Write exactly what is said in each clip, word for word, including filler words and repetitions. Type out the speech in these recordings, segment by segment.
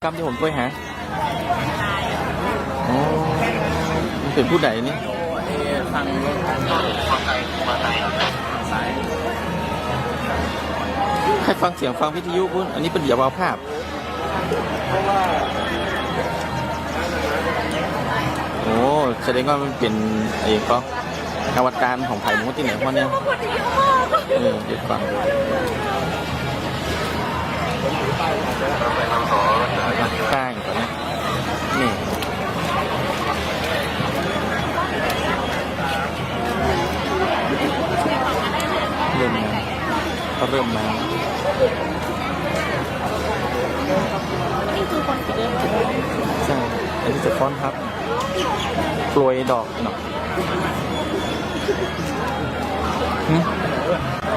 ต๋ามตี้ผมตวยหา อ๋อ มันเป๋นผู้ใดนี่ ใค่ฟังเสียงฟังวิทยุปู๊น อันนี้เปิ้นหยิบเอาภาพ โอ้ แสดงว่ามันเป๋นไอ้ก๊อ อวตารของใผ บ่ฮู้ตี้ไหนพ่อเนี่ย เออ เดี๋ยวก่อน ตั้งก่อนนะ นี่ เริ่มมา ก็เริ่มมา นี่คือคนเดิน ใช่ อันนี้จะฟ้อนฮับ โปรยดอกเนาะ หึ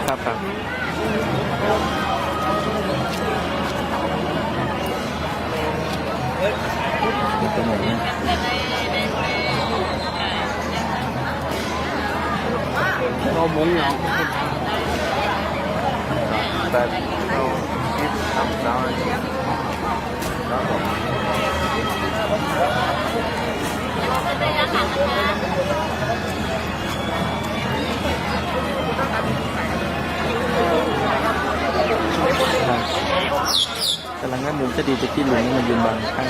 ครับ ครับ เอาหมุนเนาะ แปด เก้า สิบ สามสิบ ก๋ำลังว่ามุมจะดีจะกี้ลุงมายืนบังข้าง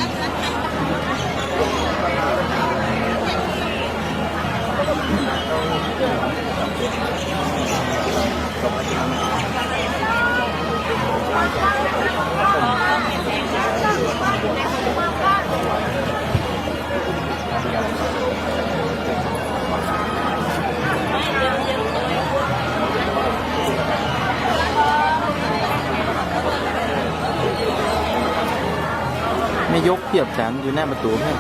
แม่ยกเปียบจ๋านอยู่หน้าประตู๋เนี่ย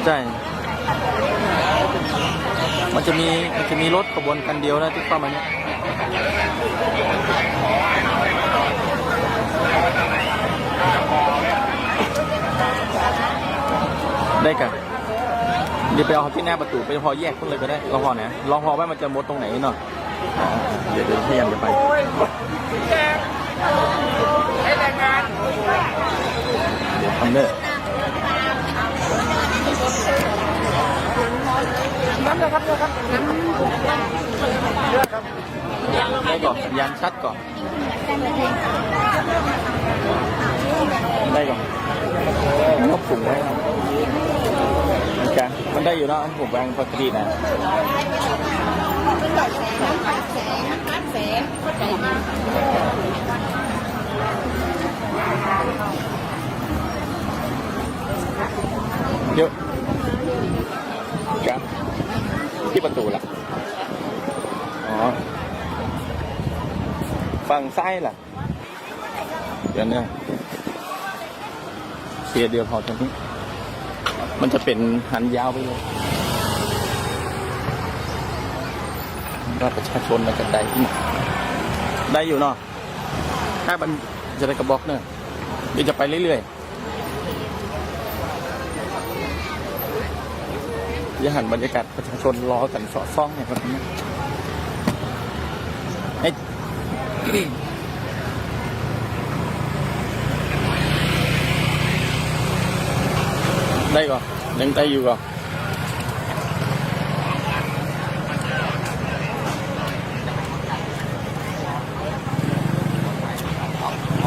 ใช่ มันจะมี มันจะมีรถขบวนคันเดียวนะตี้เข้ามาเนี่ย ได้ก่ะ เดี๋ยวไปเอาตี้หน้าประตู๋ ไปฮอแยกปู๊นเลยก็ได้ รอฮอนะ รอฮอว่ามันจะหมดตรงไหนเนาะ อ่า เดี๋ยว เดี๋ยวพยายามจะไป เดี๋ยวทำเด้อ ได้ก่อ สัญญาณชัดก่อ ได้ก่อ นกสูงไว้ อาจ๋ารย์ มันได้อยู่เนาะ อันผมวางปกตินะ เดี๋ยว ครับ ตี้ประตู๋ละ อ๋อ ฝั่งซ้ายล่ะ เดี๋ยวเนี่ย เคลียร์เดียวพอตรงนี้ มันจะเป๋นหันยาวไปเลย ว่าประชาชนมันจะได้ ได้อยู่เนาะ ถ้ามันจะได้กระบอกเนี่ย เดี๋ยวจะไปเรื่อยๆ จะหันบรรยากาศประชาชนรอตั๋นสอดส่องเนี่ยครับ เอ้ย ได้ก่อ ยังได้อยู่ก่อ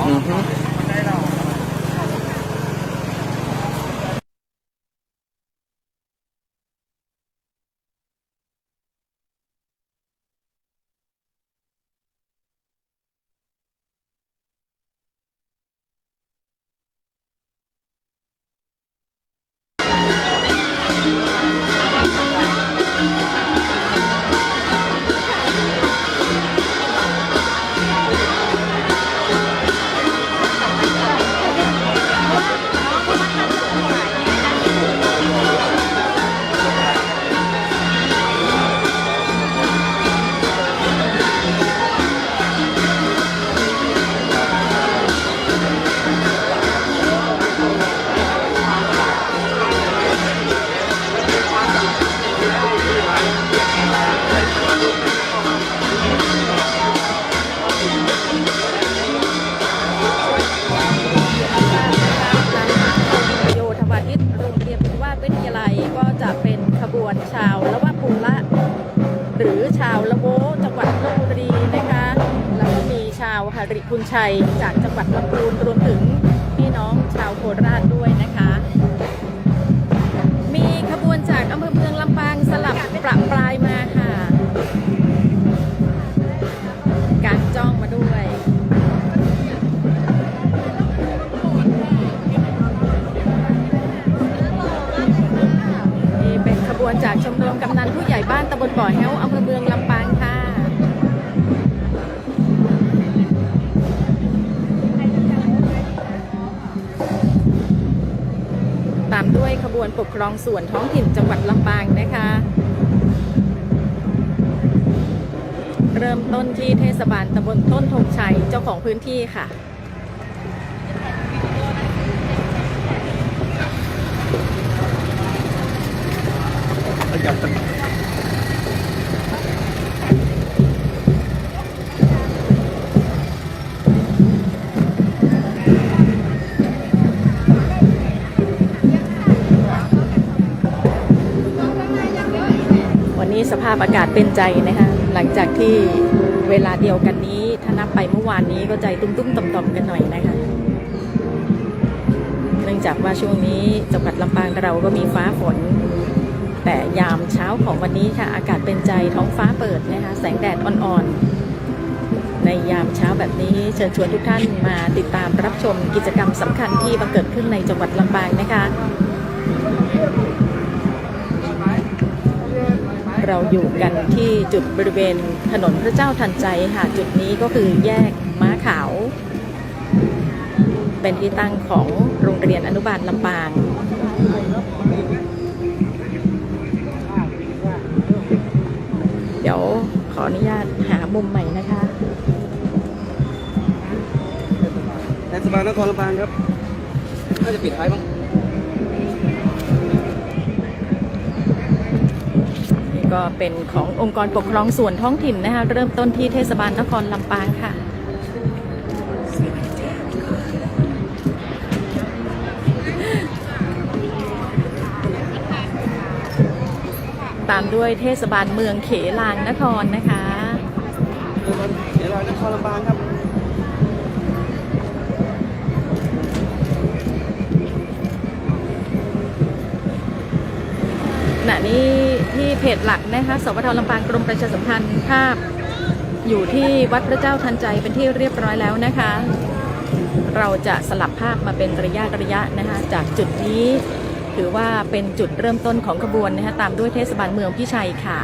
อือฮึ หรือชาวละโว้จังหวัดลพบุรีนะคะ แล้วก็มีชาวหริภุญชัยจากจังหวัดลำพูน รวมถึงพี่น้องชาวโคราชด้วยนะคะ มีขบวนจากอำเภอเมืองลำปางสลับประปรายมาค่ะ กางจ้องมาด้วย นี่เป็นขบวนจากชมรมกำนันผู้ใหญ่บ้านตำบลบ่อแฮ้ว อำเภอเมืองลำปางค่ะ ตามด้วยขบวนปกครองส่วนท้องถิ่นจังหวัดลำปางนะคะ เริ่มต้นที่เทศบาลตำบลต้นธงชัย เจ้าของพื้นที่ค่ะ วันนี้สภาพอากาศเป๋นใจ๋นะคะ หลังจากตี้เวลาเดียวกั๋นนี้ ถ้านับไปเมื่อวานนี้ก็ใจ๋ตุ้มๆ ต่อมๆ กั๋นหน่อยนะคะ เนื่องจากว่าช่วงนี้จังหวัดลำปางเราก็มีฟ้าฝน แต่ยามเช้าของวันนี้ค่ะ อากาศเป๋นใจ๋ ท้องฟ้าเปิดนะคะ แสงแดดอ่อนๆ ในยามเช้าแบบนี้ เชิญชวนทุกท่านมาติดตามรับชมกิจกรรมสำคัญที่บังเกิดขึ้นในจังหวัดลำปางนะคะ เราอยู่กันที่จุดบริเวณถนนพระเจ้าทันใจค่ะ จุดนี้ก็คือแยกม้าขาว เป็นที่ตั้งของโรงเรียนอนุบาลลำปาง เดี๋ยวขออนุญาตหามุมใหม่นะคะ เทศบาลนครลำปางครับ น่าจะปิดท้ายมั้ง นี่ก็เป็นขององค์กรปกครองส่วนท้องถิ่นนะคะ เริ่มต้นที่เทศบาลนครลำปางค่ะ ตามด้วยเทศบาลเมืองเขลางนครนะคะ เขลางนครลำปางครับ ขณะนี้ที่เพจหลักนะคะ สปท.ลำปาง กรมประชาสัมพันธ์ ภาพอยู่ที่วัดพระเจ้าทันใจเป็นที่เรียบร้อยแล้วนะคะ เราจะสลับภาพมาเป็นระยะระยะนะคะ จากจุดนี้ถือว่าเป็นจุดเริ่มต้นของขบวนนะคะ ตามด้วยเทศบาลเมืองพิชัยค่ะ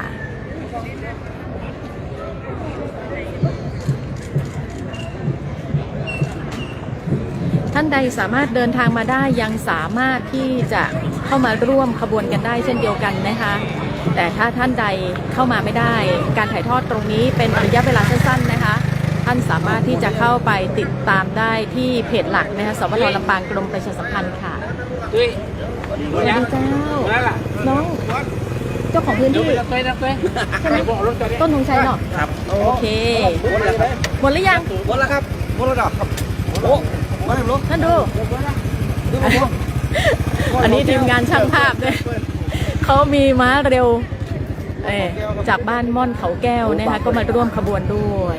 ท่านใดสามารถเดินทางมาได้ยังสามารถที่จะเข้ามาร่วมขบวนกันได้เช่นเดียวกันนะคะ แต่ถ้าท่านใดเข้ามาไม่ได้ การถ่ายทอดตรงนี้เป็นระยะเวลาสั้นๆนะคะ ท่านสามารถที่จะเข้าไปติดตามได้ที่เพจหลักนะคะ สปท.ลำปาง กรมประชาสัมพันธ์ค่ะ สวัสดีเจ้า น้อง เจ้าของพื้นที่ ใช่ไหม ต้นธงชัยเนาะ ครับ โอเค หมดแล้วครับ หมดหรือยัง หมดแล้วครับ หมดแล้วครับ โอ้ มาแล้วเหรอ ท่านดู ดูผม อันนี้ทีมงานช่างภาพเนี่ย เขามีม้าเร็ว เอ่อ จากบ้านม่อนเขาแก้วนะคะ ก็มาร่วมขบวนด้วย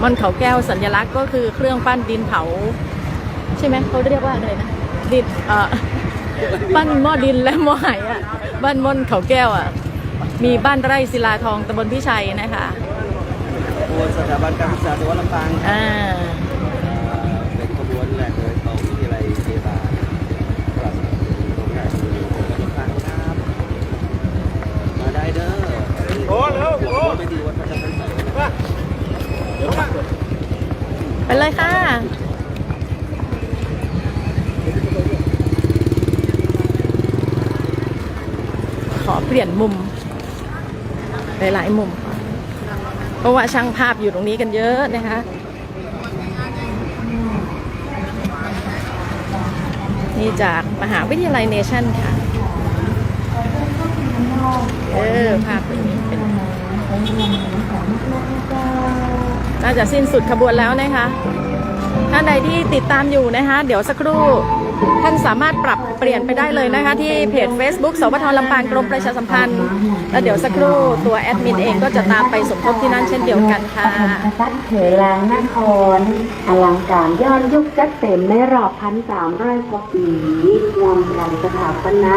ม่อนเขาแก้วสัญลักษณ์ก็คือเครื่องปั้นดินเผา ใช่ไหม เขาเรียกว่าอะไรนะ ดิน เอ่อ ปั้นหม้อดินและหม้อไหอะ บ้านม่อนเขาแก้วอะ มีบ้านไร่ศิลาทอง ตำบลพิชัยนะคะ ขบวนสถาบันการศึกษาจังหวัดลำปาง อ่า เป็นขบวนแรกเลยของวิทยาลัยพยาบาลราชมงคลลำปางครับ มาได้เด้อ โอ้ เร็ว โอ้ ไปที่วัดพระเจ้าทันใจ ไปเลยค่ะ ขอเปลี่ยนมุม หลายๆ มุม เพราะว่าช่างภาพอยู่ตรงนี้กันเยอะนะคะ นี่จากมหาวิทยาลัยเนชั่นค่ะ เออ ภาพตรงนี้เป็น น่าจะสิ้นสุดขบวนแล้วนะคะ ท่านใดที่ติดตามอยู่นะคะ เดี๋ยวสักครู่ ท่านสามารถปรับเปลี่ยนไปได้เลยนะคะ ที่เพจเฟซบุ๊ก สวท ลำปาง กรมประชาสัมพันธ์ แล้วเดี๋ยวสักครู่ตัวแอดมินเองก็จะตามไปสมทบที่นั่นเช่นเดียวกันค่ะ เถรานคร อลังการย้อนยุคจัดเต็มในรอบพันสามร้อยกว่าปี ร่วมกันสถาปนา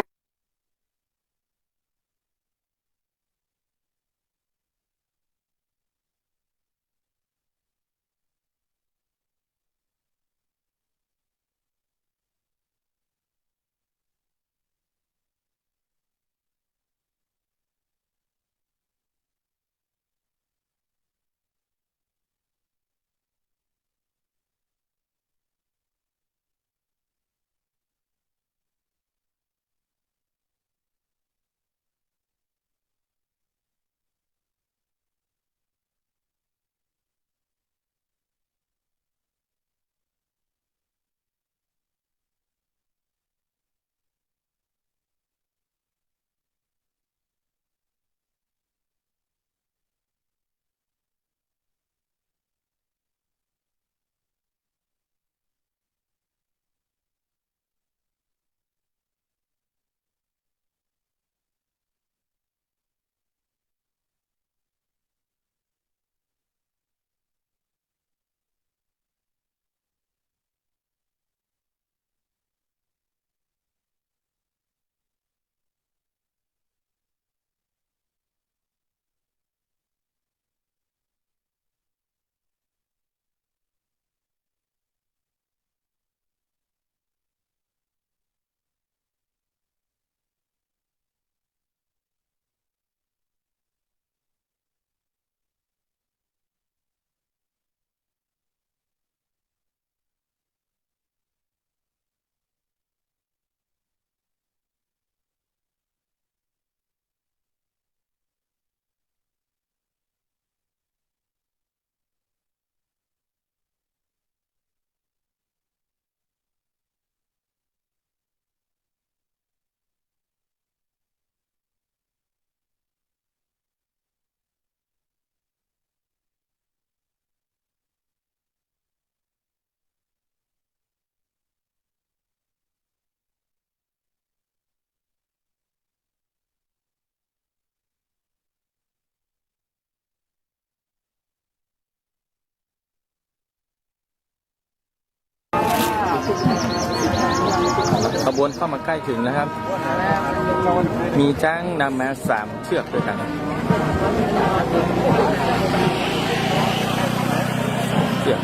ขบวนเข้ามาใกล้ถึงแล้วครับ มีจ๊างนำมาสามเชือกด้วยกัน เชือก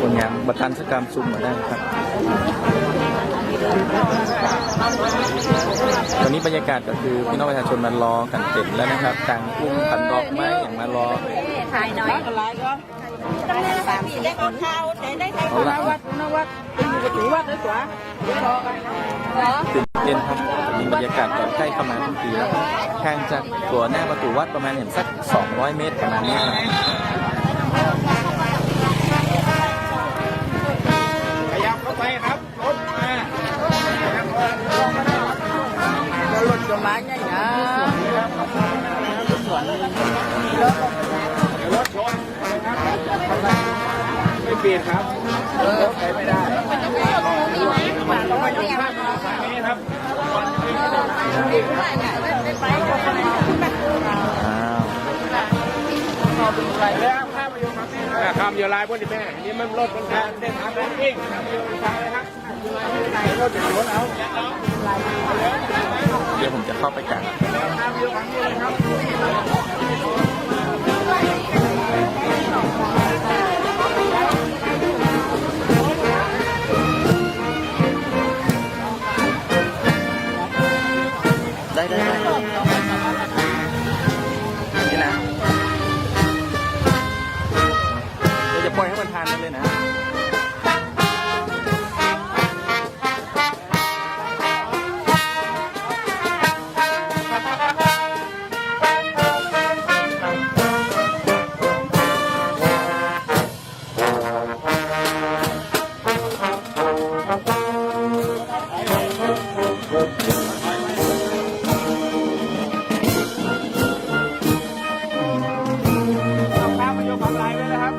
คนงานบ่ทันสักกำ ซุ่มมาได้ครับ ตอนนี้บรรยากาศก็คือพี่น้องประชาชนมารอกั๋นเต็มแล้วนะครับ ต่างอุ้มขันดอกไม้อย่างมารอ ถ่ายหน่อย เอาละ ตื่นเต้นครับ มีบรรยากาศก่อนใกล้เข้ามาทุกทีแล้ว ห่างจากตั๋วหน้าประตู๋วัดประมาณเห็นสักสองร้อยเมตรประมาณนี้ครับ ขยับเข้าไปครับ รถมา รถจะมาไงนะ รถสวน รถชน ไม่เปลี่ยนครับ เออ ไปไม่ได้ ต้องมาอยู่ข้างนี้ครับ อ้าว แล้วข้ามไปอยู่ครับ อ่า ข้ามอยู่ลายบนนี่แม่ นี่มันรถมันเส้นทางวิ่ง เดี๋ยวผมจะเข้าไปกัน ได้ ได้ ได้ นี่นะ เดี๋ยวจะปล่อยให้มันผ่านไปเลยนะ ข้ามมาอยู่ฝั่งไหนเลยนะครับ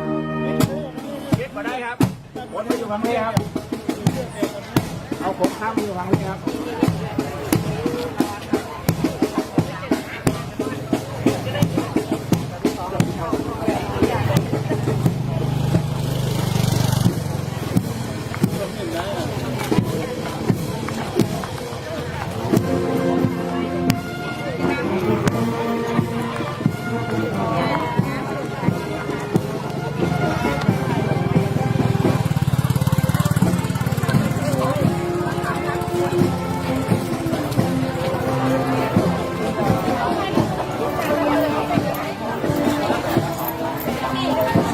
คิดมาได้ครับ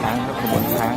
ช้างครับ ขบวนช้าง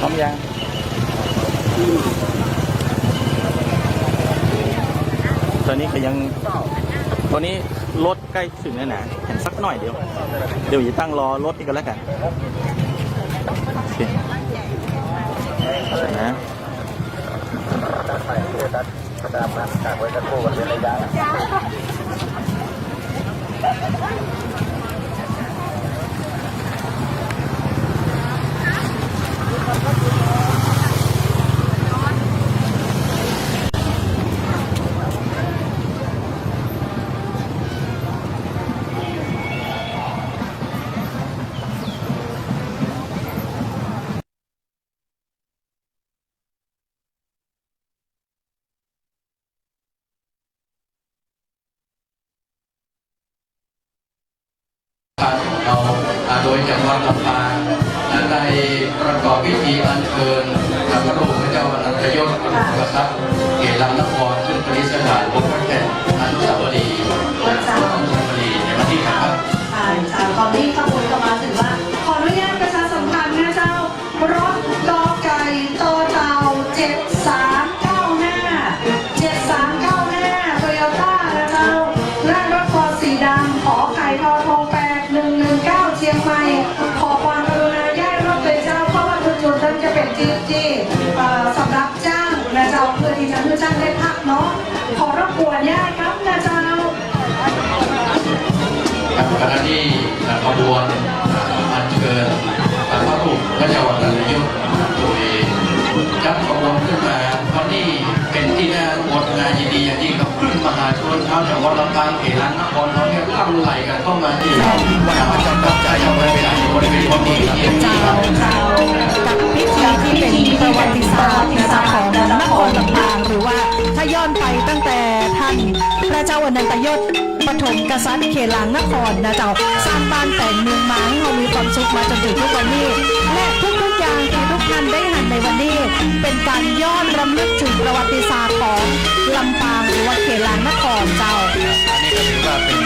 พร้อมยัง ตอนนี้ก็ยัง ตอนนี้รถใก้เถิงแล้วนะ หันสักหน้อยเดียว เดี๋ยวจะตั้งรอรถนี่ก็แล้วกั๋น โอเค นะ เรา อ่า โดยจังหวัดลำปาง อ่า ได้ประกอบพิธีอัญเชิญ อ่า พระบรมเจ้าอนันตยศ กษัตริย์เขลังนคร ซึ่งประดิษฐานบนพระแท่นอนุสาวรีย์ อนุสาวรีย์ในวันนี้นะครับ ค่ะ อ่า ตอนนี้ขบวนก็มาถึงแล้ว ขออนุญาตประชาสัมพันธ์นะเจ้า รถ ก.ไก่ ต่อเต่า เจ็ดสามเก้าห้า เจ็ดสามเก้าห้า โตโยต้า นะเจ้า และรถทัวร์สีดำ ข.ไข่ ท.ธง แปดหนึ่งหนึ่งเก้า เจียงใหม่ ขอความกรุณาย้ายรถเลยเจ้า เพราะว่าจุดๆ นั้นจะเป๋นจุดตี้ เอ่อ สำหรับจ้างนะเจ้า เพื่อตี้จะหื้อจ้างได้พักเนาะ ขอรบกวนย้ายครับนะเจ้า ครับ ขณะนี้ อ่า ขบวน อ่า อัญเชิญ อ่า พระบรมเจ้าอนันตยศ โดยจัดขบวนขึ้นมา วันนี้เป๋นตี้น่าอนุโมทนายินดีอย่างยิ่งกับคลื่นมหาชนชาวจังหวัดลำปางเขลังนครเราเนี่ยหลั่งไหลกั๋นเข้ามาที่ เจ้า วัดพระเจ้าตั๊ก เจ้า บริเวณ บริเวณวัดนี้ เจ้า เจ้า กับพิธีตี้เป๋นประวัติศาสตร์นะเจ้า ของนครลำปาง หรือว่าถ้าย้อนไปตั้งแต่ท่านพระเจ้าอนันตยศ ปฐมกษัตริย์เขลังนครนะเจ้า สร้างบ้านแต่งเมืองมาหื้อเฮามีความสุขมาจ๋นเถิงทุกวันนี้ และทุกๆ อย่างตี้ทุกท่านได้หันในวันนี้ เป๋นก๋านย้อนรำลึกเถิงประวัติศาสตร์ของลำปางหรือว่าเขลังนครเจ้า อันนี้ก็ถือว่าเป๋น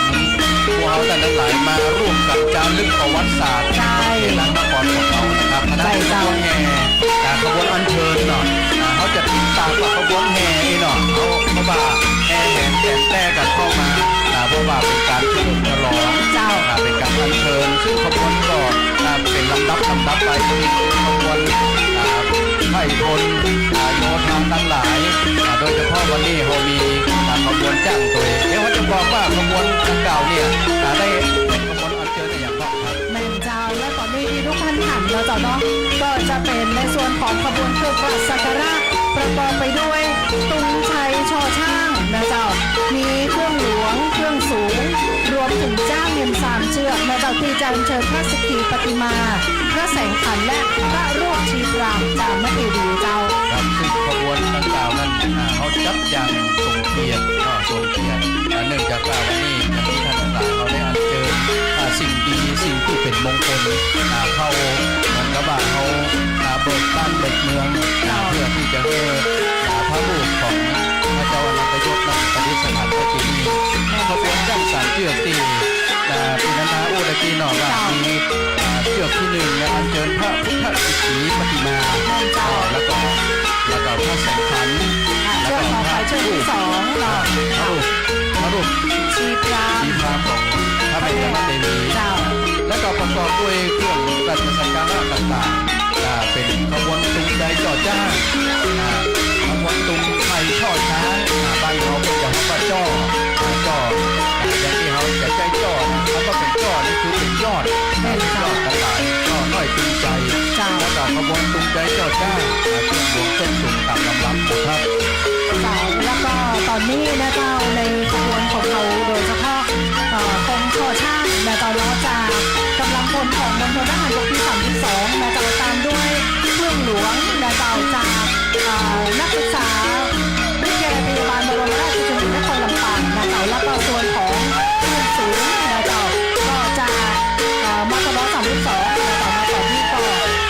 พวกเฮาต้านตังหลายมาร่วมกั๋นจ๋ารึกประวัติศาสตร์ ใจ้ เขลังนครของเฮานะครับ ใจ้เจ้า ขบวนแห่ อ่า ขบวนอัญเชิญเนาะ อ่า เฮาจะติดต๋ามกับขบวนแห่นี่เนาะ เฮา เพราะว่าแห่แหนแต๋นแต๊กั๋นเข้ามา อ่า เพราะว่าเป๋นก๋านเฉลิมฉลอง เจ้า อ่า เป๋นก๋านอัญเชิญ ซึ่งขบวนก็ อ่า เป๋นลำดับ ลำดับไป ขบวน อ่า ไพร่พล อ่า โยธาตังหลาย อ่า โดยเฉพาะวันนี้เฮามี อ่า ขบวนจ้างตวย เดี๋ยวเฮาจะบอกว่าขบวนดังกล่าวเนี่ย อ่า ได้เป๋นขบวนอัญเชิญอย่างไรบ้างครับ แม่นเจ้า และต๋อนนี้ตี้ทุกท่านหันแล้วเจ้าเนาะ ก็จะเป๋นในส่วนของขบวนเครื่องราชสักการะ ประกอบไปด้วย ตุงชัย ช.ช้าง นะเจ้า มีเครื่องหลวง เครื่องสูง รวมเถิงจ๊างเงินสามเจื้อก นะเจ้า ตี้จะอัญเชิญพระสักขีปฏิมา พระแสงขันธ์ และพระรูปชีพรามาจามเทวีเจ้า ครับ ซึ่งขบวนดังกล่าวนั้น อ่า เฮาจัดอย่างสมเกียรติ ก็สมเกียรติ อ่า เนื่องจากว่าวันนี้อย่างตี้ท่าน มงคล อ่า เข้า เหมือนกับว่าเฮา อ่า เบิกบ้านเบิกเมือง อ่า เจ้า เพื่อตี้จะหื้อ อ่า พระรูปของพระเจ้าอนันตยศนั้นประดิษฐานไว้ตี้นี่ ขบวนช้างสามเจื้อกตี้ อ่า ตี้นันทาอู้ตะกี้เนาะว่า เจ้า มี อ่า เจื้อกตี้นึ่งเนี่ยอัญเจิญพระพุทธสิกขีปฏิมา แม่นเจ้า อ่า แล้วก็ แล้วก็พระแสงขันธ์ อ่า แล้วก็ เจื้อกต่อไป พระ เจื้อกตี้สองเนาะ พระรูป พระรูป ชีพราหมณ์ ชีพราหมณ์ของพระแม่จามเทวี เจ้า แล้วก็ประกอบด้วยเครื่องราชสักการะต่างๆ อ่า เป๋นขบวนตุงไดจ้อจ๊าง อ่า ขบวนตุงไทยจ้อจ๊าง อ่า บ้านเฮาเปิ้นจะฮ้องว่าจ้อ อ่า จ้อ อ่า อย่างตี้เฮาจะใจ๊จ้อนะ คำว่าเป๋นจ้อนี่คือเป๋นยอด แม่นเจ้า ยอดต่างๆ จ้อน้อยตึงใจ๋ เจ้า แล้วก็ขบวนตุงไดจ้อจ๊าง อ่า เครื่องหลวงส้นสูงต๋ามลำดับนะครับ เจ้า แล้วก็ต๋อนนี้นะเจ้า ในขบวนของเฮาโดยเฉพาะ เอ่อ กองจ้อจ๊างนะเจ้าเนาะ จะก๋ำลังพลของมณฑลทหารบกตี้สามสิบสองนะเจ้า ต๋ามด้วยเครื่องหลวงนะเจ้า จาก เอ่อ นักศึกษาวิทยาลัยพยาบาลบรมราชชนนีนครลำปางนะเจ้า แล้วก็ส่วนของเครื่องสูงนะเจ้า ก็จาก เอ่อ มทบ สามสิบสองนะเจ้า มาต๋อนนี้ก็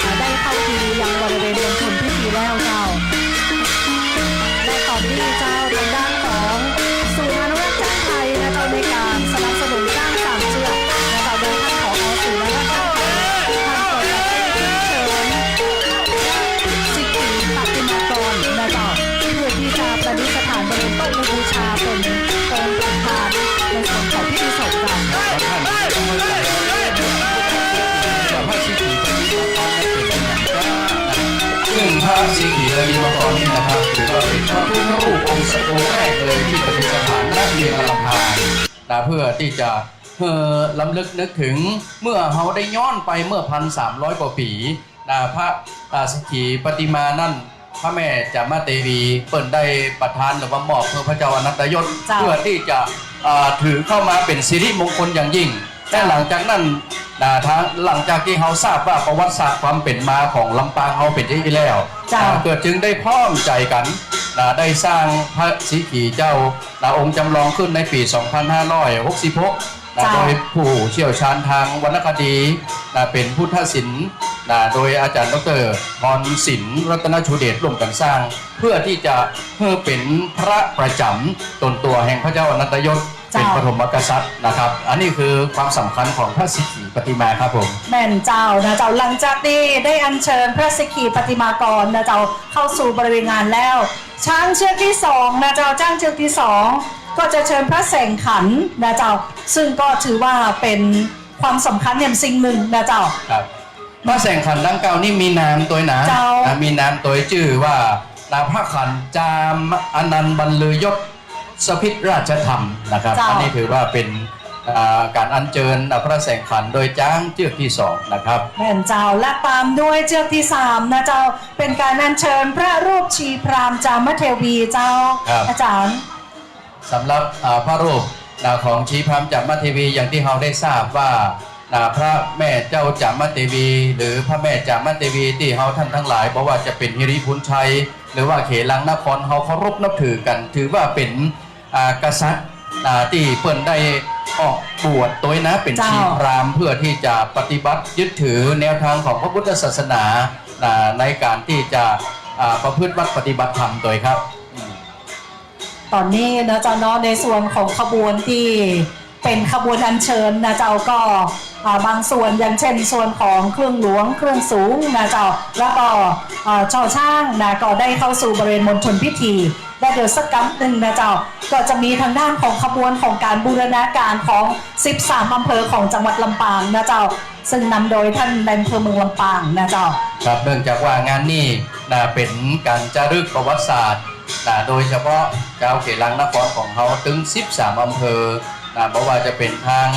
เอ่อ ได้เข้าที่ยังบริเวณมณฑลพิธีแล้วเจ้า และต๋อนนี้เจ้า ทางด้านของศูนย์อนุรักษ์จ๊างไทยนะเจ้า ในก๋านสนับสนุนจ๊างสามเจื้อกนะเจ้า โดยท่าน ผอ ศูนย์อนุรักษ์จ๊างไทย ท่านก็จะได้ขึ้นเชิญพระสิกขีปฏิมากรนะเจ้า เพื่อตี้จะประดิษฐานบนโต๊ะบูชาเป๋นองค์ประธานในส่วนของพิธีสงฆ์เจ้า บางท่านก็ไม่เข้าใจ๋ว่า เอ๊ะ พระสิกขีปฏิมากรนั้นเป๋นอย่างไรนะ ซึ่งพระสิกขีปฏิมากรนี่นะครับ ถือว่าเป๋นพระพุทธรูปองค์ส- องค์แรกเลยตี้ประดิษฐาน ณ เวียงลำปาง นะ เพื่อตี้จะหื้อรำลึกนึกเถิงเมื่อเฮาได้ย้อนไปเมื่อพันสามร้อยกว่าปี๋ นะ พระ อ่า สิกขีปฏิมานั้น พระแม่จามเทวีเปิ้นได้ประทานหรือว่ามอบหื้อพระเจ้าอนันตยศ เจ้า เพื่อตี้จะ อ่า ถือเข้ามาเป๋นสิริมงคลอย่างยิ่ง เจ้า และหลังจากนั้น นะ ทาง หลังจากตี้เฮาทราบว่าประวัติศาสตร์ความเป๋นมาของลำปางเฮาเป๋นอย่างนี้แล้ว เจ้า อ่า ก็จึงได้พร้อมใจ๋กั๋น นะ ได้สร้างพระสิกขีเจ้า นะ องค์จำลองขึ้นในปี๋สองพันห้าร้อยหกสิบหก นะ เจ้า โดยผู้เชี่ยวชาญทางวรรณคดี นะ เป๋นพุทธศิลป์ นะ โดยอาจ๋ารย์ดอกเตอร์ พรศิลป์ รัตนชูเดช ร่วมกั๋นสร้าง เพื่อตี้จะหื้อเป๋นพระประจ๋ำต๋นตั๋วแห่งพระเจ้าอนันตยศ เจ้า เป๋นปฐมกษัตริย์นะครับ อันนี้คือความสำคัญของพระสิกขีปฏิมาครับผม แม่นเจ้านะเจ้า หลังจากตี้ได้อัญเชิญพระสิกขีปฏิมากรนะเจ้า เข้าสู่บริเวณงานแล้ว จ๊างเจื้อกตี้สองนะเจ้า จ๊างเจื้อกตี้สอง ก็จะเชิญพระแสงขันธ์นะเจ้า ซึ่งก็ถือว่าเป๋นความสำคัญอย่างสิ่งนึ่งนะเจ้า ครับ พระแสงขันธ์ดังกล่าวนี้มีนามตวยนะ เจ้า อ่า มีนามตวยจื้อว่า นามพระขันธ์จามอนันต์บรรลือยศพิษราชธรรมนะครับ เจ้า อันนี้ถือว่าเป๋น อ่า ก๋านอัญเจิญ อ่า พระแสงขันธ์โดยจ๊างเจื้อกตี้สองนะครับ แม่นเจ้า และต๋ามด้วยเจื้อกตี้สามนะเจ้า เป๋นก๋านอัญเชิญพระรูปชีพราหมณ์จามเทวีเจ้า ครับ อาจ๋ารย์ สำหรับ อ่า พระรูป นะ ของชีพราหมณ์จามเทวี อย่างตี้เฮาได้ทราบว่า นะ พระแม่เจ้าจามเทวี หรือพระแม่จามเทวีตี้เฮาท่านตังหลาย บ่ว่าจะเป๋นฮิริพูนชัย หรือว่าเขลังนคร เฮาเคารพนับถือกั๋น ถือว่าเป๋น อ่า กษัตริย์ อ่า ตี้เปิ้นได้ออกบวชตวยนะ เป๋น เจ้า ชีพราหมณ์ เพื่อตี้จะปฏิบัติยึดถือแนวตางของพระพุทธศาสนา อ่า ในก๋านตี้จะ อ่า ประพฤติวัตรปฏิบัติธรรมตวยครับ อืม ต๋อนนี้นะเจ้าเนาะ ในส่วนของขบวนตี้เป๋นขบวนอัญเชิญนะเจ้า ก็ อ่า บางส่วน อย่างเช่น ส่วนของเครื่องหลวง เครื่องสูงนะเจ้า แล้วก็ อ่า จ้อจ๊างนะ ก็ได้เข้าสู่บริเวณมณฑลพิธี และเดี๋ยวสักกำนึ่งนะเจ้า ก็จะมีทางด้านของขบวนของก๋านบูรณาการของสิบสามอำเภอของจังหวัดลำปางนะเจ้า ซึ่งนำโดยท่านนายอำเภอเมืองลำปางนะเจ้า ครับ เนื่องจากว่างานนี้นะ เป๋นก๋านจารึกประวัติศาสตร์นะ โดยเฉพาะจาวเขลังนครของเฮาตึงสิบสามอำเภอนะ บ่ว่าจะเป๋นตาง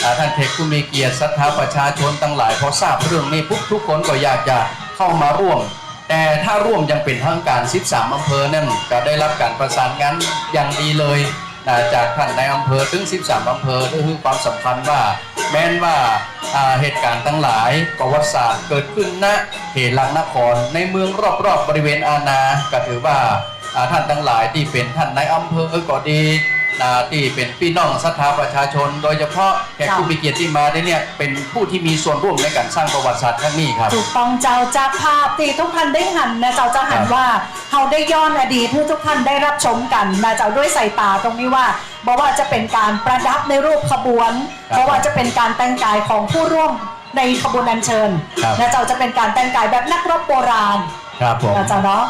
อ่า ต้านแขกผู้มีเกียรติ ศรัทธาประชาชนตังหลาย พอทราบเรื่องนี้ปุ๊บ ทุกคนก็อยากจะเข้ามาร่วม แต่ถ้าร่วมอย่างเป๋นตางก๋าน สิบสามอำเภอนั้น ก็ได้ฮับก๋านประสานงานอย่างดีเลย อ่า จากต้านนายอำเภอตึงสิบสามอำเภอ ได้หื้อความสำคัญว่า แม้นว่า อ่า เหตุก๋ารณ์ตังหลาย ประวัติศาสตร์เกิดขึ้น ณ เขลังนคร ในเมืองรอบๆ บริเวณอาณา ก็ถือว่า อ่า ต้านตังหลายตี้เป๋นต้านนายอำเภอก็ดี อ่า ตี้เป๋นปี้น้องศรัทธาประชาชน โดยเฉพาะแขกผู้มีเกียรติตี้มาในเนี่ย เป๋นผู้ตี้มีส่วนร่วมในก๋านสร้างประวัติศาสตร์ครั้งนี้ครับ ถูกต้องเจ้า จากภาพตี้ทุกท่านได้หันนะเจ้า จะหันว่าเฮาได้ย้อนอดีตหื้อทุกท่านได้ฮับชมกั๋นนะเจ้า ด้วยสายต๋าตรงนี้ว่า บ่ว่าจะเป๋นก๋านประดับในรูปขบวน ครับ บ่ว่าจะเป๋นก๋านแต่งกายของผู้ร่วมในขบวนอัญเชิญ ครับ นะเจ้า จะเป๋นก๋านแต่งกายแบบนักรบโบราณ ครับผม นะเจ้าเนาะ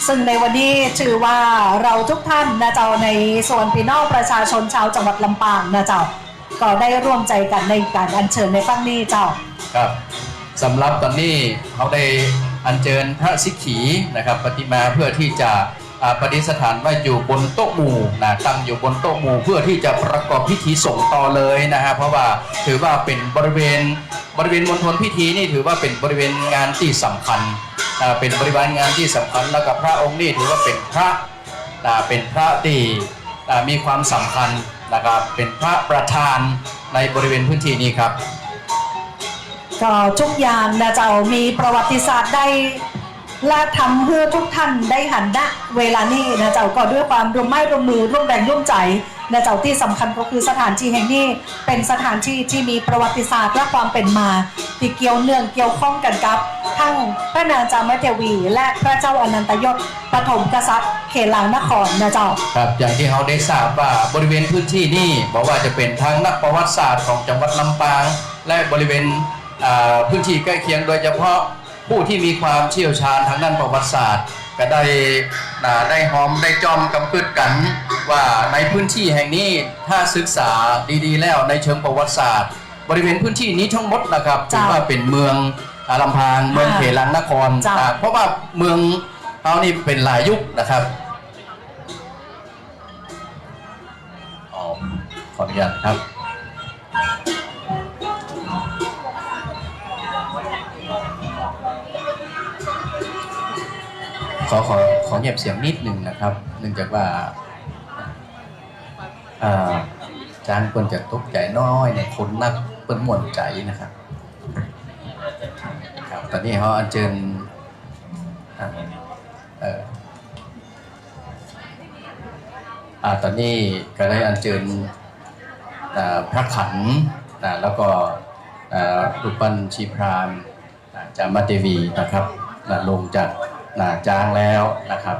ซึ่งในวันนี้ถือว่าเราทุกท่านนะเจ้า ในส่วนปี้น้องประชาชนชาวจังหวัดลำปางนะเจ้า ก็ได้ร่วมใจ๋กั๋นในก๋านอัญเชิญในครั้งนี้เจ้า ครับ สำหรับต๋อนนี้เฮาได้อัญเชิญพระสิกขีนะครับ ปฏิมาเพื่อตี้จะ อ่า ประดิษฐานไว้อยู่บนโต๊ะหมู่นะ ตั้งอยู่บนโต๊ะหมู่เพื่อตี้จะประกอบพิธีส่งต่อเลยนะฮะ เพราะว่าถือว่าเป๋นบริเวณ บริเวณมณฑลพิธีนี่ถือว่าเป๋นบริเวณงานตี้สำคัญ อ่า เป๋นบริเวณงานตี้สำคัญ แล้วก็พระองค์นี่ถือว่าเป๋นพระ อ่า เป๋นพระตี้ อ่า มีความสำคัญนะครับ เป๋นพระประธานในบริเวณพื้นที่นี้ครับ ก็ทุกอย่างนะเจ้า มีประวัติศาสตร์ได้ และทำหื้อทุกท่านได้หัน ณ เวลานี้นะเจ้า ก็ด้วยความร่วมไม้ร่วมมือ ร่วมแรงร่วมใจ๋นะเจ้า ตี้สำคัญก็คือสถานที่แห่งนี้เป๋นสถานที่ตี้มีประวัติศาสตร์และความเป๋นมา ตี้เกี่ยวเนื่องเกี่ยวข้องกั๋นกับทั้งพระนางจามเทวี และพระเจ้าอนันตยศปฐมกษัตริย์เขลางนครนะเจ้า ครับ อย่างตี้เฮาได้ทราบว่าบริเวณพื้นที่นี้ บ่ว่าจะเป๋นทางนักประวัติศาสตร์ของจังหวัดลำปาง และบริเวณ อ่า พื้นที่ใกล้เคียง โดยเฉพาะผู้ตี้มีความเชี่ยวชาญทางด้านประวัติศาสตร์ ก็ได้ อ่า ได้ฮอมได้จ่อมกำกึ๊ดกั๋นว่าในพื้นที่แห่งนี้ ถ้าศึกษาดีๆ แล้วในเชิงประวัติศาสตร์ บริเวณพื้นที่นี้ทั้งหมดนะครับ เจ้า ถือว่าเป๋นเมือง อ่า ลำปาง เมือง อ่า เขลางนคร เจ้า อ่า เพราะว่าเมืองเฮานี่เป๋นหลายยุคนะครับ อ๋อ ขออนุญาตครับ ขอ ขอ ขอเงียบเสียงนิดหนึ่งนะครับ เนื่องจากว่า อ่า จ๊างเปิ้นจะตกใจ๋น้อย ในคนนักเปิ้นม่วนใจ๋นะครับ ครับ ต๋อนนี้เฮาอัญเชิญ อ่า เอ่อ อ่า ต๋อนนี้ก็ได้อัญเชิญ อ่า พระขัน อ่า แล้วก็ อ่า รูปปั้นชีพราหมณ์ อ่า จามเทวีนะครับ อ่า ลงจาก อ่า จ๊างแล้วนะครับ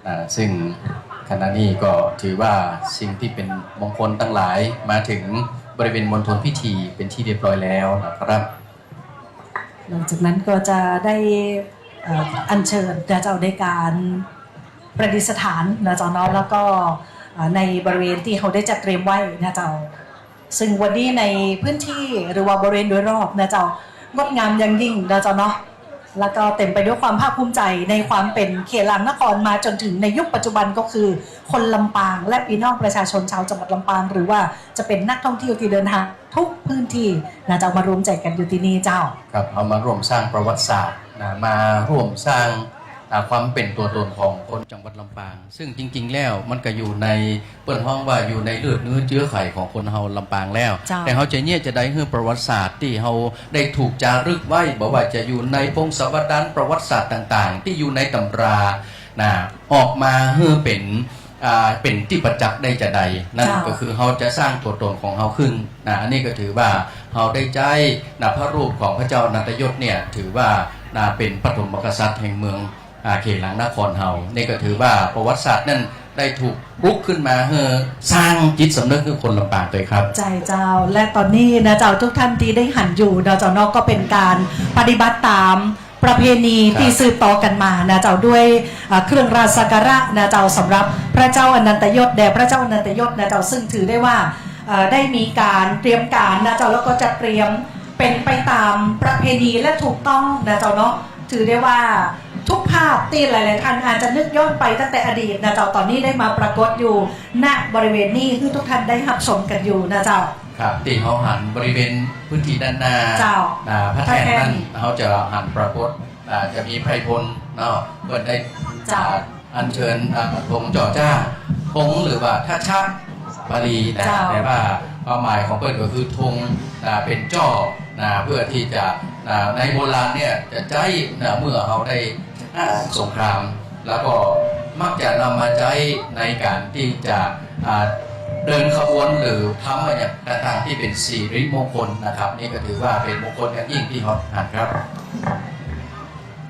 อ่า ซึ่งขณะนี้ก็ถือว่าสิ่งตี้เป๋นมงคลตังหลายมาเถิงบริเวณมณฑลพิธีเป๋นตี้เรียบร้อยแล้วนะครับ หลังจากนั้นก็จะได้ เอ่อ อัญเชิญนะเจ้า ในก๋านประดิษฐานนะเจ้าเนาะ แล้วก็ เอ่อ ในบริเวณตี้เฮาได้จัดเตรียมไว้นะเจ้า ซึ่งวันนี้ในพื้นที่หรือว่าบริเวณโดยรอบนะเจ้า งดงามอย่างยิ่งนะเจ้าเนาะ แล้วก็เต็มไปด้วยความภาคภูมิใจ๋ในความเป๋นเขลางนครมาจ๋นเถิงในยุคปัจจุบันก็คือคนลำปาง และปี้น้องประชาชนชาวจังหวัดลำปาง หรือว่าจะเป๋นนักท่องเที่ยวตี้เดินทาง ทุกพื้นตี้นะเจ้า มาร่วมใจ๋กั๋นอยู่ตี้นี่เจ้า ครับ เฮามาร่วมสร้างประวัติศาสตร์นะ มาร่วมสร้าง อ่า ความเป๋นตั๋วต๋นของคนจังหวัดลำปาง ซึ่งจริงๆ แล้วมันก็อยู่ใน เปิ้นฮ้องว่าอยู่ในเลือดเนื้อเจื้อไขของคนเฮาลำปางแล้ว เจ้า แต่เฮาจะเยียะจาใดหื้อประวัติศาสตร์ตี้เฮาได้ถูกจารึกไว้ บ่ว่าจะอยู่ในพงศาวดารประวัติศาสตร์ต่างๆ ตี้อยู่ในตำรานะ ออกมาหื้อเป๋น อ่า เป๋นตี้ประจักษ์ได้จาใด นั่น เจ้า ก็คือเฮาจะสร้างตั๋วต๋นของเฮาขึ้นนะ อันนี้ก็ถือว่าเฮาได้ใจ๊นะ พระรูปของพระเจ้าอนันตยศเนี่ย ถือว่านะ เป๋นปฐมกษัตริย์แห่งเมือง อ่า เขลางนครเฮา นี่ก็ถือว่าประวัติศาสตร์นั่นได้ถูกปลุกขึ้นมาหื้อสร้างจิตสำนึกหื้อคนลำปางตวยครับ ใจ้เจ้า และต๋อนนี้นะเจ้า ทุกท่านตี้ได้หันอยู่นะเจ้าเนาะ ก็เป๋นก๋านปฏิบัติต๋าม ประเพณี ครับ ตี้สืบต่อกั๋นมานะเจ้า ด้วย เอ่อ เครื่องราชสักการะนะเจ้า สำหรับพระเจ้าอนันตยศ แด่พระเจ้าอนันตยศนะเจ้า ซึ่งถือได้ว่า เอ่อ ได้มีก๋านเตรียมก๋านนะเจ้า แล้วก็จัดเตรียมเป๋นไปต๋ามประเพณีและถูกต้องนะเจ้าเนาะ ถือได้ว่าทุกภาพตี้หลายๆ ท่านอาจจะนึกย้อนไปตั้งแต่อดีตนะเจ้า ต๋อนนี้ได้มาปรากฏอยู่ ณ บริเวณนี้หื้อทุกท่านได้ฮับชมกั๋นอยู่นะเจ้า ครับ ตี้เฮาหันบริเวณพื้นที่ด้านหน้า เจ้า อ่า พระแท่น พระแท่น นั่น เฮาจะหันปรากฏ อ่า จะมีไพร่พลเนาะ เปิ้นได้ เจ้า อ่า อัญเชิญ อ่า ธงจ่อจ้า ธงหรือว่าทัชชะบาลีนะ เจ้า แต่ว่าความหมายของเปิ้นก็คือธง อ่า เป๋นจ้อ นะ เพื่อตี้จะ อ่า ในโบราณเนี่ยจะใจ๊ นะ เมื่อเฮาได้ชนะสงคราม แล้วก็ มักจะนำมาใจ๊ในก๋านตี้จะ อ่า เดินขบวนหรือทำอะหยังต่างๆ ตี้เป๋นสิริมงคลนะครับ นี่ก็ถือว่าเป๋นมงคลอย่างยิ่งตี้เฮาหันครับ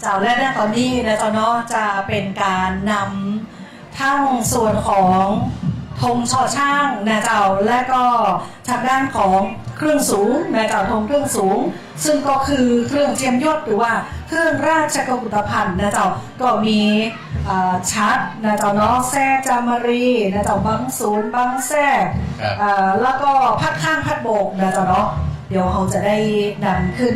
เจ้า และณต๋อนนี้นะเจ้าเนาะ จะเป๋นก๋านนำ ทั้งส่วนของธง ช.ช้าง นะเจ้า และก็ทางด้านของเครื่องสูงนะเจ้า ธงเครื่องสูง ซึ่งก็คือเครื่องเจียมยศ หรือว่าเครื่องราชกุฏภัณฑ์นะเจ้า ก็มี เอ่อ ฉัตรนะเจ้าเนาะ แส้จามรีนะเจ้า บังสูน บังแส้ ครับ เอ่อ แล้วก็พัดข้าง พัดโบกนะเจ้าเนาะ เดี๋ยวเฮาจะได้นำขึ้น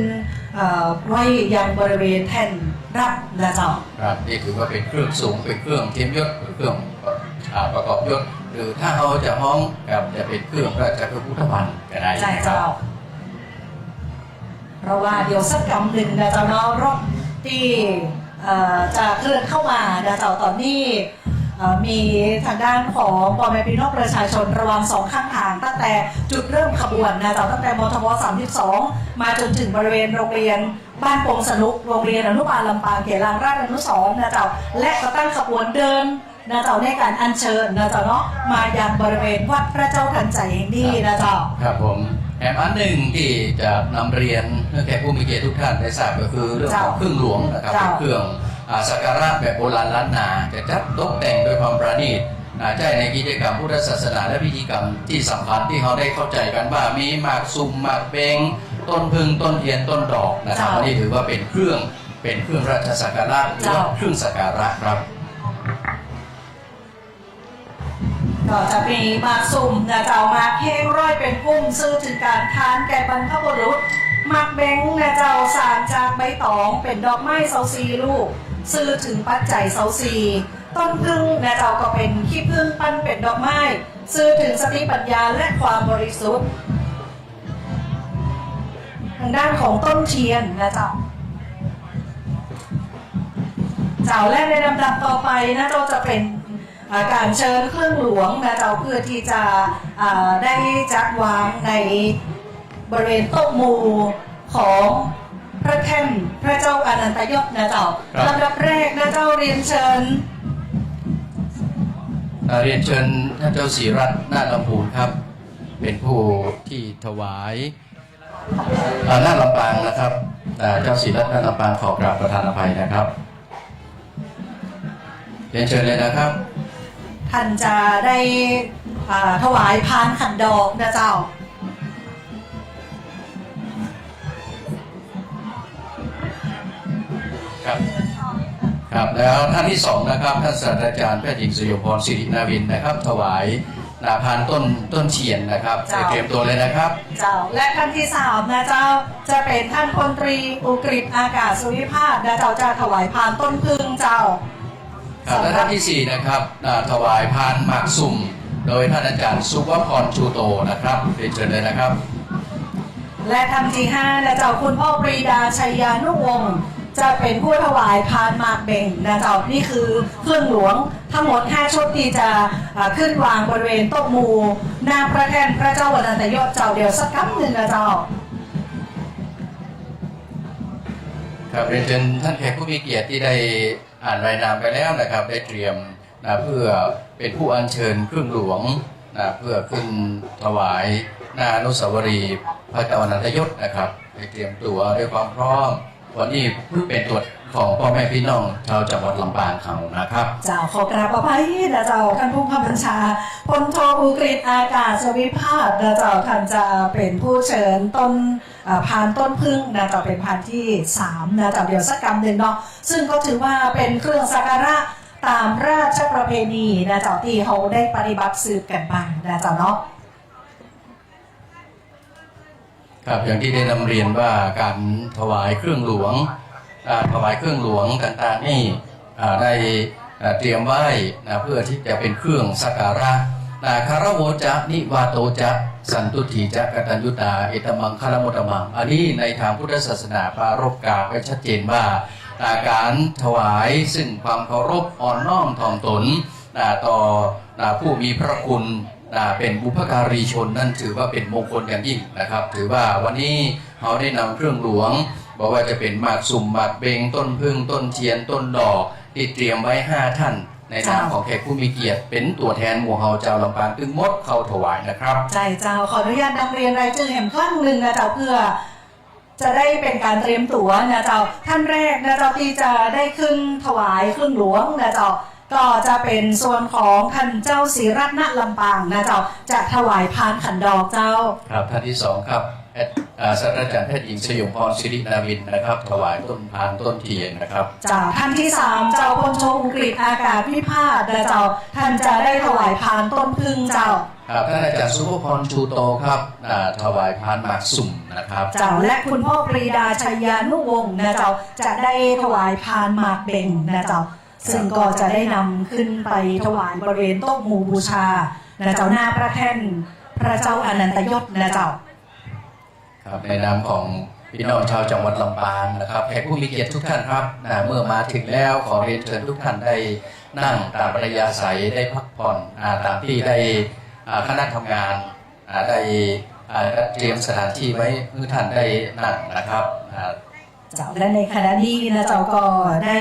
เอ่อ ไว้ยังบริเวณแท่นรับนะเจ้า ครับ นี่ถือว่าเป๋นเครื่องสูง เป๋นเครื่องเจียมยศ เป๋นเครื่อง อ่า ประกอบยศ หรือถ้าเฮาจะฮ้องครับ จะเป๋นเครื่องราชกุฏภัณฑ์ก็ได้ ใจ้ นะครับ เจ้า เพราะว่าเดี๋ยวสักกำนึ่งนะเจ้าเนาะ รถตี้ เอ่อ จะเคลื่อนเข้ามานะเจ้า ต๋อนนี้ เอ่อ มีทางด้านของป้อแม่ปี้น้องประชาชนระหว่างสองข้างตาง ตั้งแต่จุดเริ่มขบวนนะเจ้า ตั้งแต่ มทบ สามสิบสอง มาจ๋นเถิงบริเวณโรงเรียนบ้านปงสนุก โรงเรียนอนุบาลลำปางเขลังราชอนุสรณ์นะเจ้า และก็ตั้งขบวนเดินนะเจ้า ในก๋านอัญเชิญนะเจ้าเนาะ มายังบริเวณวัดพระเจ้าทันใจ๋แห่งนี้นะเจ้า ครับผม แถมอันนึ่งตี้จะนำเรียนเพื่อแขกผู้มีเกียรติทุกท่านได้ทราบก็คือเรื่องของ เจ้า เครื่องหลวงนะครับ เจ้า เป๋นเครื่อง อ่า สักการะแบบโบราณล้านนา จะจัดตกแต่งด้วยความประณีต อ่า ใจ๊ในกิจกรรมพุทธศาสนาและพิธีกรรมตี้สำคัญตี้เฮาได้เข้าใจ๋กั๋นว่ามีหมากสุม หมากเบง ต้นผึ้ง ต้นเทียน ต้นดอกนะครับ เจ้า อันนี้ถือว่าเป๋นเครื่อง เป๋นเครื่องราชสักการะ หรือว่า เจ้า เครื่องสักการะครับ ก็จะมีหมากสุมนะเจ้า หมากเฮงร้อยเป๋นกุ้ม สื่อเถิงก๋านทานแก่บรรพบุรุษ หมากเบงนะเจ้า สานจากใบต๋อง เป๋นดอกไม้ซาวสี่ลูก สื่อเถิงปัจจัยซาวสี่ ต้นผึ้งนะเจ้า ก็เป๋นขี้ผึ้งปั้นเป๋นดอกไม้ สื่อเถิงสติปัญญาและความบริสุทธิ์ ทางด้านของต้นเทียนนะเจ้า เจ้า และในลำดับต่อไปนะเจ้า จะเป๋น อ่า ก๋านเจิญเครื่องหลวงนะเจ้า เพื่อตี้จะ อ่า ได้จัดวางในบริเวณโต๊ะหมู่ ของพระแท่นพระเจ้าอานันตยศนะเจ้า ครับ ลำดับแรกนะเจ้า เรียนเจิญ อ่า เรียนเจิญท่านเจ้าศรีรัตน์ นาฏลำพูนครับ เป๋นผู้ตี้ถวาย อ่า นาฏลำปางนะครับ อ่า เจ้าศรีรัตน์ นาฏลำปาง ขอกราบประทานอภัยนะครับ เรียนเจิญเลยนะครับ ท่านจะได้ อ่า ถวายพานขันดอกนะเจ้า ครับ ครับ แล้วท่านตี้สองนะครับ ท่านศาสตราจารย์แพทย์หญิง สยมพร สิรินาวินนะครับ ถวาย นะ พานต้น ต้นเทียนนะครับ เจ้า เตรียมตั๋วเลยนะครับ เจ้า และท่านตี้สามนะเจ้า จะเป๋นท่านพลตรีอุกฤษ อากาศวิภาสนะเจ้า จะถวายพานต้นผึ้งเจ้า ครับ และท่านตี้สี่นะครับ อ่า ถวายพานหมากสุม โดยท่านอาจารย์สุวพร ชูโตนะครับ เรียนเจิญเลยนะครับ และท่านตี้ห้านะเจ้า คุณพ่อปรีดา ชัยยานุวงศ์ จะเป๋นผู้ถวายพานหมากเบงนะเจ้า นี่คือเครื่องหลวงทั้งหมดห้าชุดตี้จะ อ่า ขึ้นวางบริเวณโต๊ะหมู่ หน้าพระแท่นพระเจ้าอานันตยศเจ้า เดี๋ยวสักกำนึ่งนะเจ้า ครับ เรียนเจิญท่านแขกผู้มีเกียรติตี้ได้อ่านรายนามไปแล้วนะครับ ได้เตรียม นะ เพื่อเป๋นผู้อัญเชิญเครื่องหลวง นะ เพื่อขึ้นถวายหน้าอนุสาวรีย์พระเจ้าอานันตยศนะครับ ได้เตรียมตั๋วด้วยความพร้อม วันนี้เป๋นตั๋วของป้อแม่ปี้น้องจาวจังหวัดลำปางเฮานะครับ เจ้า ขอกราบอภัยนะเจ้า ท่านผู้บังคับบัญชา พลโทอุกฤษ อากาศวิภาสนะเจ้า ท่านจะเป๋นผู้เจิญต้น เอ่อ พานต้นผึ้งนะเจ้า เป๋นพานตี้สามนะเจ้า เดี๋ยวสักกำนึ่งเนาะ ซึ่งก็ถือว่าเป๋นเครื่องสักการะ ต๋ามราชประเพณีนะเจ้า ตี้เฮาได้ปฏิบัติสืบกั๋นมานะเจ้าเนาะ ครับ อย่างตี้ได้นำเรียนว่าก๋านถวายเครื่องหลวง อ่า ถวายเครื่องหลวงต่างๆ นี่ อ่า ได้ อ่า เตรียมไว้นะ เพื่อตี้จะเป๋นเครื่องสักการะนะ คารโวจะ นิวาโตจะ สันตุฏฐีจะ กตัญญูตา เอตมังคะละมุตตมัง อันนี้ในทางพุทธศาสนาปรารภกล่าวไว้ชัดเจนว่า อ่า ก๋านถวายซึ่งความเคารพอ่อนน้อมถ่อมตน อ่า ต่อ อ่า ผู้มีพระคุณ อ่า เป๋นบุพการีชนนั้นถือว่าเป๋นมงคลอย่างยิ่งนะครับ ถือว่าวันนี้เฮาได้นำเครื่องหลวง บ่ว่าจะเป๋นหมากสุม หมากเบง ต้นผึ้ง ต้นเทียน ต้นดอก ตี้เตรียมไว้ห้าท่าน ในนามของแขกผู้มีเกียรติ เป๋นตั๋วแทนหมู่เฮาจาวลำปางตึงหมดเข้าถวายนะครับ ใจ้เจ้า ขออนุญาตนำเรียนรายจื้อแหมครั้งนึ่งนะเจ้า เพื่อจะได้เป๋นก๋านเตรียมตั๋วนะเจ้า ต้านแรกนะเจ้า ตี้จะได้ขึ้นถวายเครื่องหลวงนะเจ้า ก็จะเป๋นส่วนของต้านเจ้าศรีรัตน์ ณ ลำปางนะเจ้า จะถวายพานขันดอกเจ้า ครับ ต้านตี้สองครับ แอด อ่า ศาสตราจารย์แพทย์หญิงสยมพร สิรินาวินนะครับ ถวายต้นพานต้นเตียนนะครับ เจ้า ต้านตี้สาม เจ้าพลโท อุกฤษ อากาศวิภาสนะเจ้า ต้านจะได้ถวายพานต้นผึ้งเจ้า ครับ ต้านอาจ๋ารย์สุภพร ชูโตครับ อ่า ถวายพานหมากสุ่มนะครับ เจ้า และคุณพ่อปรีดา ชัยยานุวงศ์นะเจ้า จะได้ถวายพานหมากเบ่งนะเจ้า ซึ่งก็จะได้นำขึ้นไปถวายบริเวณโต๊ะหมู่บูชานะเจ้า หน้าพระแท่นพระเจ้าอนันตยศนะเจ้า ครับ ในนามของพี่น้องชาวจังหวัดลำปางนะครับ แขกผู้มีเกียรติทุกท่านครับ นะ เมื่อมาถึงแล้วขอเรียนเชิญทุกท่านได้นั่งตามอัธยาศัย ได้พักผ่อน อ่า ตามตี้ได้ อ่า คณะทำงาน อ่า ได้ อ่า เตรียมสถานที่ไว้หื้อท่านได้นั่งนะครับ อ่า เจ้า และในขณะนี้นะเจ้าก็ได้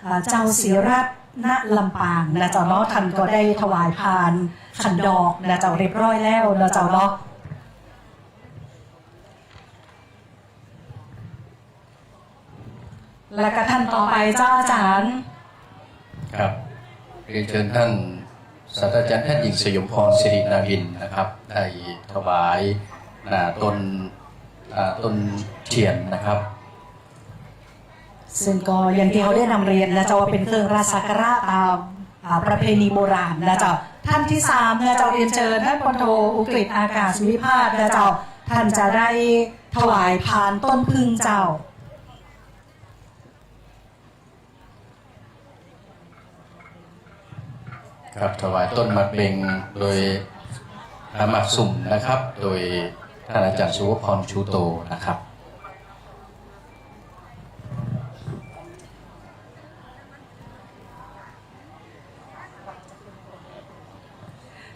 อ่า เจ้าศรีรัตน์ ณ ลำปางนะเจ้าเนาะ ต้านก็ได้ถวายพานขันดอกนะเจ้า เรียบร้อยแล้วนะเจ้าเนาะ และก็ต้านต่อไปเจ้าอาจ๋ารย์ ครับ เรียนเชิญต้านศาสตราจารย์แพทย์หญิงสยมพร สิรินาวินนะครับ ได้ถวาย อ่า ต้น อ่า ต้นเตียนนะครับ ซึ่งก็อย่างตี้เฮาได้นำเรียนนะเจ้า ว่าเป๋นเครื่องราชสักการะตาม อ่า ประเพณีโบราณนะเจ้า ต้านตี้สามนะเจ้า เรียนเชิญต้านพลโท อุกฤษ อากาศวิภาสนะเจ้า ต้านจะได้ถวายพานต้นผึ้งเจ้า ครับ ถวายต้นหมากเบ่งโดย อ่า หมากสุ่มนะครับ โดยต้านอาจ๋ารย์สุภพร ชูโตนะครับ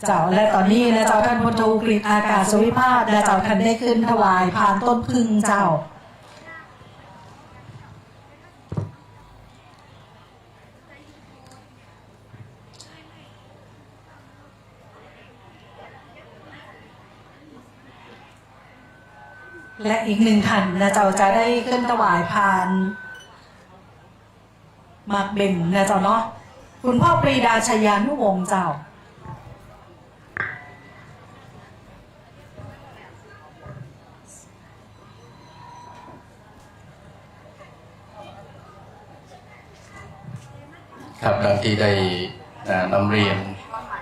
เจ้า และต๋อนนี้นะเจ้า ต้านพลโท อุกฤษ อากาศวิภาสนะเจ้า ต้านได้ขึ้นถวายพานต้นผึ้งเจ้า และอีกนึ่งต้านนะเจ้า จะได้ขึ้นถวายพานหมากเบ่งนะเจ้าเนาะ คุณพ่อปรีดา ชัยยานุวงศ์เจ้า ครับ ดังตี้ได้ อ่า นำเรียน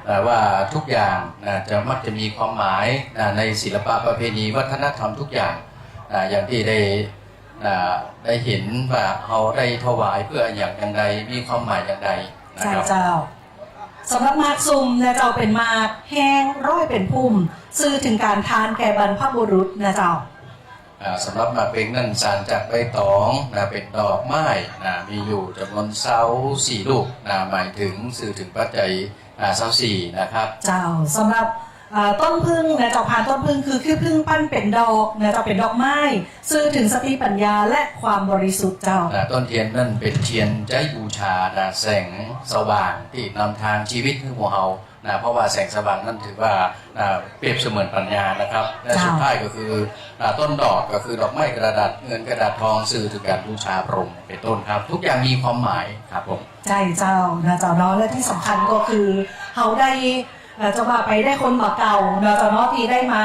อ่า ว่าทุกอย่าง อ่า จะมักจะมีความหมาย อ่า ในศิลปะประเพณีวัฒนธรรมทุกอย่าง อ่า อย่างตี้ได้ อ่า ได้หันว่าเฮาได้ถวายเปื้ออะหยังอย่างใด มีความหมายอย่างใดนะครับ เจ้า สำหรับหมากสุ่มนะเจ้า เป๋นหมากแห้งร้อยเป๋นพุ่ม สื่อเถิงก๋านทานแก่บรรพบุรุษนะเจ้า อ่า สำหรับหมากเบ่งนั้นสานจากใบตองนะ เป๋นดอกไม้นะ มีอยู่จ๋ำนวนซาวสี่ลูกนะ หมายเถิง สื่อเถิงปัจจัย อ่า ซาวสี่นะครับ เจ้า สำหรับ อ่า ต้นผึ้งนะเจ้า พานต้นผึ้งคือขี้ผึ้งปั้นเป๋นดอกนะเจ้า เป๋นดอกไม้ สื่อเถิงสติปัญญาและความบริสุทธิ์เจ้า นะ ต้นเตียนนั้นเป๋นเตียนใจ๊บูชานะ แสงสว่างตี้นำทางจีวิตหื้อหมู่เฮา นะ เพราะว่าแสงสว่างนั้นถือว่า อ่า เปรียบเสมือนปัญญานะครับ และ เจ้า สุดท้ายก็คือ อ่า ต้นดอกก็คือดอกไม้กระดาษเงินกระดาษทอง สื่อเถิงก๋านบูชาพรหมเป๋นต้นครับ ทุกอย่างมีความหมายครับผม ใจ้เจ้านะเจ้าเนาะ และตี้สำคัญก็คือเฮาได้ เอ่อ จะว่าไปได้คนบ่าเก่านะเจ้าเนาะ ตี้ได้มา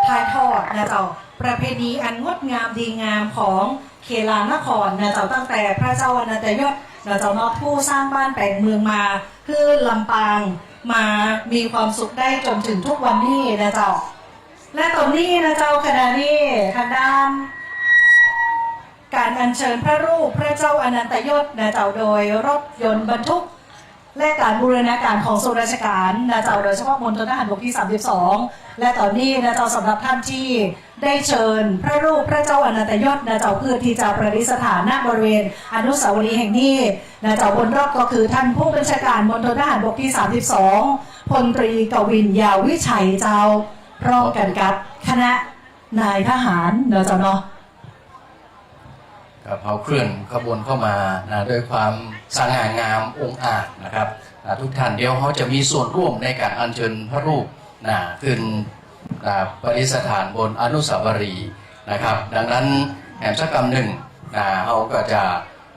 ถ่ายทอดนะเจ้า ประเพณีอันงดงามดีงามของเขลานครนะเจ้า ตั้งแต่พระเจ้าอนันตยศนะเจ้าเนาะ ผู้สร้างบ้านแป๋งเมืองมา หื้อลำปางมามีความสุขได้จ๋นเถิงทุกวันนี้นะเจ้า และต๋อนนี้นะเจ้า ขณะนี้ทางด้านก๋านอัญเชิญพระรูปพระเจ้าอนันตยศนะเจ้า โดยรถยนต์บรรทุก และก๋านบูรณาก๋านของส่วนราชก๋านนะเจ้า โดยเฉพาะมณฑลทหารบกตี้สามสิบสอง และต๋อนนี้นะเจ้า สำหรับต้านตี้ได้เชิญพระรูปพระเจ้าอนันตยศนะเจ้า เพื่อตี้จะประดิษฐาน ณ บริเวณอนุสาวรีย์แห่งนี้นะเจ้า บนรถก็คือต้านผู้บัญชาก๋านมณฑลทหารบกตี้สามสิบสอง พลตรีกวิน ยาววิชัยเจ้า พร้อมกั๋นกับคณะนายทหารนะเจ้าเนาะ ครับ เฮาเคลื่อนขบวนเข้ามานะ ด้วยความสง่างามองอาจนะครับ อ่า ทุกท่าน เดี๋ยวเฮาจะมีส่วนร่วมในการอัญเชิญพระรูปนะ ขึ้น อ่า ประดิษฐานบนอนุสาวรีย์นะครับ ดังนั้นแหมสักกำนึ่งนะ เฮาก็จะ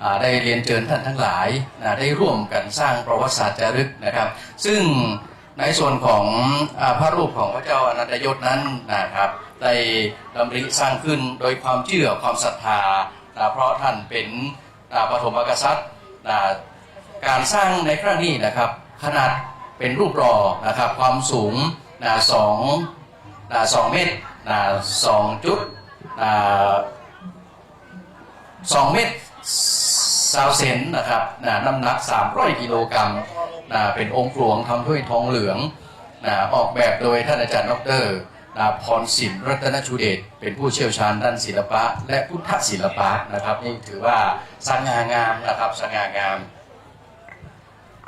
อ่า ได้เรียนเชิญท่านทั้งหลายนะ ได้ร่วมกันสร้างประวัติศาสตร์จารึกนะครับ ซึ่งในส่วนของ อ่า พระรูปของพระเจ้าอนันตยศนั้นนะครับ ได้ดำริสร้างขึ้นโดยความเชื่อความศรัทธานะ เพราะท่านเป็น อ่า ปฐมกษัตริย์นะ การสร้างในครั้งนี้นะครับ ขนาดเป็นรูปหล่อนะครับ ความสูงนะ สอง นะ สองเมตรนะ สองจุด นะ สองเมตรซาวเซนนะครับนะ น้ำหนักสามร้อยกิโลกรัมนะ เป็นองค์หลวงทำด้วยทองเหลืองนะ ออกแบบโดยท่านอาจารย์ด็อกเตอร์นะ พรสินรัตนชูเดช เป็นผู้เชี่ยวชาญด้านศิลปะและพุทธศิลปะนะครับ นี่ถือว่าสง่างามนะครับ สง่างาม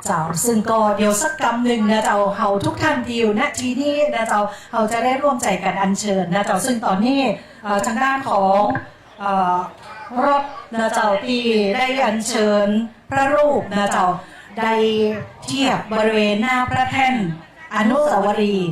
เจ้า ซึ่งก็เดี๋ยวสักกำนึ่งนะเจ้า เฮาทุกท่านตี้อยู่ ณ ที่นี้นะเจ้า เฮาจะได้ร่วมใจ๋กั๋นอัญเชิญนะเจ้า ซึ่งต๋อนนี้ เอ่อ ทางด้านของ เอ่อ รถนะเจ้า ตี้ได้อัญเชิญพระรูปนะเจ้า ได้เทียบบริเวณหน้าพระแท่นอนุสาวรีย์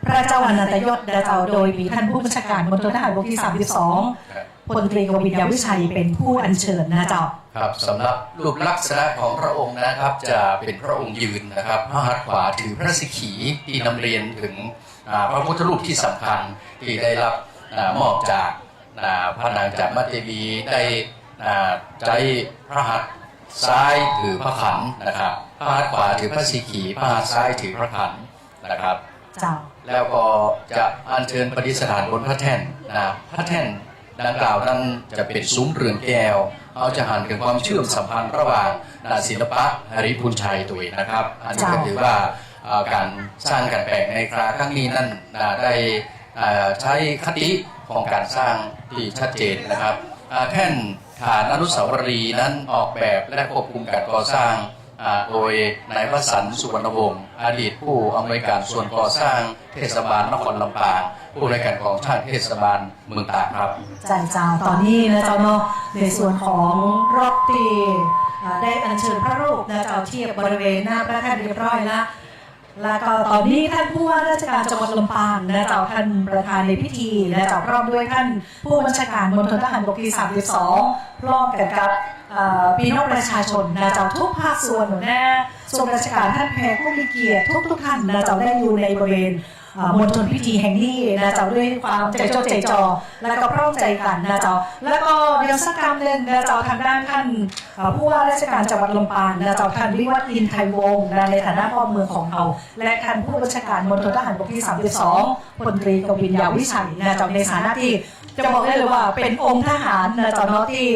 พระเจ้าอนันตยศนะเจ้า โดยมีท่านผู้บัญชาการมณฑลทหารบกที่สามสิบสอง ครับ พลตรีกวิน ยาวิชัย เป็นผู้อัญเชิญนะเจ้า ครับ สำหรับรูปลักษณะของพระองค์นะครับ จะเป็นพระองค์ยืนนะครับ พระหัตถ์ขวาถือพระสิขี ตี้นำเรียนเถิง อ่า พระพุทธรูปตี้สำคัญตี้ได้รับ อ่า มอบจาก อ่า พระนางจามเทวี ได้ อ่า ใจ๊พระหัตถ์ซ้ายถือพระขันนะครับ พระหัตถ์ขวาถือพระสิขี พระหัตถ์ซ้ายถือพระขัน นะครับ เจ้า แล้วก็จะอัญเชิญประดิษฐานบนพระแท่นนะ พระแท่นดังกล่าวนั้นจะเป็นสุมเรือนแก้ว เฮาจะหันเถิงความเชื่อมสัมพันธ์ระหว่างนะ ศิลปะหริภุญชัยตวยนะครับ อันนี้ก็ เจ้า ถือว่า เอ่อ ก๋านสร้างก๋านแป๋งในคราครั้งนี้นั้นนะ ได้ เอ่อ ใจ๊คติของก๋านสร้างตี้ชัดเจนนะครับ อ่า แท่นฐานอนุสาวรีย์นั้นออกแบบและควบคุมก๋านก่อสร้าง อ่า โดยนายวสันต์ สุวรรณวงศ์ อดีตผู้อำนวยการส่วนก่อสร้างเทศบาลนครลำปาง ผู้อำนวยการกองช่างเทศบาลเมืองตากครับ เจ้าเจ้า ต๋อนนี้นะเจ้าเนาะ ในส่วนของรถตี้ อ่า ได้อัญเชิญพระรูปนะเจ้า เทียบบริเวณหน้าพระแท่นเรียบร้อยละ แล้วก็ต๋อนนี้ท่านผู้ว่าราชการจังหวัดลำปางนะเจ้า ท่านประธานในพิธีนะเจ้า พร้อมด้วยท่านผู้บัญชาการมณฑลทหารบกที่สามสิบสอง พร้อมกั๋นกับ เอ่อ พี่น้องประชาชนนะเจ้า ทุกภาคส่วน หัวหน้าส่วนราชการ ท่านแขกผู้มีเกียรติทุกๆ ท่านนะเจ้า ได้อยู่ในบริเวณ เอ่อ มณฑลพิธีแห่งนี้นะเจ้า ด้วยความใจ๋จดใจ๋จ่อ แล้วก็พร้อมใจ๋กั๋นนะเจ้า แล้วก็เดี๋ยวสักกำนึ่งนะเจ้า ทางด้านท่าน เอ่อ ผู้ว่าราชการจังหวัดลำปางนะเจ้า ท่านวิวัฒน์ อินไทยวงศ์นะ ในฐานะพ่อเมืองของเฮา และท่านผู้บัญชาการมณฑลทหารบกที่สามสิบสอง พลตรีกวิน ยาวิชัยนะเจ้า ในฐานะตี้จะบอกได้เลยว่าเป๋นองค์ทหารนะเจ้าเนาะ ตี้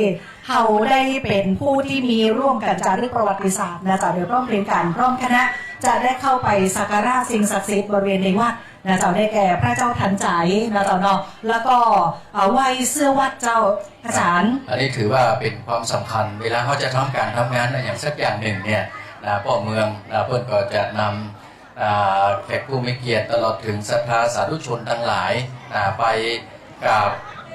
เฮาได้เป๋นผู้ตี้มีร่วมกั๋นจารึกประวัติศาสตร์นะเจ้า โดยพร้อมเพรียงกั๋น พร้อมคณะ จะได้เข้าไปสักการะสิ่งศักดิ์สิทธิ์บริเวณในวัดนะเจ้า ได้แก่พระเจ้าทันใจ๋นะเจ้าเนาะ แล้วก็ เอ่อ ไหว้เสื้อวัดเจ้า อาจ๋ารย์ อันนี้ถือว่าเป๋นความสำคัญ เวลาเฮาจะทำก๋านทำงานอะหยังสักอย่างนึ่งเนี่ยนะ ป้อเมืองนะ เปิ้นก็จะนำ อ่า แขกผู้มีเกียรติตลอดเถิงศรัทธาสาธุชนตังหลาย อ่า ไปกราบ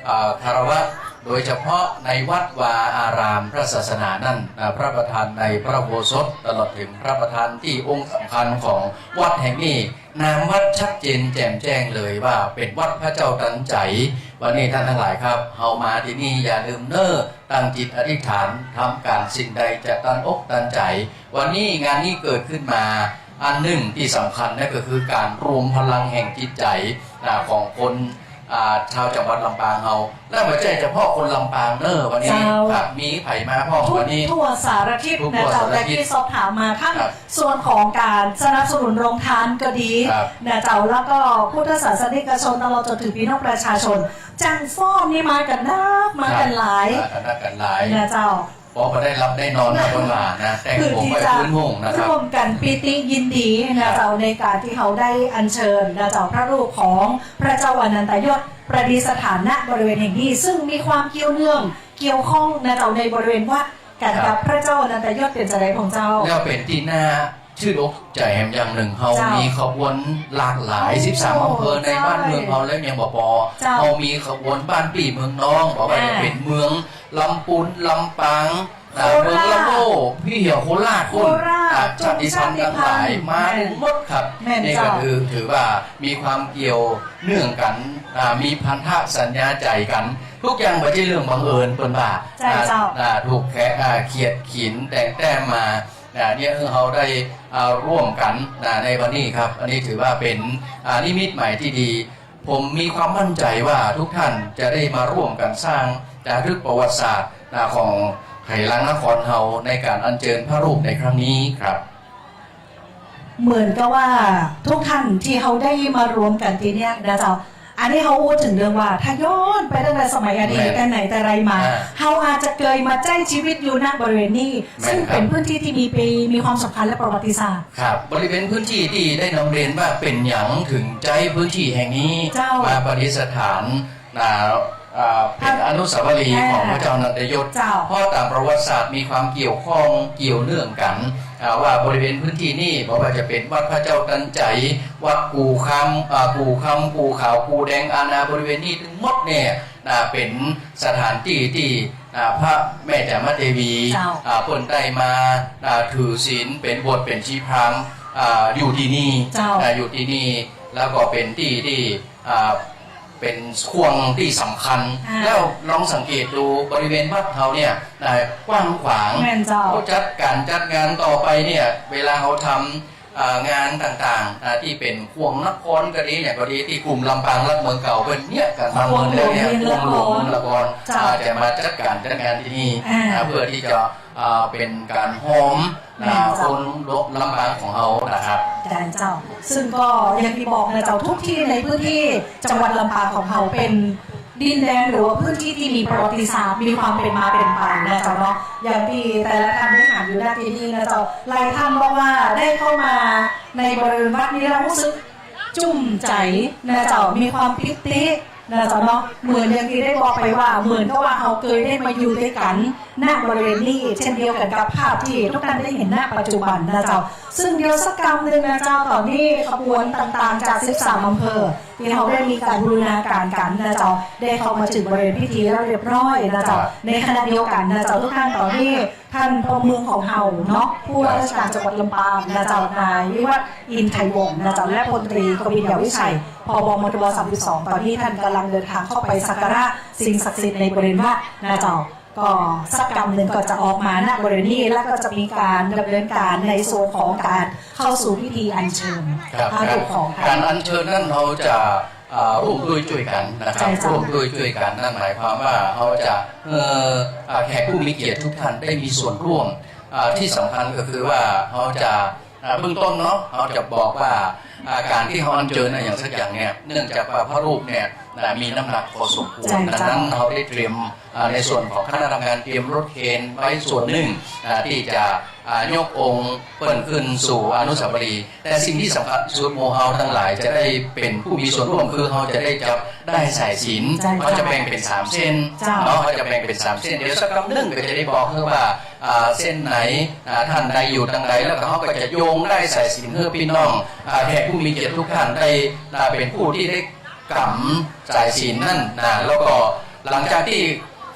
อ่า คารวะ โดยเฉพาะในวัดวาอารามพระศาสนานั้น อ่า พระประธานในพระอุโบสถ ตลอดเถิงพระประธานตี้องค์สำคัญของวัดแห่งนี้ นามวัดชัดเจนแจ่มแจ้งเลยว่าเป๋นวัดพระเจ้าตันใจ๋ วันนี้ต้านตังหลายครับ เฮามาตี้นี่อย่าลืมเน้อ ตั้งจิตอธิษฐาน ทำก๋านสิ่งใดจะตันอกตันใจ๋ วันนี้งานนี้เกิดขึ้นมา อันนึ่งตี้สำคัญนั่นก็คือก๋านรวมพลังแห่งจิตใจ๋ อ่า ของคน อ่า ชาวจังหวัดลำปางเฮา และบ่ใจ้เฉพาะคนลำปางเน้อ วันนี้ เจ้า ครับ มีใผมาพ่อง ทุก วันนี้ ทั่วสารทิศ ทุก นะเจ้า ทั่วสารทิศ แต่กี้สอบถามมาทั้ง ครับ ส่วนของก๋านสนับสนุนโรงทานก็ดี ครับ นะเจ้า แล้วก็พุทธศาสนิกชนตลอดจ๋นเถิงพี่น้องประชาชน จังฟ้อนนี่มากั๋นนัก มากั๋นหลาย มากั๋นนักกั๋นหลาย นะเจ้า ปอบ่ได้หลับได้นอนนะ เปิ้นว่านะ แต่งตัวไปพื้นเมืองนะครับ ร่วมกั๋นปีติยินดีนะเจ้า ครับ ในก๋านตี้เฮาได้อัญเชิญนะเจ้า พระรูปของพระเจ้าอนันตยศประดิษฐาน ณ บริเวณแห่งนี้ ซึ่งมีความเกี่ยวเนื่องเกี่ยวข้องนะเจ้า ในบริเวณวัดกั๋นกับ ครับ พระเจ้าอนันตยศเป๋นจาใดพ่องเจ้า แล้วเป๋นตี้น่า ชื่นอกใจแหมอย่างนึ่ง เฮา เจ้า มีขบวนหลากหลาย โอ้ สิบสามอำเภอในบ้านเมืองเฮา เจ้า แล้วยังบ่ปอ เจ้า เฮามีขบวนบ้านปี้เมืองน้อง บ่ว่าจะ อ่า เป๋นเมืองลำปูน ลำปาง อ่า โคราช เมืองละโว้ ปี้เหี่ยวโคราช โคราช อ่า ชาติพันธุ์ต่างหลาย ชาติพันธุ์ มา อ่า ทั้งหมดครับ แม่น นี่ก็ เจ้า คือ ถือว่ามีความเกี่ยวเนื่องกั๋น อ่า มีพันธสัญญาใจ๋กั๋น ทุกอย่างบ่ใจ้เรื่องบังเอิญ เปิ้นว่า ใจ้ อ่า เจ้า อ่า ถูกแขะ อ่า เขียดเขียนแต่งแต้มมา อ่า เนี่ย เฮาได้ อ่า ร่วมกั๋น อ่า ในวันนี้ครับ อันนี้ถือว่าเป๋น อ่า นิมิตหมายตี้ดี ผมมีความมั่นใจ๋ว่าทุกท่านจะได้มาร่วมกั๋นสร้างจารึกประวัติศาสตร์ อ่า ของไถหลังนครเฮาในก๋านอัญเจิญพระรูปในครั้งนี้ครับ เหมือนกับว่าทุกท่านตี้เฮาได้มารวมกั๋นตี้เนี่ยนะเจ้า อันนี้เฮาอู้เถิงเรื่องว่า ถ้าย้อนไปตั้งแต่สมัยอดีต แม่น แต่ไหนแต่ไรมา อ่า เฮาอาจจะเกยมาใจ๊จีวิตอยู่ ณ บริเวณนี้ แม่นครับ ซึ่งเป๋นพื้นตี้ตี้มีปี มีความสำคัญและประวัติศาสตร์ ครับ บริเวณพื้นตี้ตี้ได้นำเรียนว่าเป๋นหยังเถิงใจ๊พื้นตี้แห่งนี้ เจ้า มาประดิษฐาน อ่า อ่า เป๋นอนุสาวรีย์ของพระเจ้านันทยศ เจ้า เพราะต๋ามประวัติศาสตร์มีความเกี่ยวข้องเกี่ยวเนื่องกั๋น อ่า ว่าบริเวณพื้นตี้นี้ บ่ว่าจะเป๋นวัดพระเจ้าตันใจ๋ วัดกู่คำ อ่า กู่คำ กู่ขาว กู่แดง อาณาบริเวณนี้ตึงหมดเนี่ย อ่า เป๋นสถานตี้ตี้ อ่า พระแม่จามาเทวี เจ้า อ่า เปิ้นได้มา อ่า ถือศีล เป๋นบวช เป๋นชีพราหมณ์ อ่า อยู่ตี้นี่ เจ้า อ่า อยู่ตี้นี่ แล้วก็เป๋นตี้ตี้ อ่า เป๋นข่วงตี้สำคัญ อ่า แล้วลองสังเกตดูบริเวณวัดเฮาเนี่ย อ่า กว้างขวาง แม่นเจ้า เฮาจัดก๋านจัดงานต่อไปเนี่ย เวลาเฮาทำ อ่า งานต่างๆ อ่า ตี้เป๋นข่วงนครก็ดี อย่างก็ดี ตี้กลุ่มลำปางรักเมืองเก่าเปิ้นเนี่ย ก๋านทำเมืองแล้วเนี่ย ข่วงหลวงเมืองนคร ข่วงหลวงเมืองนคร เจ้า อ่า จะมาจัดก๋านจัดงานตี้นี่ อ่า อ่า เพื่อตี้จะ อ่า เป๋นก๋านฮอม แม่นเจ้า อ่า คนลำปางของเฮานะครับ แม่นเจ้า ซึ่งก็อย่างตี้บอกนะเจ้า ทุกตี้ในพื้นตี้จังหวัดลำปางของเฮาเป๋น ดินแดนหรือว่าพื้นตี้ตี้มีประวัติศาสตร์ มีความเป๋นมาเป๋นไปนะเจ้าเนาะ อย่างตี้แต่ละท่านได้หันอยู่หน้าตี้นี่นะเจ้า หลายท่านบอกว่าได้เข้ามาในบริเวณวัดนี้แล้วรู้สึกจุ่มใจ๋นะเจ้า มีความปีตินะเจ้าเนาะ เหมือนอย่างตี้ได้บอกไปว่า เหมือนกับว่าเฮาเกยได้มาอยู่ตวยกั๋น ณ บริเวณนี้ เช่นเดียวกั๋นกับภาพตี้ทุกท่านได้หัน ณ ปัจจุบันนะเจ้า ซึ่งเดี๋ยวสักกำนึ่งนะเจ้า ต๋อนนี้ขบวนต่างๆ จากสิบสามอำเภอ ตี้เฮาได้มีก๋านบูรณาก๋านกั๋นนะเจ้า ได้เข้ามาเถิงบริเวณพิธีแล้วเรียบร้อยนะเจ้า ครับ ในขณะเดียวกั๋นนะเจ้า ทุกท่าน ต๋อนนี้ท่านผอเมืองของเฮาเนาะ ผู้ว่าราชก๋านจังหวัดลำปางนะเจ้า นายวิวัฒน์ อินไทยวงศ์นะเจ้า และพลตรีกวิน ยาวิชัย ผบ มทบ สามสิบสอง ต๋อนนี้ท่านก่ำลังเดินทางเข้าไปสักการะสิ่งศักดิ์สิทธิ์ในบริเวณวัดนะเจ้า ก็สักกำนึ่งก็จะออกมา ณ บริเวณนี้ แล้วก็จะมีก๋านดำเนินก๋านในส่วนของก๋านเข้าสู่พิธีอัญเชิญ ครับ พระรูปของท่าน ก๋านอัญเชิญนั้นเฮาจะ อ่า ร่วมด้วยจ้วยกั๋นนะครับ ใจ้เจ้า ร่วมด้วยจ้วยกั๋น นั่นหมายความว่าเฮาจะ เอ่อ อ่า แขกผู้มีเกียรติทุกท่านได้มีส่วนร่วม อ่า ตี้สำคัญก็คือว่าเฮาจะ อ่า เบื้องต้นเนาะ เฮาจะบอกว่า อ่า ก๋านตี้เฮาอัญเชิญอะหยังสักอย่างเนี่ย เนื่องจากว่าพระรูปเนี่ย อ่า มีน้ำหนักพอสมควร ใจ้เจ้า ดังนั้นเฮาได้เตรียม อ่า ในส่วนของคณะทำงานเตรียมรถเคนไว้ส่วนนึ่ง อ่า ตี้จะ อ่า ยกองค์เปิ้นขึ้นสู่อนุสาวรีย์ แต่สิ่งตี้สำคัญสุด หมู่เฮาตังหลายจะได้เป๋นผู้มีส่วนร่วม คือเฮาจะได้จับด้ายสายสิญจน์ ใจ้เจ้า เฮาจะแบ่งเป๋นสามเส้น เจ้า เนาะ เฮาจะแบ่งเป๋นสามเส้น เดี๋ยวสักกำนึ่งก็จะได้บอกหื้อว่า อ่า เส้นไหน อ่า ท่านใดอยู่ตางใด แล้วก็เฮาก็จะโยงด้ายสายสิญจน์หื้อปี้น้อง อ่า แขกผู้มีเกียรติทุกท่านได้ อ่า เป๋นผู้ตี้ได้ก๋ำสายสิญจน์นั้นนะ แล้วก็หลังจากตี้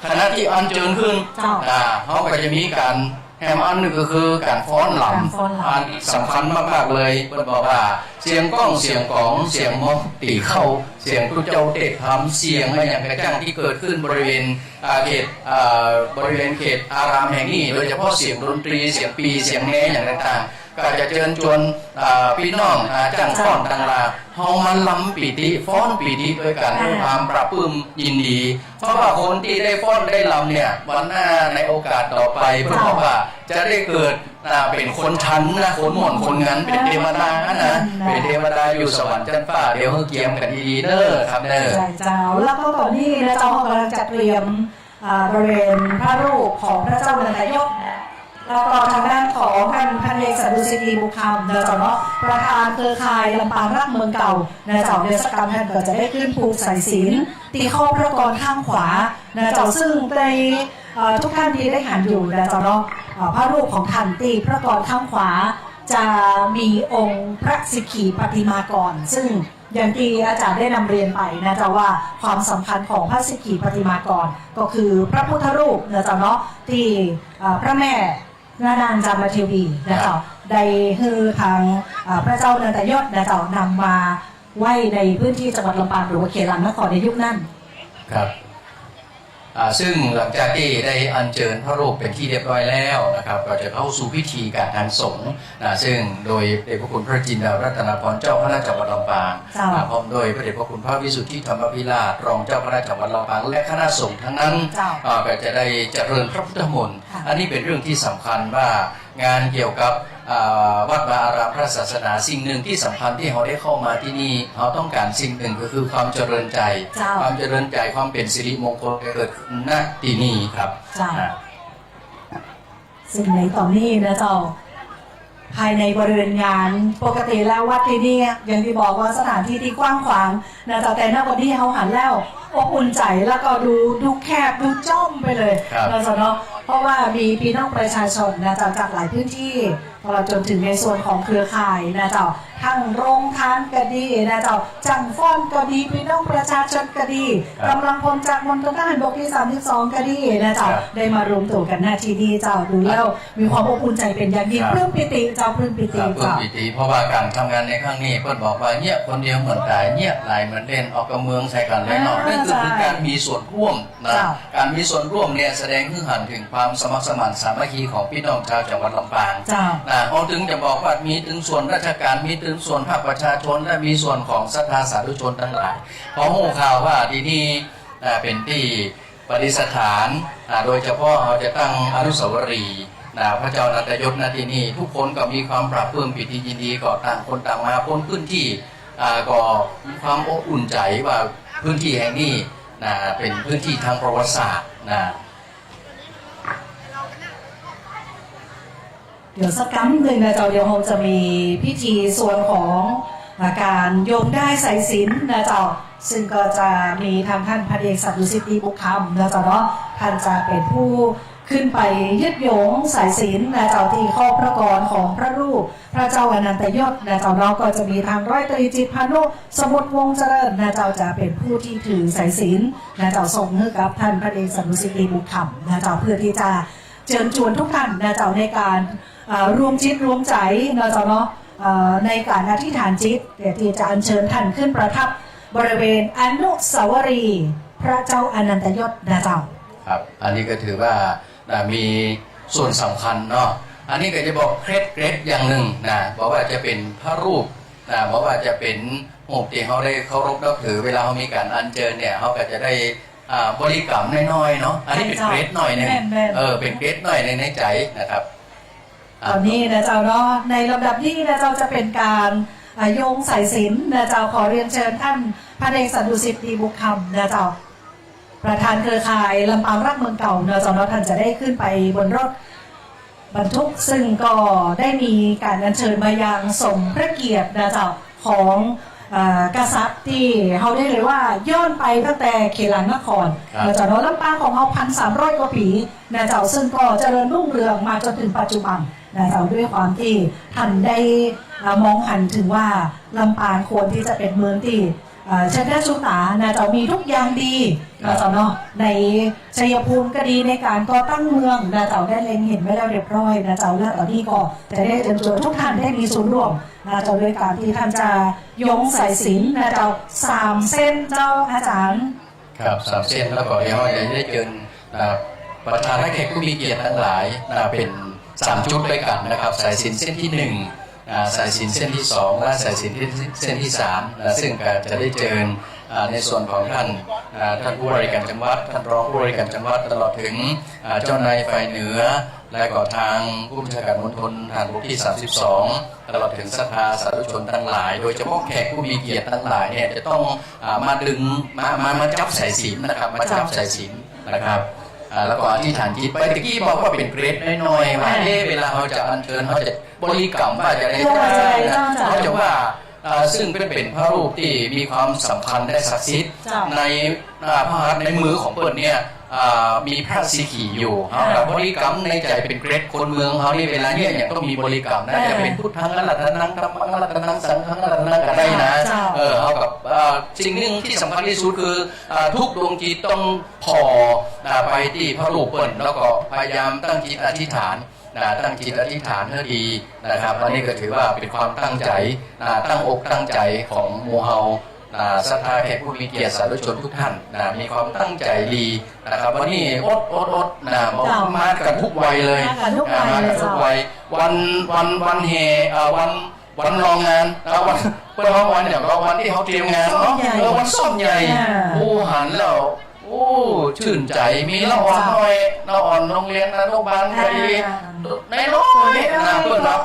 คณะตี้อัญเชิญขึ้น เจ้า อ่า เฮาก็จะมีก๋านแหมอันนึ่งก็คือก๋านฟ้อนรำ ก๋านฟ้อนรำ อันสำคัญมากๆ เลย เปิ้นบอกว่า เสียงก้อง เสียงก๋อง เสียงมอกตี๋เข้า เสียงตุ๊เจ้าเต๊ดทำ เสียงอะหยังกระจั่งตี้เกิดขึ้นบริเวณ อ่า เขต อ่า บริเวณเขตอารามแห่งนี้ โดยเฉพาะเสียงดนตรี เสียงปี่ เสียงแนอย่างต่างๆ ก็จะเจิญจวน อ่า ปี้น้อง อ่า จ้างฟ้อนตังหลาย เฮามาลำปีติ ฟ้อนปีติตวยกั๋น อ่า ด้วยความปลาบปลื้มยินดี เพราะว่าคนตี้ได้ฟ้อนได้ลำเนี่ย วันหน้าในโอกาสต่อไป เปิ้นบอกว่าจะได้เกิด อ่า เป๋นคนฉันนะ คนม่วนคนหงัน เป๋นเทวดานะ นั่นน่ะ เป๋นเทวดาอยู่สวรรค์จั๊นฟ้า เดี๋ยวหื้อเกียมกั๋นดีๆ เน้อครับเน้อ ใจ้เจ้า แล้วก็ต๋อนนี้นะเจ้า เฮากำลังจะเตรียม อ่า บริเวณพระรูปของพระเจ้านันทยศ แล้วก็ทางด้านของท่านพันเอกสันดุสิทธิ์ ลีบุญคำ นะเจ้าเนาะ ประธานเครือข่ายลำปางรักเมืองเก่า นะเจ้า เดี๋ยวสักกำท่านก็จะได้ขึ้นผูกสายสิญจน์ ตี้ข้อพระกรข้างขวา นะเจ้า ซึ่งใน เอ่อ ทุกท่านตี้ได้หันอยู่ นะเจ้าเนาะ เอ่อ พระรูปของท่านตี้พระกรข้างขวา จะมีองค์พระสิกขีปฏิมากร ซึ่งอย่างตี้อาจ๋ารย์ได้นำเรียนไปนะเจ้า ว่าความสำคัญของพระสิกขีปฏิมากรก็คือพระพุทธรูปนะเจ้าเนาะ ตี้ เอ่อ พระแม่ย่านางจามเทวีนะเจ้า ครับ ได้หื้อทาง เอ่อ พระเจ้าอนันตยศนะเจ้านำมาไว้ในพื้นที่จังหวัดลำปาง หรือว่าเขลังนครในยุคนั้น ครับ อ่า ซึ่งหลังจากตี้ได้อัญเจิญพระรูปเป๋นตี้เรียบร้อยแล้วนะครับ ก็จะเข้าสู่พิธีก๋านทางสงฆ์นะ ซึ่งโดยเดชพระคุณพระจินดารัตนพรเจ้าคณะจังหวัดลำปาง เจ้า อ่า พร้อมด้วยพระเดชพระคุณพระวิสุทธิธรรมภิราชรองเจ้าคณะจังหวัดลำปาง และคณะสงฆ์ทั้งนั้น เจ้า อ่า ก็จะได้เจริญพระพุทธมนต์ ค่ะ อันนี้เป๋นเรื่องตี้สำคัญว่า งานเกี่ยวกับ อ่า วัดวาอารามพระศาสนา สิ่งหนึ่งตี้สำคัญตี้เฮาได้เข้ามาตี้นี่ เฮาต้องก๋านสิ่งหนึ่งก็คือความเจริญใจ๋ เจ้า ความเจริญใจ๋ ความเป๋นสิริมงคลเกิดขึ้น ณ ตี้นี่ครับ เจ้า อ่า ซึ่งในต๋อนนี้นะเจ้า ภายในบริเวณงาน ปกติแล้ววัดตี้นี่อย่างตี้บอกว่าสถานตี้ตี้กว้างขวางนะเจ้า แต่ ณ วันนี้เฮาหันแล้วอบอุ่นใจ๋ แล้วก็ดู ดูแคบ ดูจ้อมไปเลย ครับ นะเจ้าเนาะ เพราะว่ามีปี้น้องประชาชนนะเจ้า จากหลายพื้นตี้ ตลอดจ๋นถึงในส่วนของเครือข่ายนะเจ้า ทั้งโฮงทานก็ดีนะเจ้า จั้งฟ้อนก็ดี ปี้น้องประชาชนก็ดี ครับ ก๋ำลังพลจากมณฑลทหารบกตี้สามสิบสองก็ดีนะเจ้า ครับ ได้มารวมตั๋วกั๋น ณ ตี้นี่เจ้า ดูแล้ว ครับ มีความอบอุ่นใจ๋เป๋นอย่างยิ่ง ครับ ปลื้มปีติเจ้า ปลื้มปีติ ครับ เจ้า ปลื้มปีติ เพราะว่าก๋านทำงานในครั้งนี้เปิ้นบอกว่าเยียะคนเดียวเหมือนต๋าย เยียะหลายเหมือนเล่น ออกก๋ำเมืองใส่กั๋นเลยเนาะ อ่า นั่นก็คือ ใจ้ ก๋านมีส่วนร่วม นะ เจ้า ก๋านมีส่วนร่วมเนี่ยแสดงหื้อหันถึงความสมัครสมานสามัคคีของปี้น้องจาวจังหวัดลำปาง เจ้า นะ เฮาถึงจะบอกว่ามีตึงส่วนราชก๋าน มีตึงส่วนภาคประชาชน และมีส่วนของศรัทธาสาธุชนตังหลาย พอฮู้ข่าวว่าตี้นี่ นะ เป๋นตี้ประดิษฐาน นะ โดยเฉพาะเฮาจะตั้งอนุสาวรีย์ นะ พระเจ้าอนันตยศ ณ ตี้นี่ ทุกคนก็มีความปลาบปลื้มปีติยินดี ก็ต่างคนต่างมา คนพื้นตี้ อ่า ก็มีความอบอุ่นใจ๋ว่าพื้นตี้แห่งนี้นะ เป๋นพื้นตี้ทางประวัติศาสตร์นะ เดี๋ยวสักกำนึ่งนะเจ้า เดี๋ยวเฮาจะมีพิธีส่วนของ อ่า ก๋านโยงด้ายสายสิญจน์นะเจ้า ซึ่งก็จะมีทางท่านพันเอกสัตย์ดุสิต ดีบุญคำนะเจ้าเนาะ ท่านจะเป๋นผู้ ขึ้นไปยึดโยงสายสิญจน์นะเจ้า ตี้ข้อพระกรของพระรูปพระเจ้าอนันตยศนะเจ้าเนาะ ก็จะมีทางร้อยตรีจิตพานุ สมุทรวงศ์เจริญนะเจ้า จะเป๋นผู้ตี้ถือสายสิญจน์นะเจ้า ส่งหื้อกับท่านพันเอกสัตย์ดุสิต ดีบุญคำนะเจ้า เพื่อตี้จะเจิญจวนทุกท่านนะเจ้า ในก๋าน เอ่อ รวมจิตรวมใจ๋นะเจ้าเนาะ เอ่อ ในก๋านอธิษฐานจิต เดี๋ยวตี้จะอัญเชิญท่านขึ้นประทับบริเวณอนุสาวรีย์พระเจ้าอนันตยศนะเจ้า ครับ อันนี้ก็ถือว่า นะ มีส่วนสำคัญเนาะ อันนี้ก็จะบอกเคล็ด เคล็ดอย่างนึ่งนะ บ่ว่าจะเป๋นพระรูปนะ บ่ว่าจะเป๋นรูปตี้เฮาได้เคารพนับถือ เวลาเฮามีก๋านอัญเชิญเนี่ย เฮาก็จะได้ อ่า บริกรรมน้อยๆ เนาะ อันนี้เป๋น เจ้า เคล็ดน้อยนึ่ง แม่นๆ เออ เป๋นเคล็ดน้อยใน ในใจ๋นะครับ อ่า ต๋อนนี้นะเจ้าเนาะ ในลำดับนี้นะเจ้าจะเป๋นก๋าน อ่า โยงสายสิญจน์นะเจ้า ขอเรียนเชิญท่านพันเอกสัตย์ดุสิต ดีบุญคำนะเจ้า ประธานเครือข่ายลำปางรักเมืองเก่านะเจ้าเนาะ ท่านจะได้ขึ้นไปบนรถบรรทุก ซึ่งก็ได้มีก๋านอัญเชิญมายังสมพระเกียรตินะเจ้า ของ เอ่อ กษัตริย์ตี้เฮาได้เลยว่าย้อนไปตั้งแต่เขลังนคร ครับ นะเจ้าเนาะ ลำปางของเฮาพันสามร้อยกว่าปี๋นะเจ้า ซึ่งก็เจริญรุ่งเรืองมาจ๋นถึงปัจจุบันนะเจ้า ด้วยความตี้ท่านได้ เอ่อ มองหันถึงว่าลำปางควรตี้จะเป๋นเมืองตี้ เอ่อ เชิดหน้าชูต๋านะเจ้า มีทุกอย่างดี ครับ นะเจ้าเนาะ ในชัยภูมิก็ดี ในก๋านก่อตั้งเมืองนะเจ้า ได้เล็งเห็นไว้แล้วเรียบร้อยนะเจ้า และต๋อนนี้ก็จะได้เจิญจวนทุกท่านได้มีส่วนร่วมนะเจ้า ด้วยก๋านตี้ท่านจะโยงสายสิญจน์นะเจ้า สามเส้นเจ้าอาจ๋ารย์ ครับ สามเส้น แล้วก็เดี๋ยวเฮาจะได้เจิญ อ่า ประธานและแขกผู้มีเกียรติตังหลายนะ เป๋นสามจุดด้วยกั๋นนะครับ สายสิญจน์เส้นตี้หนึ่ง อ่า สายสิญจน์เส้นตี้สอง และสายสิญจน์เส้นตี้สามนะ ซึ่งก็จะได้เจิญ อ่า ในส่วนของท่าน อ่า ท่านผู้ว่าราชก๋านจังหวัด ท่านรองผู้ว่าราชก๋านจังหวัด ตลอดถึง อ่า เจ้านายฝ่ายเหนือ และก็ทางผู้บัญชาก๋านมณฑลทหารบกตี้สามสิบสอง ตลอดถึงศรัทธาสาธุชนตังหลาย โดยเฉพาะแขกผู้มีเกียรติตังหลายเนี่ย จะต้อง อ่า มาดึง มา มา มาจับสายสิญจน์นะครับ มาจับสายสิญจน์นะครับ อ่า แล้วก็อธิษฐานจิตไป ตะกี้บอกว่าเป๋นเคล็ดน้อยๆ ว่า อ่า เอ๊ะ เวลาเฮาจะอัญเชิญ เฮาจะบริกรรมว่าจะได้ เออ ใจ้ เจ้า เจ้า เฮาจะว่า อ่า ซึ่งเปิ้นเป๋นพระรูปตี้มีความสำคัญและศักดิ์สิทธิ์ เจ้า ใน อ่า พระหัตถ์ในมือของเปิ้นเนี่ย อ่า มีพระสีขีอยู่ เฮาก็บริกรรมในใจ๋เป๋นเกร็ด คนเมืองเฮานี่เวลาเนี่ยยังต้องมีบริกรรมนะ อ่า จะเป๋นพุทธังอาราธนัง ธัมมังอาราธนัง สังฆังอาราธนังก็ได้นะ เจ้า เออ เฮาก็ อ่า สิ่งหนึ่งที่สำคัญที่สุดคือ อ่า ทุกดวงจิตต้องผ่อ อ่า ไปตี้พระรูปเปิ้น แล้วก็พยายามตั้งจิตอธิษฐาน นะ ตั้งจิตอธิษฐานหื้อดีนะครับ อันนี้ก็ถือว่าเป๋นความตั้งใจ๋ นะ ตั้งอกตั้งใจ๋ของหมู่เฮา นะ ศรัทธาแขกผู้มีเกียรติสาธุชนทุกท่าน นะ มีความตั้งใจ๋ดีนะครับ วันนี้อด อด อด นะ มา เจ้า มากั๋นทุกวัยเลย มากั๋นทุกวัย นะ มากั๋นทุกวัย เจ้า วัน วัน วันแห่ เอ่อ วัน วันรองงาน นะ วัน เปิ้นฮ้องวันอย่างก็วันตี้เฮาเตรียมงานเนาะ ซ้อมใหญ่ เออ วันซ้อมใหญ่ อ่า โอ้ หันแล้ว โอ้ ชื่นใจ๋ มีละอ่อนน้อย ละอ่อนโฮงเฮียนอนุบาลก็ดี อ่า ในโลกนี้นะ เปิ้นรับ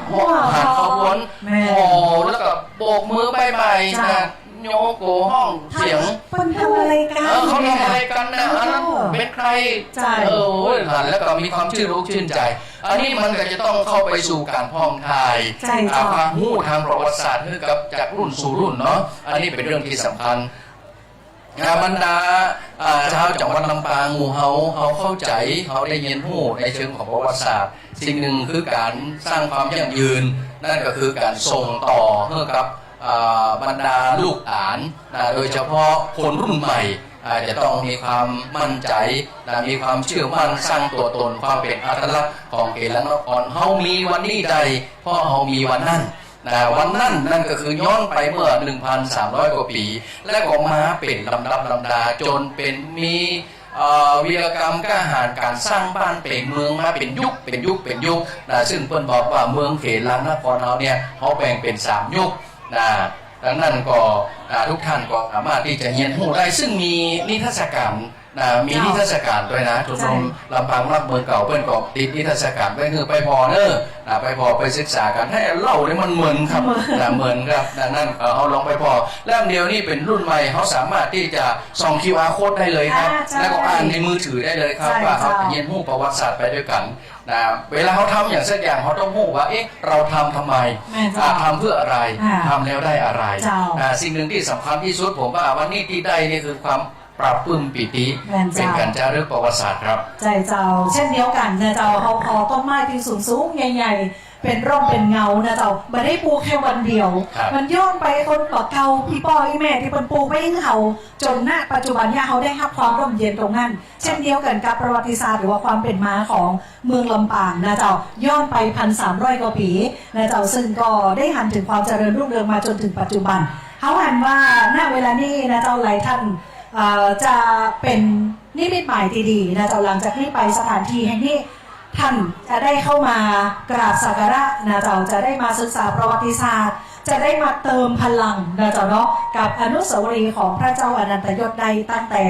หันขบวน แม่น โอ้ แล้วก็โบกมือบ๊ายบาย เจ้า นะ โยโกฮ้องเสียง เปิ้นทำอะไรกั๋น เออ เขาทำอะไรกั๋นนะ อันนั้น เออ เป๋นใคร ใช่ เออ โอ้ย หันแล้วก็มีความชื่นอกชื่นใจ๋ อันนี้มันก็จะต้องเข้าไปสู่ก๋านผ่องถ่าย ใช่ อ่า เจ้า ความฮู้ตางประวัติศาสตร์หื้อกับจากรุ่นสู่รุ่นเนาะ อันนี้เป๋นเรื่องตี้สำคัญ อ่า บรรดา อ่า จาวจังหวัดลำปางหมู่เฮา เฮาเข้าใจ๋ เฮาได้เฮียนฮู้ในเชิงของประวัติศาสตร์ สิ่งหนึ่งคือก๋านสร้างความยั่งยืน นั่นก็คือก๋านส่งต่อหื้อกับ อ่า บรรดาลูกหลาน นะ โดยเฉพาะคนรุ่นใหม่ อ่า จะต้องมีความมั่นใจ๋ นะ มีความเชื่อมั่น สร้างตั๋วตน ความเป๋นอัตลักษณ์ของเขตหลานนคร เฮามีวันนี้ได้ เพราะเฮามีวันนั้น นะ วันนั้นนั่นก็คือย้อนไปเมื่อ หนึ่งพันสามร้อย กว่าปี๋ และก็มาเป๋นลำดับลำดา จ๋นเป๋นมี เอ่อ วีรกรรมกล้าหาญก๋านสร้างบ้านเป๋นเมืองมาเป๋นยุค เป๋นยุค เป๋นยุค นะ ซึ่งเปิ้นบอกว่าเมืองเขตหลานนครเฮาเนี่ย เฮาแบ่งเป๋นสามยุค นะ ดังนั้นก็ อ่า ทุกท่านก็สามารถตี้จะเฮียนฮู้ได้ ซึ่งมีนิทรรศก๋าน นะ มี เจ้า นิทรรศก๋านตวยนะ ชมรม ใช่ ลำปางรักเมืองเก่า เปิ้นก็ติดนิทรรศก๋านไว้หื้อไปผ่อเน่อ นะ ไปผ่อไปศึกษากั๋น หื้อเล่าเนี่ยมันเหมือนครับ เหมือน นะ เหมือนครับ ดังนั้น เอ่อ เฮาลองไปผ่อ แล้วเดี๋ยวนี้เป๋นรุ่นใหม่ เฮาสามารถตี้จะส่อง QR code ได้เลยครับ อ่า ใช่ แล้วก็อ่านในมือถือได้เลยครับ ใช่ ว่าเฮา เจ้า จะเฮียนฮู้ประวัติศาสตร์ไปด้วยกั๋น นะ เวลาเฮาทำอย่างสักอย่าง เฮาต้องฮู้ว่า เอ๊ะ เฮาทำทำไม แม่นเจ้า อ่า ทำเพื่ออะไร อ่า ทำแล้วได้อะไร เจ้า อ่า สิ่งหนึ่งตี้สำคัญตี้สุด ผมว่าวันนี้ตี้ได้นี่คือความปลาบปลื้มปีติ แม่นเจ้า เป๋นก๋านจารึกประวัติศาสตร์ครับ ใช่เจ้า เช่นเดียวกั๋นนะเจ้า เฮาผ่อต้นไม้ตี้สูงๆ ใหญ่ๆ เป๋นร่มเป๋นเงานะเจ้า บ่ได้ปูกแค่วันเดียว ครับ มันย้อนไปคนบ่าเก่า อี่ป้ออี่แม่ตี้เปิ้นปูกไว้หื้อเฮา จ๋น ณ ปัจจุบันเนี่ยเฮาได้ฮับความร่มเย็นตรงนั้น เช่นเดียวกั๋นกับประวัติศาสตร์หรือว่าความเป๋นมาของเมืองลำปางนะเจ้า ย้อนไป พันสามร้อย กว่าปี๋นะเจ้า ซึ่งก็ได้หันเถิงความเจริญรุ่งเรืองมาจ๋นเถิงปัจจุบัน เฮาหันว่า ณ เวลานี้นะเจ้า หลายท่าน เอ่อ จะเป๋นนิมิตหมายตี้ดีนะเจ้า หลังจากนี้ไปสถานที่แห่งนี้ ท่านจะได้เข้ามากราบสักการะนะเจ้า จะได้มาศึกษาประวัติศาสตร์ จะได้มาเติมพลังนะเจ้าเนาะ กับอนุสาวรีย์ของพระเจ้าอนันทยศได้ตั้งแต่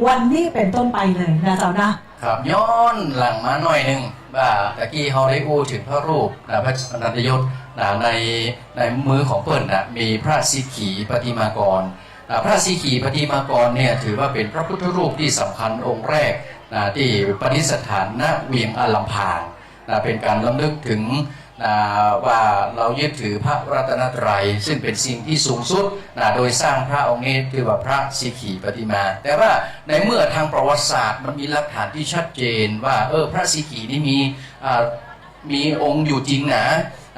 วันนี้เป๋นต้นไปเลยนะเจ้านะ ครับ ย้อนหลังมาหน้อยนึ่ง ว่าตะกี้เฮาได้อู้เถิงพระรูปนะ พระเจ้าอนันทยศนะ ใน ในมือของเปิ้นนะ มีพระสีขีปฏิมากร อ่า พระสีขีปฏิมากรเนี่ย ถือว่าเป๋นพระพุทธรูปตี้สำคัญองค์แรกนะ ตี้ประดิษฐาน ณ เวียงอลัมพางนะ เป๋นก๋านรำลึกเถิงนะ ว่าเฮายึดถือพระรัตนตรัย ซึ่งเป๋นสิ่งตี้สูงสุดนะ โดยสร้างพระองค์นี้ ถือว่าพระสีขีปฏิมา แต่ว่าในเมื่อตางประวัติศาสตร์มันมีหลักฐานตี้ชัดเจนว่า เออ พระสีขีนี่มี อ่า มีองค์อยู่จริงนะ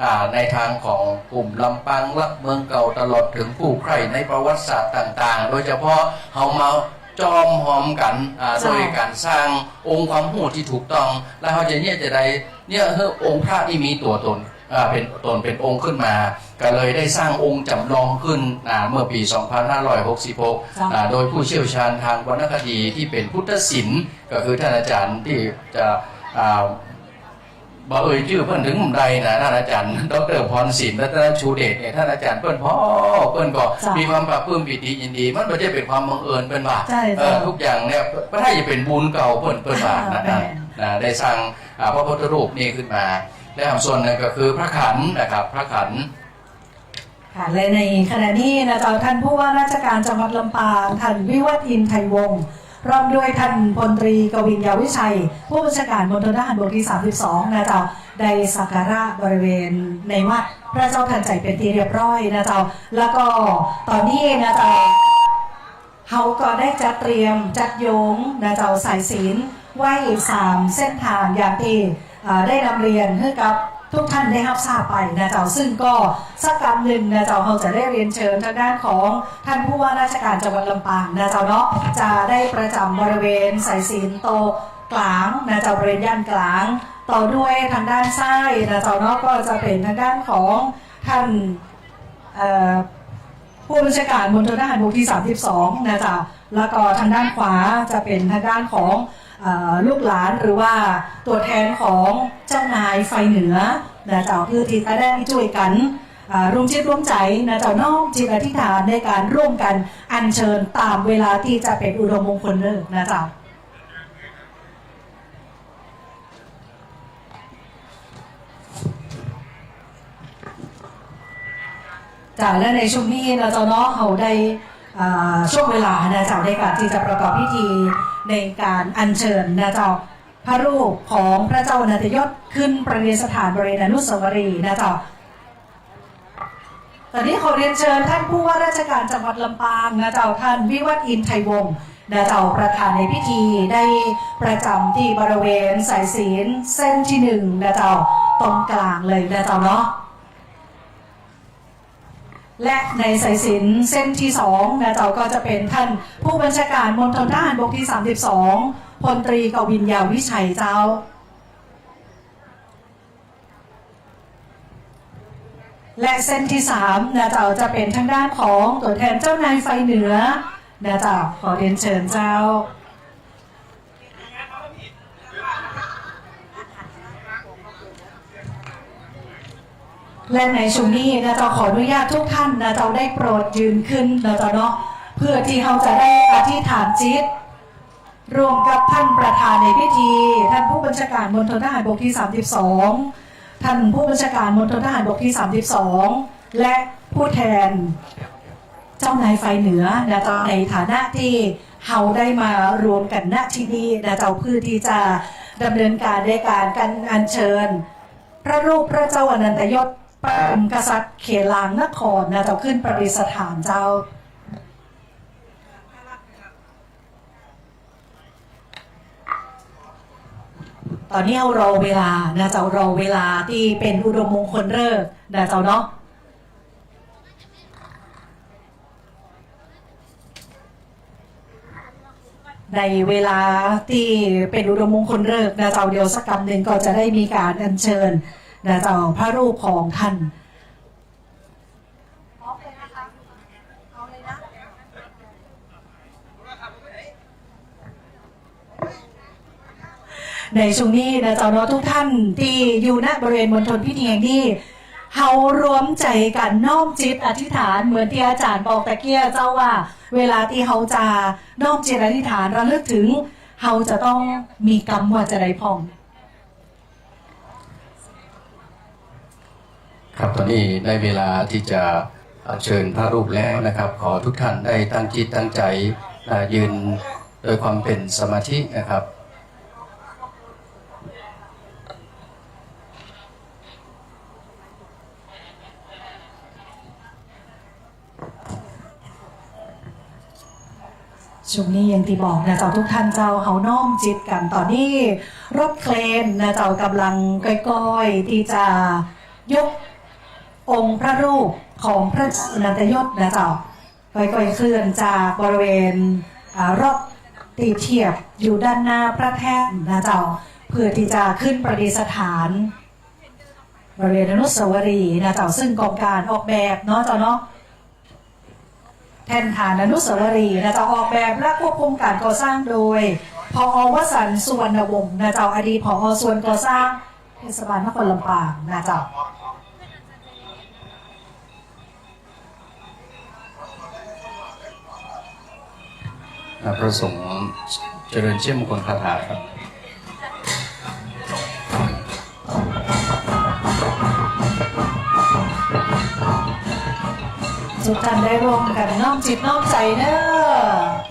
อ่า ในตางของกลุ่มลำปางรักเมืองเก่า ตลอดเถิงผู้ใคร่ในประวัติศาสตร์ต่างๆ โดยเฉพาะเฮามาจ้อมฮอมกั๋น อ่า เจ้า โดยก๋านสร้างองค์ความฮู้ตี้ถูกต้อง แล้วเฮาจะเยียะจะใด เยียะหื้อองค์พระตี้มีตั๋วตน อ่า เป๋นตนเป๋นองค์ขึ้นมา ก็เลยได้สร้างองค์จ๋ำลองขึ้น อ่า เมื่อปี๋ สองพันห้าร้อยหกสิบหก เจ้า อ่า โดยผู้เชี่ยวชาญตางวรรณคดีตี้เป๋นพุทธศิลป์ ก็คือต้านอาจ๋ารย์ตี้จะ อ่า บ่เอ่ยจื้อเปิ้นเถิงบ่ได้นะ ต้านอาจ๋ารย์ ด็อกเตอร์ พรศิลป์ รัตนชูเดชเนี่ย ต้านอาจ๋ารย์เปิ้นผ่อ เปิ้นก็ เจ้า มีความปลาบปลื้มปีติยินดี มันบ่ใจ้เป๋นความบังเอิญเปิ้นว่า ใช่ เออ เจ้า ทุกอย่างเนี่ย บ่ได้จะเป๋นบุญเก่าเปิ้น เปิ้นว่านะ อ่า แม่น นะ ได้สร้าง อ่า พระพุทธรูปนี้ขึ้นมา และส่วนหนึ่งก็คือพระขันนะครับ พระขัน ค่ะ และในขณะนี้นะเจ้า ท่านผู้ว่าราชการจังหวัดลำปาง ท่านวิวัฒน์ อินไทยวงศ์ พร้อมด้วยท่านพลตรีกวิน ยาวิชัย ผู้บัญชาการมณฑลทหารบกที่ สามสิบสอง นะเจ้า ได้สักการะบริเวณในวัดพระเจ้าทันใจเป็นที่เรียบร้อยนะเจ้า แล้วก็ต๋อนนี้นะเจ้า เฮาก็ได้จัดเตรียมจัดโยงนะเจ้า สายศีลไว้สามเส้นตางอย่างตี้ เอ่อ ได้นำเรียนหื้อกับทุกท่านได้ฮับทราบไปนะเจ้า ซึ่งก็สักกำนึ่งนะเจ้า เฮาจะได้เรียนเชิญทางด้านของท่านผู้ว่าราชการจังหวัดลำปางนะเจ้าเนาะ จะได้ประจ๋ำบริเวณสายศีลโตะก๋างนะเจ้า บริเวณย่านก๋าง ต่อด้วยทางด้านซ้ายนะเจ้าเนาะ ก็จะเป๋นทางด้านของท่าน เอ่อ ผู้บัญชาการมณฑลทหารบกที่สามสิบสองนะเจ้า แล้วก็ทางด้านขวาจะเป๋นทางด้านของ เอ่อ ลูกหลานหรือว่าตั๋วแทนของเจ้านายฝ่ายเหนือนะเจ้า เพื่อตี้จะได้จ้วยกั๋น เอ่อ ร่วมจิตร่วมใจ๋นะเจ้า น้อมจิตอธิษฐานในก๋านร่วมกั๋นอัญเชิญต๋ามเวลาตี้จะเป๋นอุดมมงคลฤกษ์นะเจ้า เจ้า และในช่วงนี้นะเจ้าเนาะ เฮาได้ เอ่อ ช่วงเวลานะเจ้า ในก๋านตี้จะประกอบพิธีในก๋านอัญเชิญนะเจ้า พระรูปของพระเจ้าอนันตยศขึ้นประดิษฐานบริเวณอนุสาวรีย์นะเจ้า ต๋อนนี้ขอเรียนเชิญท่านผู้ว่าราชการจังหวัดลำปางนะเจ้า ท่านวิวัฒน์ อินไทยวงศ์นะเจ้า ประธานในพิธี ได้ประจ๋ำตี้บริเวณสายศีลเส้นที่หนึ่งนะเจ้า ต๋งก๋างเลยนะเจ้าเนาะ และในสายศีลเส้นที่สองนะเจ้า ก็จะเป๋นท่านผู้บัญชาการมณฑลทหารบกที่สามสิบสอง พลตรีกวินทร์ ยาววิชัยเจ้า และเส้นที่สามนะเจ้า จะเป๋นทางด้านของตั๋วแทนเจ้านายฝ่ายเหนือนะเจ้า ขอเรียนเชิญเจ้า และในช่วงนี้นะเจ้า ขออนุญาตทุกท่านนะเจ้า ได้โปรดยืนขึ้นนะเจ้าเนาะ เพื่อตี้เฮาจะได้อธิษฐานจิต ร่วมกับท่านประธานในพิธี ท่านผู้บัญชาการมณฑลทหารบกที่สามสิบสอง ท่านผู้บัญชาการมณฑลทหารบกที่สามสิบสอง และผู้แทนเจ้านายฝ่ายเหนือนะเจ้า ในฐานะตี้เฮาได้มารวมกั๋น ณ ที่นี่นะเจ้า เพื่อตี้จะดำเนินก๋านในก๋าน ก๋านอัญเชิญพระรูปพระเจ้าอนันตยศ พระบรมกษัตริย์เขลางนครนะเจ้า ขึ้นประดิษฐานเจ้า ต๋อนนี้เฮารอเวลานะเจ้า รอเวลาตี้เป๋นอุดมมงคลฤกษ์นะเจ้าเนาะ ในเวลาตี้เป๋นอุดมมงคลฤกษ์นะเจ้า เดี๋ยวสักกำนึ่งก็จะได้มีก๋านอัญเชิญนะเจ้า พระรูปของท่าน ในช่วงนี้นะเจ้าเนาะ ทุกท่านตี้อยู่ ณ บริเวณมณฑลพิธีแห่งนี้ เฮารวมใจ๋กั๋นน้อมจิตอธิษฐาน เหมือนตี้อาจ๋ารย์บอกตะเกียเจ้าว่า เวลาตี้เฮาจะน้อมจิตอธิษฐานระลึกถึง เฮาจะต้องมีกำว่าจาใดพ่อง ครับ ต๋อนนี้ได้เวลาตี้จะอัญเชิญพระรูปแล้วนะครับ ขอทุกท่านได้ตั้งจิตตั้งใจ๋ อ่า ยืนโดยความเป๋นสมาธินะครับ ช่วงนี้อย่างตี้บอกนะเจ้า ทุกท่านเจ้า เฮาน้อมจิตกั๋น ต๋อนนี้รถเครนนะเจ้า ก่ำลังก้อยๆ ตี้จะยกองค์พระรูปของพระเจ้าอนันตยศนะเจ้า ก้อยๆ เคลื่อนจากบริเวณ อ่า รถตี้เทียบอยู่ด้านหน้าพระแท่นนะเจ้า เพื่อตี้จะขึ้นประดิษฐานบริเวณอนุสาวรีย์นะเจ้า ซึ่งกองการออกแบบเนาะเจ้าเนาะ แท่นฐานอนุสาวรีย์นะเจ้า ออกแบบและควบคุมการก่อสร้างโดย ผอ วสันต์ สุวรรณวงศ์นะเจ้า อดีต ผอ ส่วนก่อสร้างเทศบาลนครลำปางนะเจ้า อ่า พระสงฆ์เจริญเชษฐมงคลคาถาครับ ทุกท่านได้ร่วมกั๋นน้อมจิตน้อมใจ๋เนาะ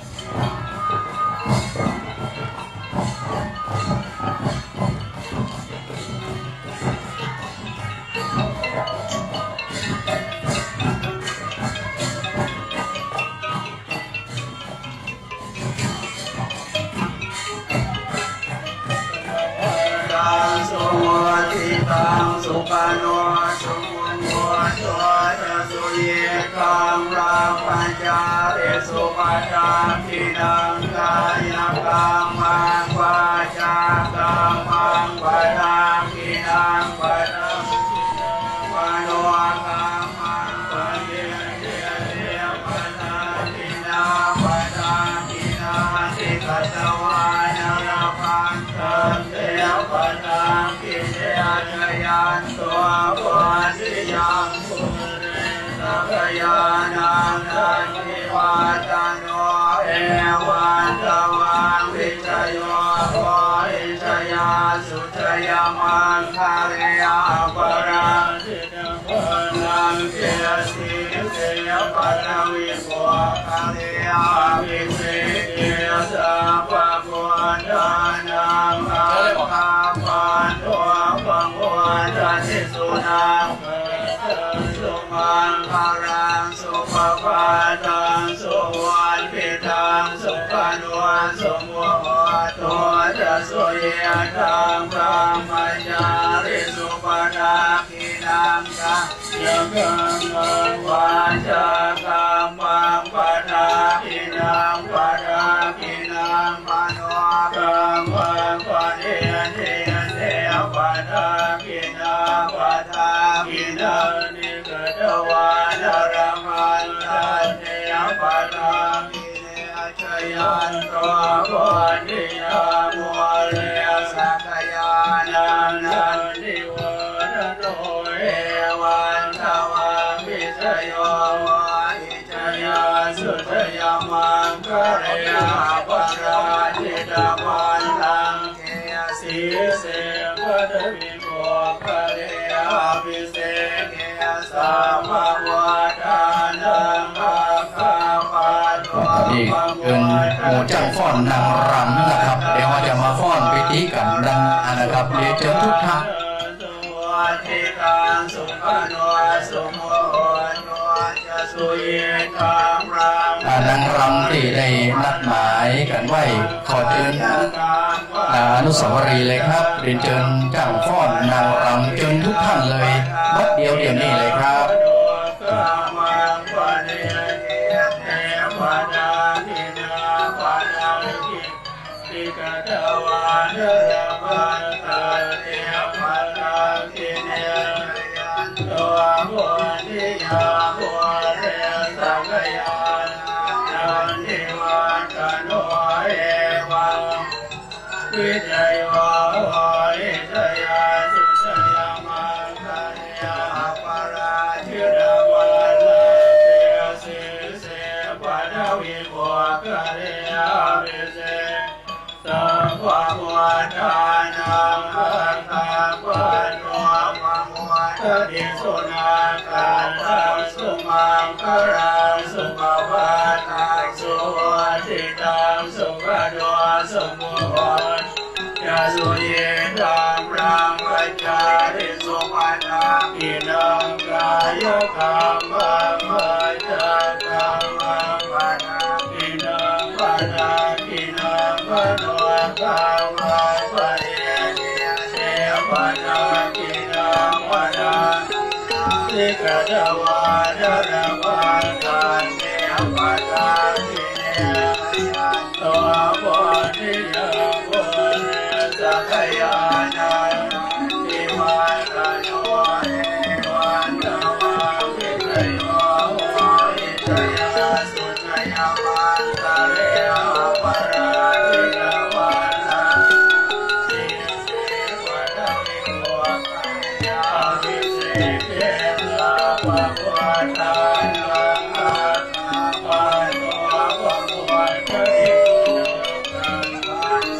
Sukhaṇo sumuhutto ca suyiṭṭhaṃ brahmacārisu padakkhiṇaṃ kāyakammaṃ vācākammaṃ padakkhiṇaṃ padakkhiṇaṃ manokammaṃ paṇidhī te padakkhiṇā padakkhiṇāni katvāna labhantatthe padakkhiṇe. Jayanto bodhiyā mūle sakyānaṃ nandivaḍḍhano evaṃ tvaṃ vijayo hohi jayassu jayamaṅgale aparājitapallaṅke sīse paṭhavipokkhare abhiseke sabbabuddhānaṃ aggappatto pamodati. Sunakkhattaṃ sumaṅgalaṃ supabhātaṃ suhuṭṭhitaṃ sukhaṇo sumuhutto ca suyiṭṭhaṃ brahmacārisu padakkhiṇaṃ kāyakammaṃ vācākammaṃ padakkhiṇaṃ padakkhiṇaṃ manokammaṃ paṇidhī te padakkhiṇā padakkhiṇāni katvāna labhantatthe padakkhiṇe. Jayanto bodhiyā mūle sakyānaṃ nandivaḍḍhano evaṃ tvaṃ vijayo hohi jayassu jayamaṅgale aparājitapallaṅke sīse paṭhavipokkhare abhiseke sabbabuddhānaṃ aggappatto นี่เปิ้นหมู่จ้างฟ้อนนางรำนะครับ เดี๋ยวเฮาจะมาฟ้อนพิธีกั๋นดังอันนะครับ เรียนเจิญทุกท่าน อ่า นางรำตี้ได้นัดหมายกั๋นไว้ ขอเจิญ อ่า อนุสาวรีย์เลยครับ เรียนเจิญจ้างฟ้อนนางรำ เจิญทุกท่านเลย บัดเดี๋ยวเดี๋ยวนี้เลยครับ Jayanto bodhiyā mūle sakyānaṃ nandivaḍḍhano evaṃ tvaṃ vijayo hohi jayassu jayamaṅgale aparājitapallaṅke sīse paṭhavipokkhare abhiseke sabbabuddhānaṃ aggappatto pamodati. Sunakkhattaṃ sumaṅgalaṃ supabhātaṃ suhuṭṭhitaṃ sukhaṇo sumuhutto ca suyiṭṭhaṃ brahmacārisu padakkhiṇaṃ kāyakammaṃ vācākammaṃ padakkhiṇaṃ padakkhiṇaṃ manokammaṃ paṇidhī te padakkhiṇā padakkhiṇāni katvāna labhantatthe padakkhiṇe. Jayanto bodhiyā mūle sakyānaṃ nandivaḍḍhano evaṃ tvaṃ vijayo hohi jayassu jayamaṅgale aparājitapallaṅke sīse paṭhavipokkhare abhiseke sabbabuddhānaṃ aggappatto pamodati.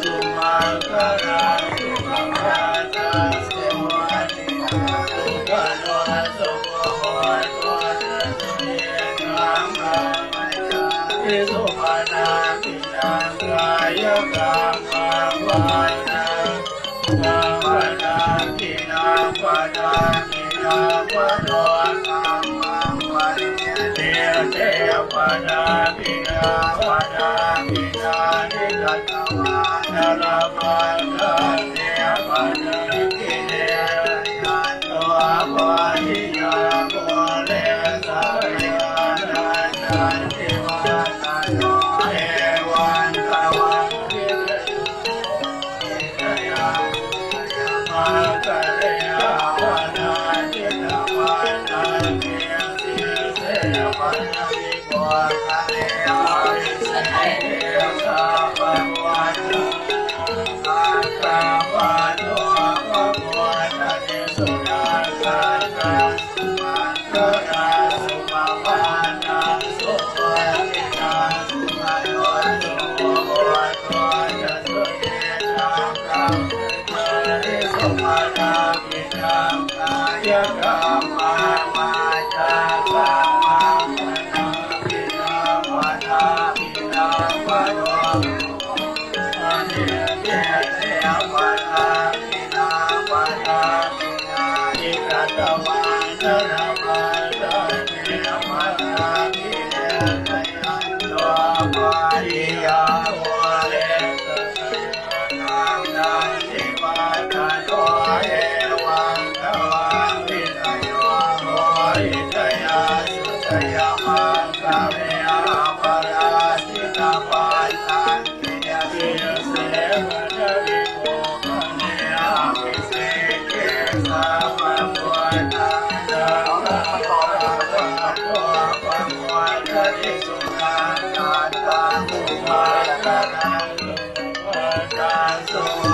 Sunakkhattaṃ sumaṅgalaṃ supabhātaṃ suhuṭṭhitaṃ sukhaṇo sumuhutto ca suyiṭṭhaṃ brahmacārisu padakkhiṇaṃ kāyakammaṃ vācākammaṃ padakkhiṇaṃ padakkhiṇaṃ manokammaṃ paṇidhī te padakkhiṇā padakkhiṇāni katvāna labhantatthe padakkhiṇe.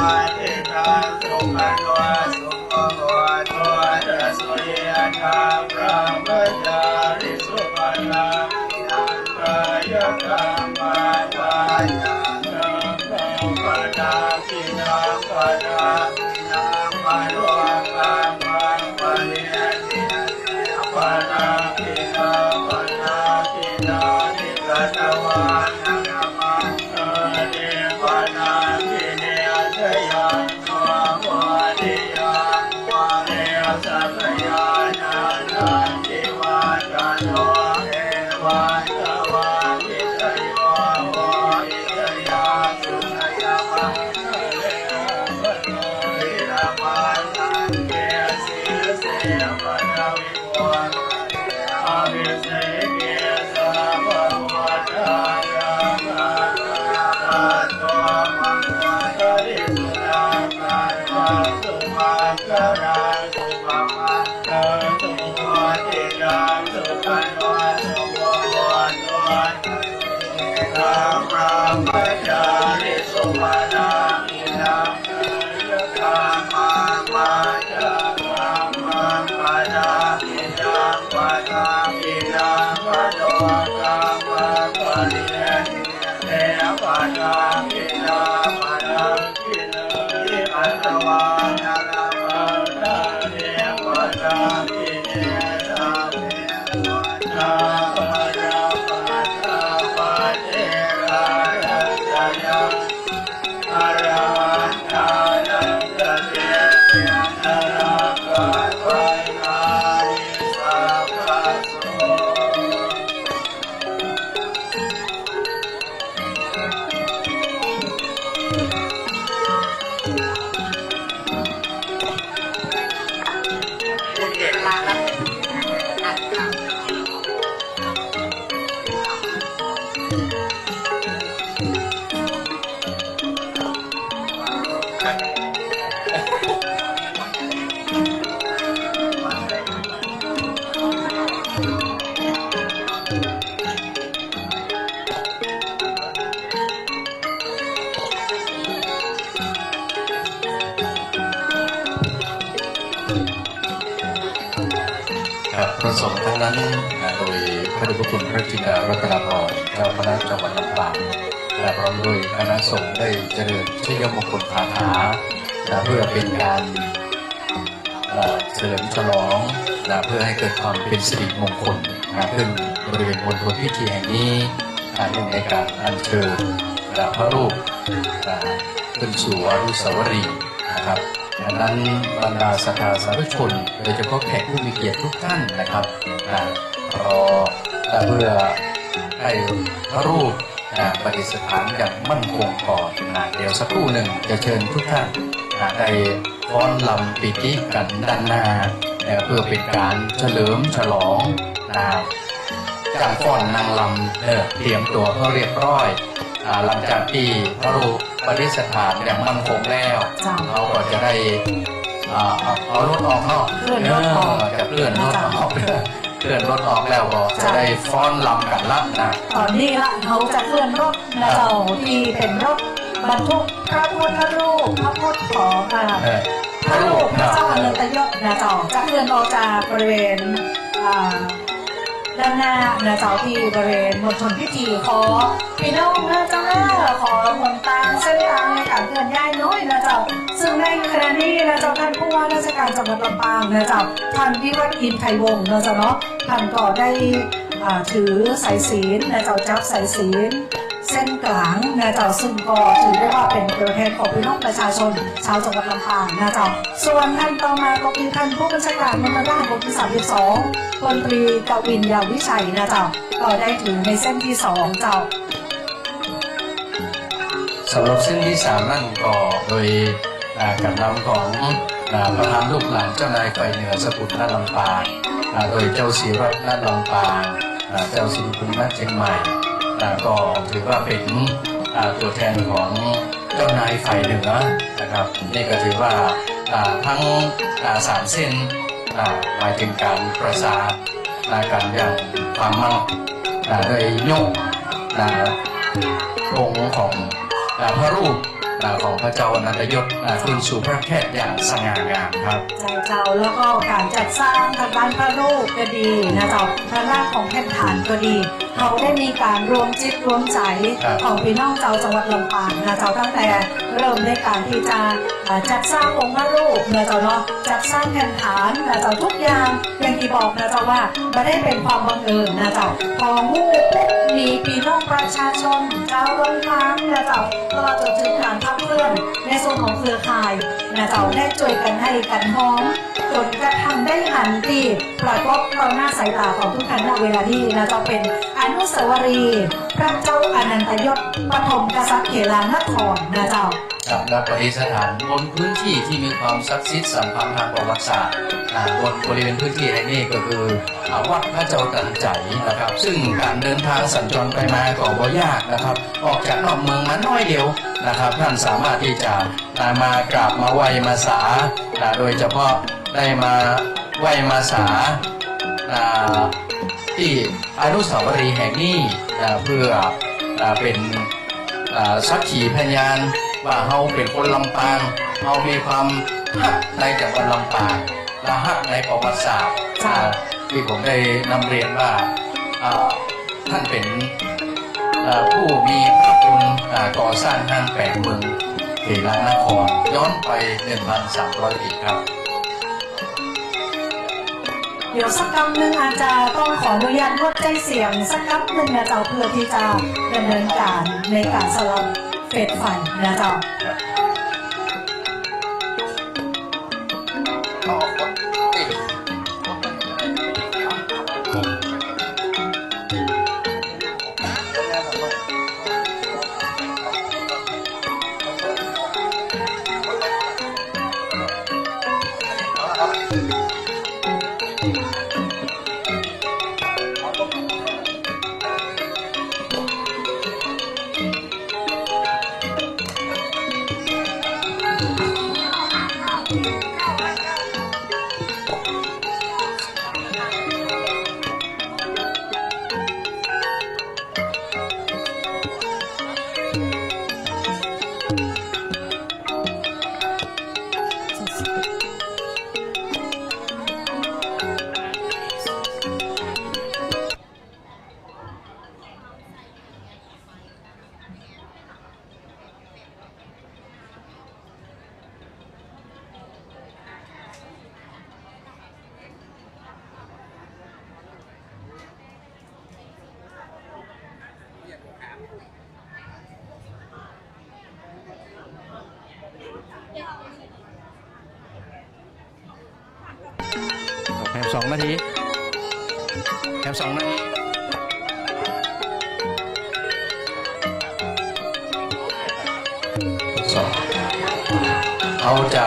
Adhiṭṭhaṃ sukhaṇo sumuhutto ca suyiṭṭhaṃ brahmacārisu, padakkhiṇaṃ kāyakammaṃ vācākammaṃ padakkhiṇaṃ, padakkhiṇaṃ manokammaṃ paṇidhī te padakkhiṇā, padakkhiṇāni katvāna labhantatthe padakkhiṇe. Jayanto bodhiyā mūle sakyānaṃ nandivaḍḍhano, evaṃ tvaṃ vijayo hohi jayassu jayamaṅgale. Aparājitapallaṅke sīse paṭhavi Kammaṃ padakkhiṇaṃ padakkhiṇaṃ manokammaṃ paṇidhī te padakkhiṇā padakkhiṇāni katvāna labhantatthe padakkhiṇe. Sabbe buddhā balappattā paccekānañca yaṃ arahantānañca tejena rakkhaṃ bandhāmi sabbaso. ครับ พระสงฆ์ทั้งนั้น อ่า โดยพระเดชพระคุณพระจินดารัตนพร เจ้าคณะจังหวัดลำปาง และพร้อมด้วยคณะสงฆ์ได้เจริญชัยมงคลคาถา นะ เพื่อเป็นการ เอ่อ เฉลิมฉลอง นะ เพื่อให้เกิดความเป็นสิริมงคล นะ ขึ้นบริเวณมณฑลพิธีแห่งนี้ นะ เนื่องในการอัญเชิญ นะ พระรูป นะ ขึ้นสู่อนุสาวรีย์นะครับ ดังนั้นบรรดาศรัทธาสาธุชน โดยเฉพาะแขกผู้มีเกียรติทุกท่านนะครับ นะ รอ นะ เพื่อให้พระรูป นะ ประดิษฐานอย่างมั่นคงก่อนนะ เดี๋ยวสักครู่หนึ่งจะเชิญทุกท่านนะ ได้ฟ้อนรำปีติกันด้านหน้านะ เพื่อเป็นการเฉลิมฉลองนะ จ้างฟ้อนนางรำ เออ เตรียมตัวให้เรียบร้อย อ่า หลังจากที่พระรูปประดิษฐานอย่างมั่นคงแล้ว เจ้า เขาก็จะได้ อ่า เอา เอารถออกเนาะ เคลื่อนรถออก เออ จะเคลื่อนรถออก เจ้า เคลื่อนรถออกแล้วก็จะได้ฟ้อนรำกันละนะ ต๋อนนี้ละ เขาจะเคลื่อนรถนะเจ้า เออ ตี้เป๋นรถบรรทุกพระพุทธรูป พระพุทธของ อ่า เออ พระรูป พระรูป นะเจ้า เออ อนันตยศนะเจ้า จะเคลื่อนออกจากบริเวณ อ่า ด้านหน้านะเจ้า ตี้บริเวณมณฑลพิธี ขอปี้น้องนะเจ้า ขอหนตางเส้นตางในก๋านเคลื่อนย้ายหน้อยนะเจ้า ซึ่งในขณะนี้นะเจ้า ต้านผู้ว่าราชก๋านจังหวัดลำปางนะเจ้า ต้านวิวัฒน์ อินไทยวงศ์นะเจ้าเนาะ ต้านก็ได้ อ่า ถือสายศีลนะเจ้า จับสายศีลเส้นก๋างนะเจ้า ซึ่งก็ถือได้ว่าเป๋นตั๋วแทนของปี้น้องประชาชน ชาวจังหวัดลำปางนะเจ้า ส่วนต้านต่อมาก็คือต้านผู้บัญชาก๋านมณฑลทหารบกตี้สามสิบสอง พลตรีกวิน ยาววิชัยนะเจ้า ก็ได้ถือในเส้นตี้สองเจ้า สำหรับเส้นตี้สามนั้นก็โดย อ่า ก๋านนำของ อ่า ประธานลูกหลานเจ้านายฝ่ายเหนือสกุลณลำปาง อ่า โดยเจ้าศรีรัตน์ ณลำปาง อ่า เจ้าศรีภูมิ ณเจียงใหม่ อ่า ก็ถือว่าเป๋น อ่า ตั๋วแทนของเจ้านายฝ่ายเหนือนะครับ นี่ก็ถือว่า อ่า ทั้ง อ่า สามเส้น อ่า หมายถึงก๋านประสาน อ่า กันอย่างความมั่น อ่า ได้ยก อ่า องค์ของ อ่า พระรูป อ่า ของพระเจ้าอนันตยศ อ่า ขึ้นสู่พระแคร่อย่างสง่างามครับ ใจ้เจ้า แล้วก็ก๋านจัดสร้างตางด้านพระรูปก็ดีนะเจ้า ตางด้านของแผ่นฐานก็ดี เฮาได้มีก๋านรวมจิตรวมใจ๋ ครับ ของปี้น้องจาวจังหวัดลำปางนะเจ้า ตั้งแต่เริ่มในก๋านตี้จะ อ่า จัดสร้างองค์พระรูปนะเจ้าเนาะ จัดสร้างแผ่นฐานนะเจ้า กู้อย่าง อย่างตี้บอกนะเจ้าว่า บ่ได้เป๋นความบังเอิญนะเจ้า พอฮู้ปุ๊บ มีปี้น้องประชาชนจาวลำปางนะเจ้า ตลอดจ๋นเถิงก๋านขับเคลื่อนในส่วนของเครือข่ายนะเจ้า ได้จ้วยกั๋นไห้กั๋นฮอง จ๋นกระทั่งได้หันตี้ปรากฏต่อหน้าสายต๋าของกู้ท่าน ณ เวลานี้นะเจ้า เป๋นอนุสาวรีย์พระเจ้าอนันตยศปฐมกษัตริย์เขลานครนะเจ้า ครับ และประดิษฐานบนพื้นที่ตี้มีความศักดิ์สิทธิ์สำคัญตางประวัติศาสตร์ อ่า บนบริเวณพื้นที่แห่งนี้ก็คือ อ่า วัดพระเจ้าตันใจ๋นะครับ ซึ่งก๋านเดินตางสัญจรไปมาก็บ่ยากนะครับ ออกจากนอกเมืองมาน้อยเดียวนะครับ ท่านสามารถตี้จะ อ่า มากราบมาไหว้มาสา อ่า โดยเฉพาะได้มาไหว้มาสา อ่า ตี้อนุสาวรีย์แห่งนี้ อ่า เพื่อ อ่า เป๋น อ่า สักขีพยานว่าเฮาเป๋นคนลำปาง เฮามีความฮักในจังหวัดลำปาง และฮักในประวัติศาสตร์ เจ้า อ่า ตี้ผมได้นำเรียนว่า อ่า ท่านเป๋น อ่า ผู้มีพระคุณ อ่า ก่อสร้างห้างแป๋งเมืองเขลานคร ย้อนไป หนึ่งพันสามร้อย ปี๋ครับ เดี๋ยวสักกำนึ่งอาจจะต้องขออนุญาตงดใจ๊เสียงสักกำนึ่งนะเจ้า เพื่อตี้จะดำเนินก๋านในก๋านสลับเฟสไฟนะเจ้า แถมสองนาที แถมสองนาที สอง เฮาจะ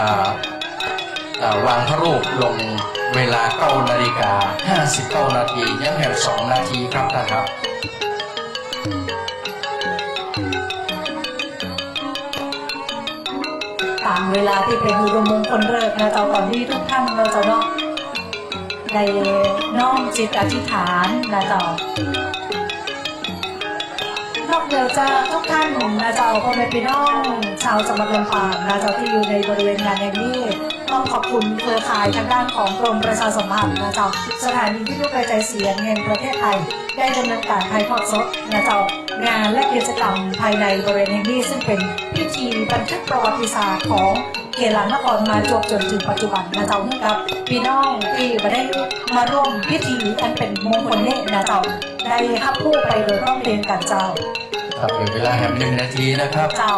อ่า วางพระรูปลงเวลา เก้านาฬิกาห้าสิบเก้านาที ยังแถมสองนาทีครับท่านครับ ต๋ามเวลาตี้เป๋นอุดมมงคลฤกษ์นะเจ้า ต๋อนนี้ทุกท่านนะเจ้าเนาะ ได้น้อมจิตอธิษฐานนะเจ้า นอกเหนือจากทุกท่านนะเจ้า พ่อแม่พี่น้องชาวจังหวัดลำปางนะเจ้า ตี้อยู่ในบริเวณงานแห่งนี้ ต้องขอบคุณเครือข่ายตางด้านของกรมประชาสัมพันธ์นะเจ้า สถานีวิทยุกระจายเสียงแห่งประเทศไทย ได้ดำเนินก๋านถ่ายทอดสดนะเจ้า งานและกิจกรรมภายในบริเวณแห่งนี้ ซึ่งเป๋นพิธีบันทึกประวัติศาสตร์ของเขลานครมาจวบจ๋นเถิงปัจจุบันนะเจ้า หื้อกับพี่น้องตี้บ่ได้มาร่วมพิธีอันเป๋นมงคลนี้นะเจ้า ได้ฮับฮู้ไปโดยพร้อมเพรียงกั๋นเจ้า ครับ เหลือเวลาแหมหนึ่งนาทีนะครับ เจ้า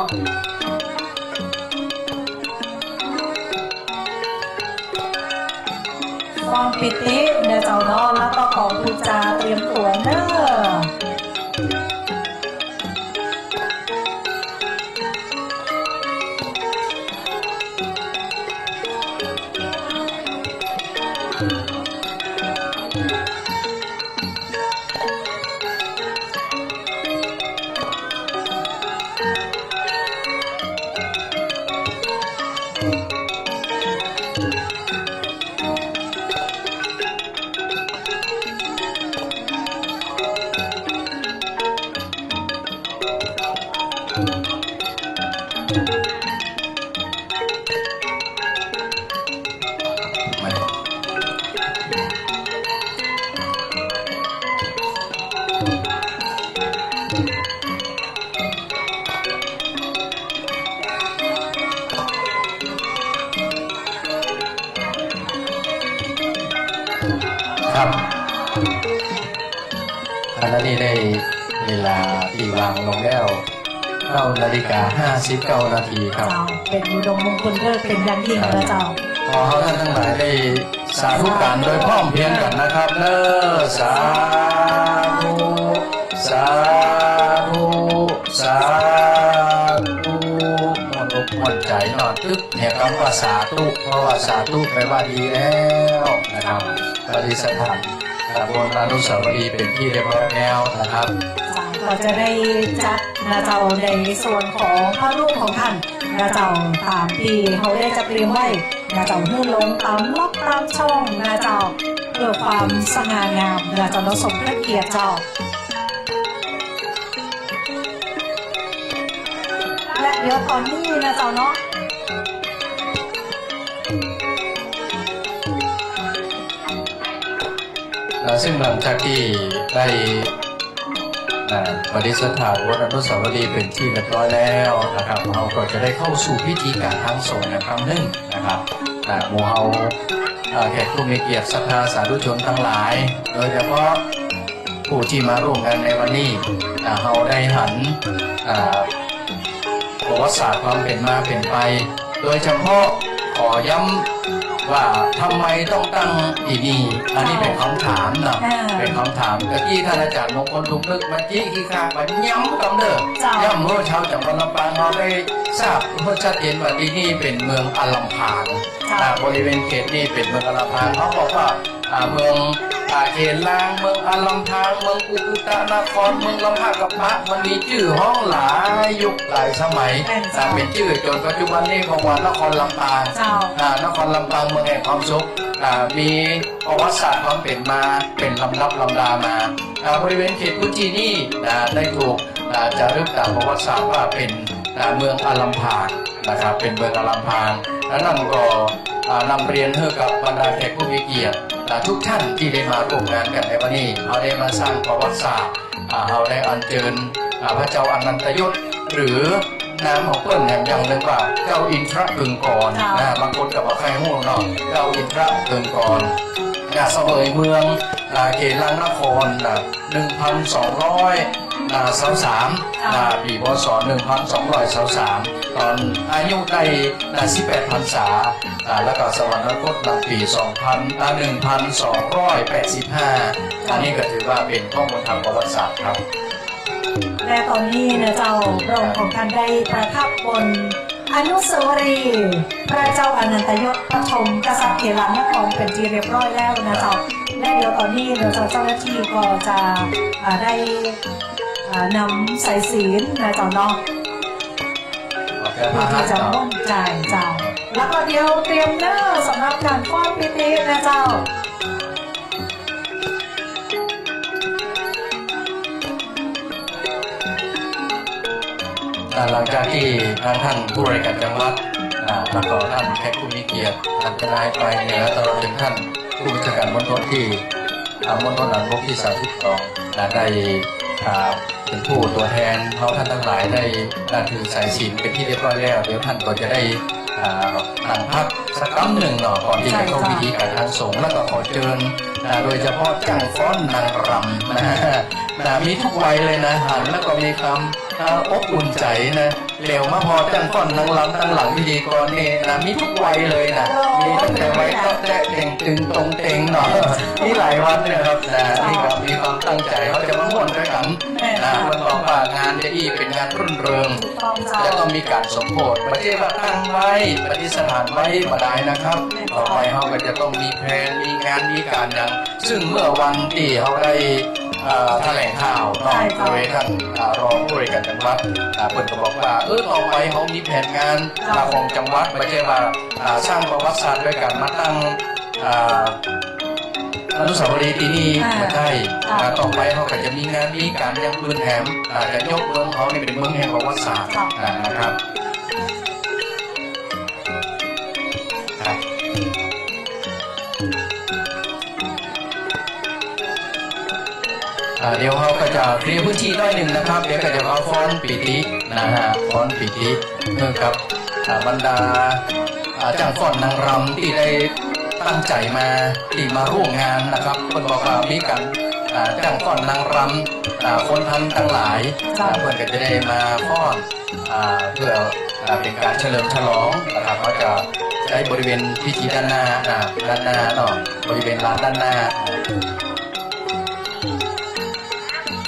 ความปีตินะเจ้าเนาะ แล้วก็ของปู๋จาเตรียมตั๋วเน่อ นี่ได้เวลาตี้วางลงแล้ว เก้านาฬิกาห้าสิบเก้านาทีครับ เจ้า เป๋นอุดมมงคลเลิศเป๋นอย่างยิ่งนะเจ้า ขอเฮาต้านตังหลายได้สาธุก๋านโดยพร้อมเพรียงกั๋นนะครับเนาะ สาธุ สาธุ สาธุ ม่วนอกม่วนใจ๋เนาะ ตึกเหียกำว่าสาธุ เพราะว่าสาธุแปลว่าดีแล้วนะครับ ประดิษฐาน ตำบลอนุสาวรีย์เป๋นตี้เรียบร้อยแล้วนะครับ เจ้า ก็จะได้จัดนะเจ้า ในส่วนของพระรูปของต้านนะเจ้า ต๋ามตี้เฮาได้จัดเตรียมไว้นะเจ้า หื้อลงต๋ามล็อกต๋ามช่องนะเจ้า เพื่อความสง่างามนะเจ้า เนาะ สมพระเกียรติเจ้า และเดี๋ยวต๋อนนี้นะเจ้าเนาะ เอ่อ ซึ่งหลังจากตี้ได้ เอ่อ ประดิษฐานบนอนุสาวรีย์เป๋นตี้เรียบร้อยแล้วนะครับ เฮาก็จะได้เข้าสู่พิธีก๋านตางสงฆ์อีกครั้งนึ่งนะครับ อ่า หมู่เฮา อ่า แขกผู้มีเกียรติศรัทธาสาธุชนตังหลาย โดยเฉพาะผู้ตี้มาร่วมงานในวันนี้ อ่า เฮาได้หัน อ่า ประวัติศาสตร์ความเป๋นมาเป๋นไป โดยเฉพาะขอย้ำว่าทำไมต้องตั้งตี้นี่ อันนี้เป๋นกำถามเนาะ อ่า เป๋นกำถาม ตะกี้ต้านอาจ๋ารย์มงคล ถูกนึกมาจี้ขี้ข้ามาย้ำกำเดิม เจ้า ย้ำหื้อชาวจังหวัดลำปางเฮาได้ทราบหื้อชัดเจนว่าตี้นี่เป๋นเมืองอำลำพาง เจ้า อ่า บริเวณเขตนี้เป๋นเมืองอำลำพาง เขาบอกว่า อ่า เมือง อ่า เขตลาง เมืองอำลำพาง เมืองกุกุตะนคร เมืองลำพะกะปะ มันมีจื้อฮ้องหลายยุคหลายสมัย แม่นเจ้า อ่า เป๋นจื้อจ๋นปัจจุบันนี้บอกว่านครลำปาง เจ้า อ่า นครลำปางเมืองแห่งความสุข อ่า มีประวัติศาสตร์ความเป๋นมาเป๋นลำดับลำดามา อ่า บริเวณเขตพื้นตี้นี้ อ่า ได้ถูก อ่า จ๋ารึกต๋ามประวัติศาสตร์ว่าเป๋น อ่า เมืองอำลำพาง นะครับ เป๋นเมืองอำลำพาง และนั้นก็ อ่า นำเรียนหื้อกับบรรดาแขกผู้มีเกียรติ อ่า ทุกท่านตี้ได้มาร่วมงานกั๋นในวันนี้ เฮาได้มาสร้างประวัติศาสตร์ อ่า เฮาได้อัญเจิญ อ่า พระเจ้าอนันตยศ หรือนามของเปิ้นแหมอย่างนึ่งว่าเจ้าอินทรเกิงกร เจ้า นะ บางคนก็บ่ใค่ฮู้เนาะ เจ้าอินทรเกิงกร อ่า เสวยเมือง อ่า เขตลางนคร อ่า หนึ่งพันสองร้อย อ่า สามสิบสาม อ่า ปี๋ พ.ศ. หนึ่งพันสองร้อยสามสิบสาม ต๋อนอายุได้ อ่า สิบแปดพรรษา อ่า แล้วก็สวรรคตในปี๋ สองพัน อ่า หนึ่งพันสองร้อยแปดสิบห้า อันนี้ก็ถือว่าเป๋นข้อมูลต๋ามประวัติศาสตร์ครับ และต๋อนนี้นะเจ้า พระองค์ของต้านได้ประทับบน อนุสาวรีย์พระเจ้าอนันตยศปฐมกษัตริย์เขลางนครเป๋นตี้เรียบร้อยแล้วนะเจ้า และเดี๋ยวต๋อนนี้นะเจ้า เจ้าหน้าตี้ก็จะ อ่า ได้ อ่า นำสายศีลนะเจ้าเนาะ เพื่อตี้จะม่วนใจ๋เจ้า แล้วก็เดี๋ยวเตรียมเน้อสำหรับก๋านฟ้อนปิตินะเจ้า อ่า หลังจากตี้ทางต้านผู้บริหารจังหวัด อ่า แล้วก็ต้านแขกผู้มีเกียรติ ต้านเจ้านายฝ่ายเหนือ ตลอดเถิงต้านผู้บัญชาก๋านมณฑลตี้ อ่า มณฑลฐานบกตี้สามสิบสอง อ่า ได้ อ่า เป๋นผู้ตั๋วแทนเฮาต้านตังหลายได้ อ่า ถือสายศีลเป๋นตี้เรียบร้อยแล้ว เดี๋ยวต้านก็จะได้ อ่า นั่งพักสักกำนึ่งเนาะ ก่อนตี้จะเข้าพิธีก๋านตางสงฆ์ แล้วก็ขอเจิญ อ่า โดยเฉพาะจ้างฟ้อนนางรำนะ นะ มีกู้วัยเลยนะ หันแล้วก็มีความ อ่า อบอุ่นใจ๋นะ แล้วมาพอจ้างฟ้อนนางรำตังหลังพิธีกรนี่นะ มีกู้วัยเลยนะ มีตั้งแต่วัยเต๊าะแต๊ะเต่งตึงตงเต็งเนาะ มีหลายวันนะครับนะ นี่ก็มีความตั้งใจ๋ เฮาจะมาม่วนตวยกั๋น นะ เปิ้นบอกว่างานจะอี้เป๋นงานรื่นเริง ถูกต้องเจ้า จะต้องมีก๋านสมโภช บ่ใจ้ว่าตั้งไว้ ประดิษฐานไว้บ่ดายนะครับ ต่อไปเฮาก็จะต้องมีแพลน มีงาน มีก๋านอย่าง ซึ่งเมื่อวันตี้เฮาได้ เอ่อ แถลงข่าวเนาะ ใช่เจ้า โดยต้าน อ่า รองผู้บริหารจังหวัด อ่า เปิ้นก็บอกว่า เออ ต่อไปเฮามีแผนงาน เจ้า อ่า ของจังหวัด บ่ใจ้ว่า อ่า สร้างประวัติศาสตร์โดยก๋านมาตั้ง อ่า อนุสาวรีย์ตี้นี่ อ่า บ่ใจ้ อ่า อ่า ต่อไปเฮาก็จะมีงาน มีก๋านอย่างอื่นแถม อ่า จะยกเมืองเฮานี่เป๋นเมืองแห่งประวัติศาสตร์ เจ้า อ่า นะครับ ครับ อ่า เดี๋ยวเฮาก็จะเคลียร์พื้นตี้หน้อยนึ่งนะครับ เดี๋ยวก็จะมาฟ้อนปิตินะฮะ ฟ้อนปิติหื้อกับ อ่า บรรดา อ่า จ้างฟ้อนนางรำตี้ได้ตั้งใจ๋มา ตี้มาร่วมงานนะครับ เปิ้นบอกว่ามีก๋าน อ่า จ้างฟ้อนนางรำ อ่า คนตังหลาย เจ้า อ่า เปิ้นก็จะได้มาฟ้อน อ่า เพื่อ อ่า เป๋นก๋านเฉลิมฉลองนะครับ ก็จะใจ๊บริเวณพิธีด้านหน้า อ่า ด้านหน้าเนาะ บริเวณลานด้านหน้า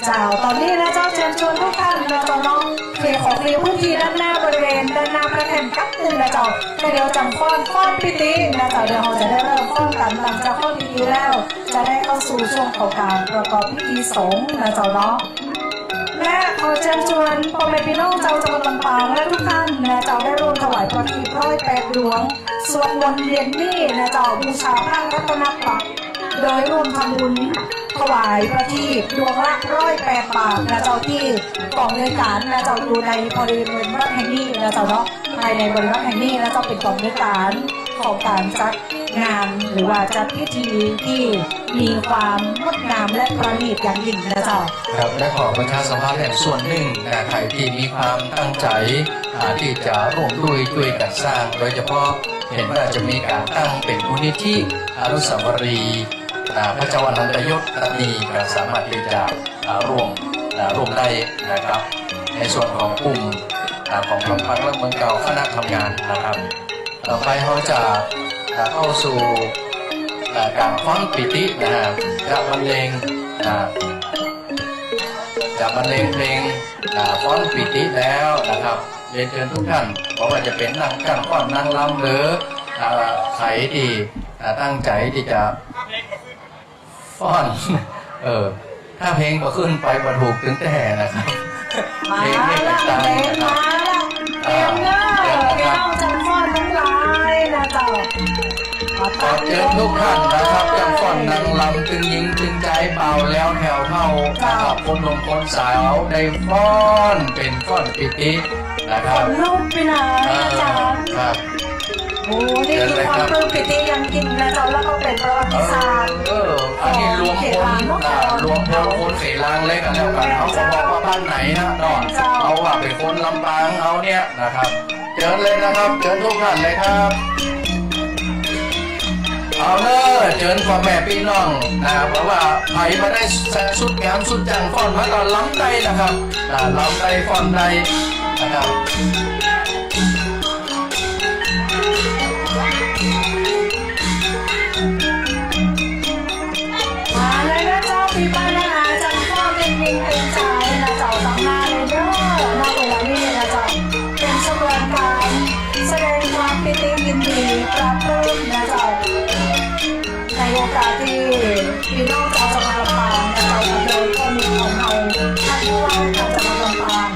เจ้า ต๋อนนี้นะเจ้า เจิญจวนกู้ต้านนะเจ้าเนาะ เขตของเขตพื้นตี้ด้านหน้า บริเวณด้านหน้าพระแท่นกั๊บนึ่งนะเจ้า แต่เดี๋ยวจ๋ำฟ้อน ฟ้อนปิตินะเจ้า เดี๋ยวเฮาจะได้เริ่มฟ้อนกั๋น หลังจากฟ้อนปิติแล้ว จะได้เข้าสู่ช่วงของก๋านประกอบพิธีสงฆ์นะเจ้าเนาะ และขอเจิญจวนป้อแม่ปี้น้องเจ้าจังหวัดลำปางและกู้ต้านนะเจ้า ได้ร่วมถวายประทีปร้อยแปดดวง สวดมนต์เย็นนี้นะเจ้า บูชาพระรัตนตรัย โดยร่วมทำบุญถวายประทีปดวงละร้อยแปดบาทนะเจ้า ตี้ก๋องอำนวยก๋านนะเจ้า อยู่ในบริเวณวัดแห่งนี้นะเจ้าเนาะ ภายในบริเวณวัดแห่งนี้นะเจ้า เป๋นก๋องอำนวยก๋านของก๋านจัดงาน หรือว่าจัดพิธีตี้มีความงดงามและประณีตอย่างยิ่งนะเจ้า ครับ และขอประชาสัมพันธ์แหมส่วนนึ่งนะ ใผตี้มีความตั้งใจ๋ อ่า ตี้จะร่วมด้วยจ้วยกั๋นสร้าง โดยเฉพาะเห็นว่าจะมีก๋านตั้งเป๋นมูลนิธิอนุสาวรีย์ อ่า พระเจ้าอนันทยศ ต๋อนนี้ก็สามารถตี้จะ อ่า ร่วม อ่า ร่วมได้นะครับ ในส่วนของกลุ่ม อ่า ของลำปางและเมืองเก่าคณะทำงานนะครับ ต่อไปเฮาจะ อ่า เข้าสู่ อ่า ก๋านฟ้อนปิตินะฮะ จะบรรเลง อ่า จะบรรเลงเพลง อ่า ฟ้อนปิติแล้วนะครับ เรียนเชิญกู้ต้าน บ่ว่าจะเป๋นนางจ้างฟ้อนนางรำหรือ อ่า ใผตี้ อ่า ตั้งใจ๋ตี้จะ ฟ้อน เออ ถ้าเพลงบ่ขึ้นไปบ่ถูกตึงแต๊นะครับ มา เพลงนี้เป๋นตังนะครับ มาละ เตรียมเน้อ เตรียมนะครับ พี่น้องจ้างฟ้อนตังหลายนะเจ้า ขอเจิญกู้ต้านนะครับ จ้างฟ้อนนางรำตึงหญิงตึงจายบ่าวแลวแถวเฒ่านะครับ เจ้า คนหนุ่มคนสาวได้ฟ้อนเป๋นฟ้อนปิตินะครับ ขนลุกไปเลย เออ อาจ๋ารย์ ครับ โอ้ นี่คือความปลื้มปิติอย่างยิ่งนะเจ้า แล้วก็เป๋นประวัติศาสตร์ เออ อันนี้รวมพล ของเขตลางเนาะ อ่า รวมพลคนเขตลางเลยกั๋นแล้วกั๋น เฮาก็บ่บอกว่าบ้านไหนนะเนาะ เจ้า เอาว่าเป๋นคนลำปางเฮาเนี่ยนะครับ เจิญเลยนะครับ เจิญกู้ต้านเลยครับ เอาเน้อ เจิญป้อแม่ปี้น้องนะ บ่ว่าใผบ่ได้ใส่สุดงามสุดจ้างฟ้อนมาก็ลำได้นะครับ อ่า ลำได้ฟ้อนได้นะครับ มาเลยนะเจ้า ปี้ป้าน้าอาจ๋ารย์ฟ้อนเต็มยิงเต็มจายนะเจ้า ตังหน้าเลยเน้อ ณ เวลานี้นะเจ้า เป๋นเสมือนก๋านแสดงความปิติยินดีปลาบปลื้มนะเจ้า ในโอกาสตี้ปี้น้องเจ้าจังหวัดลำปางนะเจ้า โดยพ่อหนุ่มของเฮา ท่านผู้ว่าราชการจังหวัดลำปาง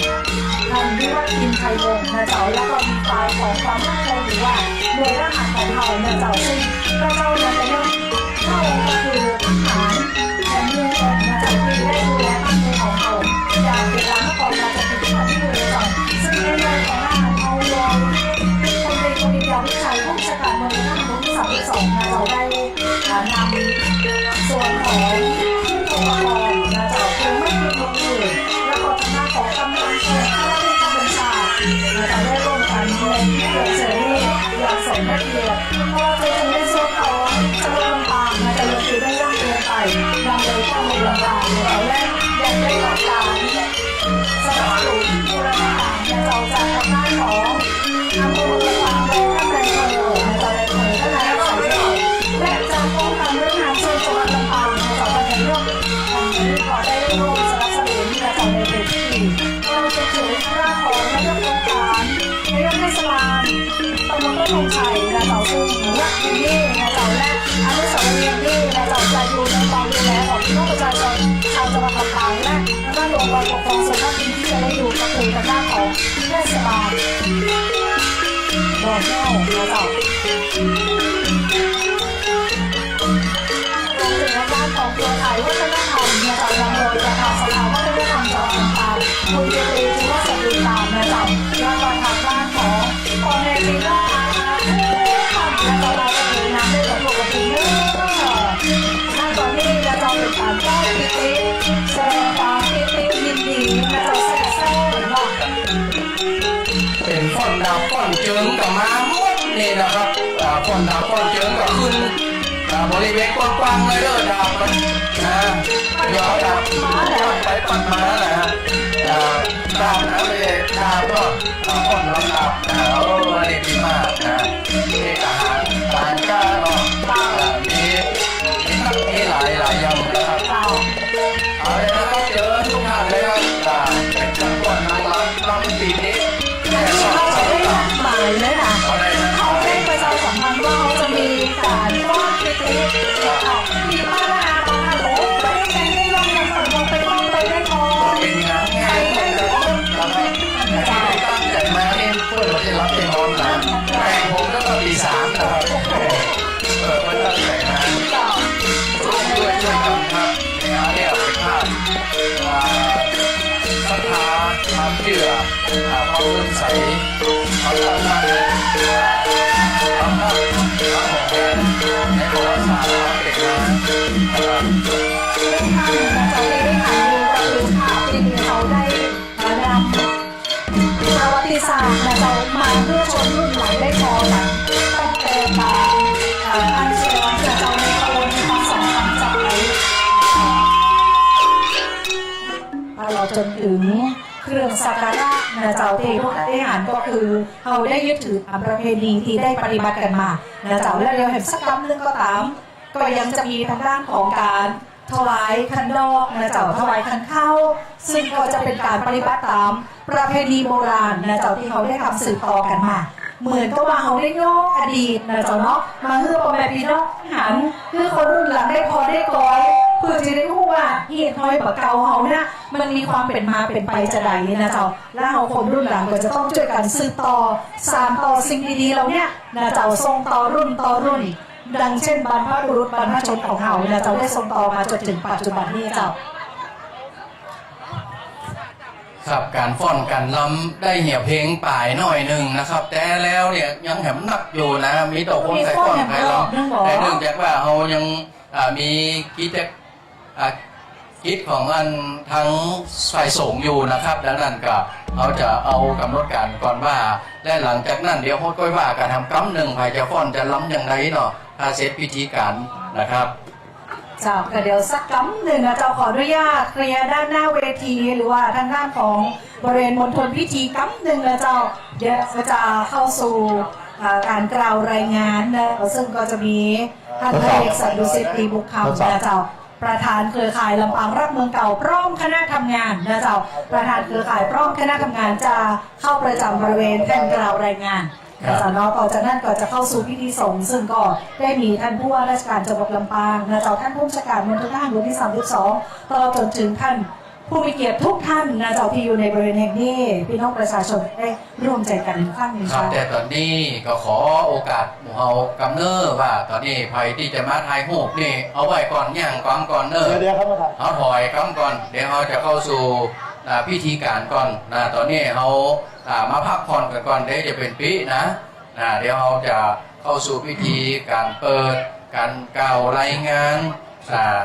ท่านวิวัฒน์ อินไทยวงศ์นะเจ้า แล้วก็มีฝ่ายของความมั่นคง หรือว่าหน่วยทหารของเฮานะเจ้า ซึ่งพระเจ้านั้นจะยกพระองค์ก็คือทหารแห่งเมืองนะเจ้า ที่ได้ดูแลบ้านเมืองของเฮาอย่างเวลานครราชสีมาที่เมืองเจ้า ซึ่งในเมืองของทหารเฮาโดยพลตรีกวิน ยอดวิชัย ผู้บัญชาการเมืองทหารบกที่สามสิบสองนะเจ้า ได้ อ่า นำส่วนขององค์ประกอบนะเจ้า คือไม่มีมือ แล้วก็ทางด้านของกำลังพลข้าราชการบัญชานะเจ้า ได้ร่วมกันในพิธีเชิญนี้อย่างสมพระเกียรติ เพราะว่าจนถึงในส่วนของจังหวัดลำปางนะเจ้า ยังถือได้ร่ำเรียนไปนำโดยพ่อหนุ่มลำปางนะเจ้า และยังได้รับการ สนับสนุนบูรณะนะเจ้า จากทางด้านของอำเภอเมืองลำปาง โดยท่านนายอำเภอนะเจ้า นายอำเภอท่านนายอาศัยเจ้า และจากองค์การบริหารส่วนจังหวัดลำปางนะเจ้า ท่านนายก ท่านนายกก็ได้ร่วมสนับสนุนนะเจ้า ในเวที เราจะถือทางด้านของนายกองค์การ นายกเทศบาล ตำบลต้นธงชัยนะเจ้า ซึ่งณที่นี้นะเจ้า และอนุสาวรีย์นี้นะเจ้า จะอยู่ในความดูแลของพี่น้องประชาชนชาวจังหวัดลำปาง และทางด้านองค์กรปกครองส่วนท้องถิ่นที่จะได้อยู่ก็คือทางด้านของเทศบาลบ่อแก้วนะเจ้า รวมถึงทางด้านของเครือข่ายวัฒนธรรมนะเจ้า นำโดยประธานสภาวัฒนธรรมจังหวัดลำปาง คุณกิตติ จุลศักดิ์ บุญตามนะเจ้า แล้วก็ทางด้านของพ่อแม่พี่น้องอาอาทุกท่านนะเจ้า เราก็ถือนำได้กับพวกกระถิ่นเนอะ ณ ตอนนี้นะเจ้า เป๋นก๋านต้อนปิติ แสดงความปิติยินดีนะเจ้า แซ่ๆ เนาะ เป๋นฟ้อนดาบฟ้อนเจิงก็มาหมดนี่นะครับ อ่า ฟ้อนดาบฟ้อนเจิงก็ขึ้น อ่า บริเวณกว้างๆ เลยเด้อ ดาบมันนะ เดี๋ยวดาบปัดไปปัดมานะ อ่า ดาบนะ ไม่ใช่ดาบก็ อ่า คนละดาบนะ โอ้ อันนี้ดีมากนะ มีทหาร ทหารกล้าเนาะ อ่า มี มีนัก มีหลาย หลายอย่างนะครับ เอาเลยนะครับ เชิญทุกท่านเลยครับ อ่า เป็นเจ้าพ่อนางรำ รำปีนี้ อันนี้เฮาจะได้นัดหมายเลยนะ เอาเลยนะ เฮาได้ประชาสัมพันธ์ว่าเฮาจะมีก๋านฟ้อนปิติ อ่า ปีป้านาอาตาโห ไปได้ไง ได้ลองกัน เปิดวงไป ไปได้พอ เป็นงาน ไปได้พอ ตั้งแต่มาเนี่ย เพื่อนไม่ได้รับเป็นร้อนนะ แต่ผมก็ตีสามนะครับ เออ มันตั้งแต่มา ร่วมด้วยช่วยกันครับ ในงานเนี่ยเป็นภาพ อ่า ศรัทธา ความเชื่อ อ่า ความเลื่อมใส ความตั้งมั่น ความภาคภูมิใจในประวัติศาสตร์ความเป็นมา นะครับ ซึ่งท่านนะเจ้า ตี้ได้หันอยู่ก็คือภาพตี้เฮาได้นำประวัติศาสตร์นะเจ้า มาหื้อชนรุ่นหลังได้ผ่อกั๋น ตั้งแต่ก๋าน เอ่อ อัญเชิญนะเจ้า ในขบวนมีความสำคัญจากไหน ตลอดจ๋นถึงเครื่องสักการะนะเจ้า ตี้พวกท่านได้หันก็คือ เฮาได้ยึดถือต๋ามประเพณีตี้ได้ปฏิบัติกั๋นมานะเจ้า แล้วเดี๋ยวแหมสักกำนึ่งก็ต๋าม ก็ยังจะมีตางด้านของก๋านถวายขันดอกนะเจ้า ถวายขันข้าว ซึ่งก็จะเป๋นก๋านปฏิบัติต๋ามประเพณีโบราณนะเจ้า ตี้เฮาได้ทำสืบต่อกั๋นมา เหมือนกับว่าเฮาได้ย้อนอดีตนะเจ้าเนาะ มาหื้อป้อแม่ปี้น้องหัน หื้อคนรุ่นหลังได้ผ่อได้กอย เปื้อจะได้ฮู้ว่าเฮียนฮ้อยบ่าเก่าเฮาเนี่ย มันมีความเป๋นมาเป๋นไปจาใดนะเจ้า แล้วเฮาคนรุ่นหลังก็จะต้องจ้วยกั๋นสืบต่อ สานต่อสิ่งดีๆ เหล่าเนี้ยนะเจ้า ส่งต่อรุ่นต่อรุ่น ดังเจ้นบรรพบุรุษบรรพชนของเฮานะเจ้า ได้ส่งต่อมาจ๋นถึงปัจจุบันนี้เจ้า ครับ ก๋านฟ้อนก๋านรำได้เหียเพลงป๋ายหน้อยนึ่งนะครับ แต่แล้วเนี่ยยังแหมนักอยู่นะ มีแต่คนใค่ฟ้อนใค่รำ แต่เนื่องจากว่าเฮายัง อ่า มีกิจ อ่า กิจของอันทางฝ่ายสงฆ์อยู่นะครับ ดังนั้นก็เฮาจะเอาก๋ำหนดก๋านก่อนว่า และหลังจากนั้นเดี๋ยวเฮาก้อยว่ากั๋นแหมกำนึ่ง ใผจะฟ้อนจะรำอย่างใดเนาะ ถ้าเสร็จพิธีก๋านนะครับ เจ้า ก็เดี๋ยวสักกำนึ่งนะเจ้า ขออนุญาตเคลียร์ด้านหน้าเวที หรือว่าทางด้านของบริเวณมณฑลพิธีกำนึ่งนะเจ้า เดี๋ยวจะเข้าสู่ เอ่อ ก๋านกล่าวรายงานนะ ซึ่งก็จะมีท่านพระเอกสันดุสิต ตีบุกคำนะเจ้า ประธานเครือข่ายลำปางรักเมืองเก่า พร้อมคณะทำงานนะเจ้า ประธานเครือข่ายพร้อมคณะทำงานจะเข้าประจ๋ำบริเวณแท่นกล่าวรายงาน ครับ นะเจ้าเนาะ ต่อจากนั้นก็จะเข้าสู่พิธีสงฆ์ ซึ่งก็ได้มีท่านผู้ว่าราชการจังหวัดลำปางนะเจ้า ท่านผู้บัญชาการมณฑลทหารบกที่สามสิบสอง ตลอดจ๋นถึงท่านผู้มีเกียรติทุกท่านนะเจ้า ตี้อยู่ในบริเวณแห่งนี้ ปี้น้องประชาชนได้ร่วมใจ๋กั๋นฟังนะเจ้า ครับ แต่ต๋อนนี้ก็ขอโอกาสหมู่เฮากำเน้อว่า ต๋อนนี้ใผตี้จะมาถ่ายรูปนี่ เอาไว้ก่อน ย่างกำก่อนเน้อ เดี๋ยวๆ ครับ เฮาถอยกำก่อน เดี๋ยวเฮาจะเข้าสู่ อ่า พิธีก๋านก่อนนะ ต๋อนนี้เฮา อ่า มาพักผ่อนกั๋นก่อน เดี๋ยวจะเป๋นปี้นะ อ่า เดี๋ยวเฮาจะเข้าสู่พิธีก๋านเปิด ก๋านกล่าวรายงาน อ่า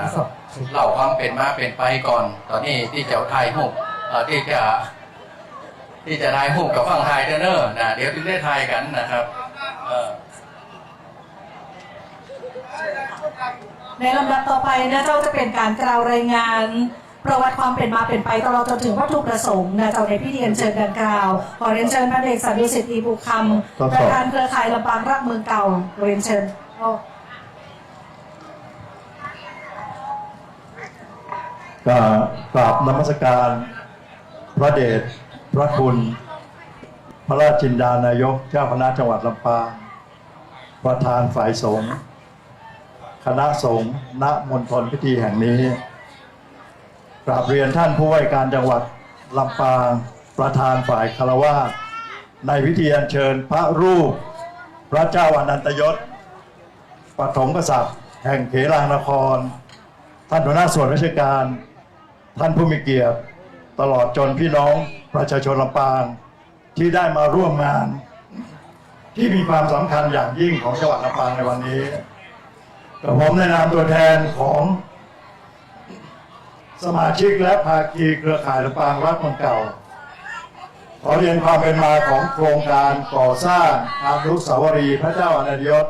เล่าความเป๋นมาเป๋นไปก่อน ต๋อนนี้ตี้จะถ่ายรูป เอ่อ ตี้จะ ตี้จะถ่ายรูปกับฟั่งถ่ายเต๊อะเน้อนะ เดี๋ยวจึงได้ถ่ายกั๋นนะครับ เออ ในลำดับต่อไปนะเจ้า จะเป๋นก๋านกล่าวรายงาน ประวัติความเป๋นมาเป๋นไปตลอดจ๋นถึงวัตถุประสงค์นะเจ้า ในพิธีอัญเชิญดังกล่าว ขอเรียนเชิญพันเอกสันดุสิต ตีบุกคำ ประธานเครือข่ายลำปางรักเมืองเก่า เรียนเชิญ ก็กราบนมัสการพระเดชพระคุณ พระราชจินดานายกเจ้าคณะจังหวัดลำปาง ประธานฝ่ายสงฆ์ คณะสงฆ์ ณ มณฑลพิธีแห่งนี้ กราบเรียนท่านผู้ว่าการจังหวัดลำปาง ประธานฝ่ายฆราวาส ในพิธีอัญเชิญพระรูปพระเจ้าอนันตยศ ปฐมกษัตริย์แห่งเขลางนคร ท่านหัวหน้าส่วนราชการ ท่านผู้มีเกียรติ ตลอดจนพี่น้องประชาชนลำปาง ที่ได้มาร่วมงานที่มีความสำคัญอย่างยิ่งของจังหวัดลำปางในวันนี้ กระผมในนามตัวแทนของสมาชิกและภาคีเครือข่ายลำปางรักเมืองเก่า ขอเรียนความเป็นมาของโครงการก่อสร้างอนุสาวรีย์พระเจ้าอนันตยศ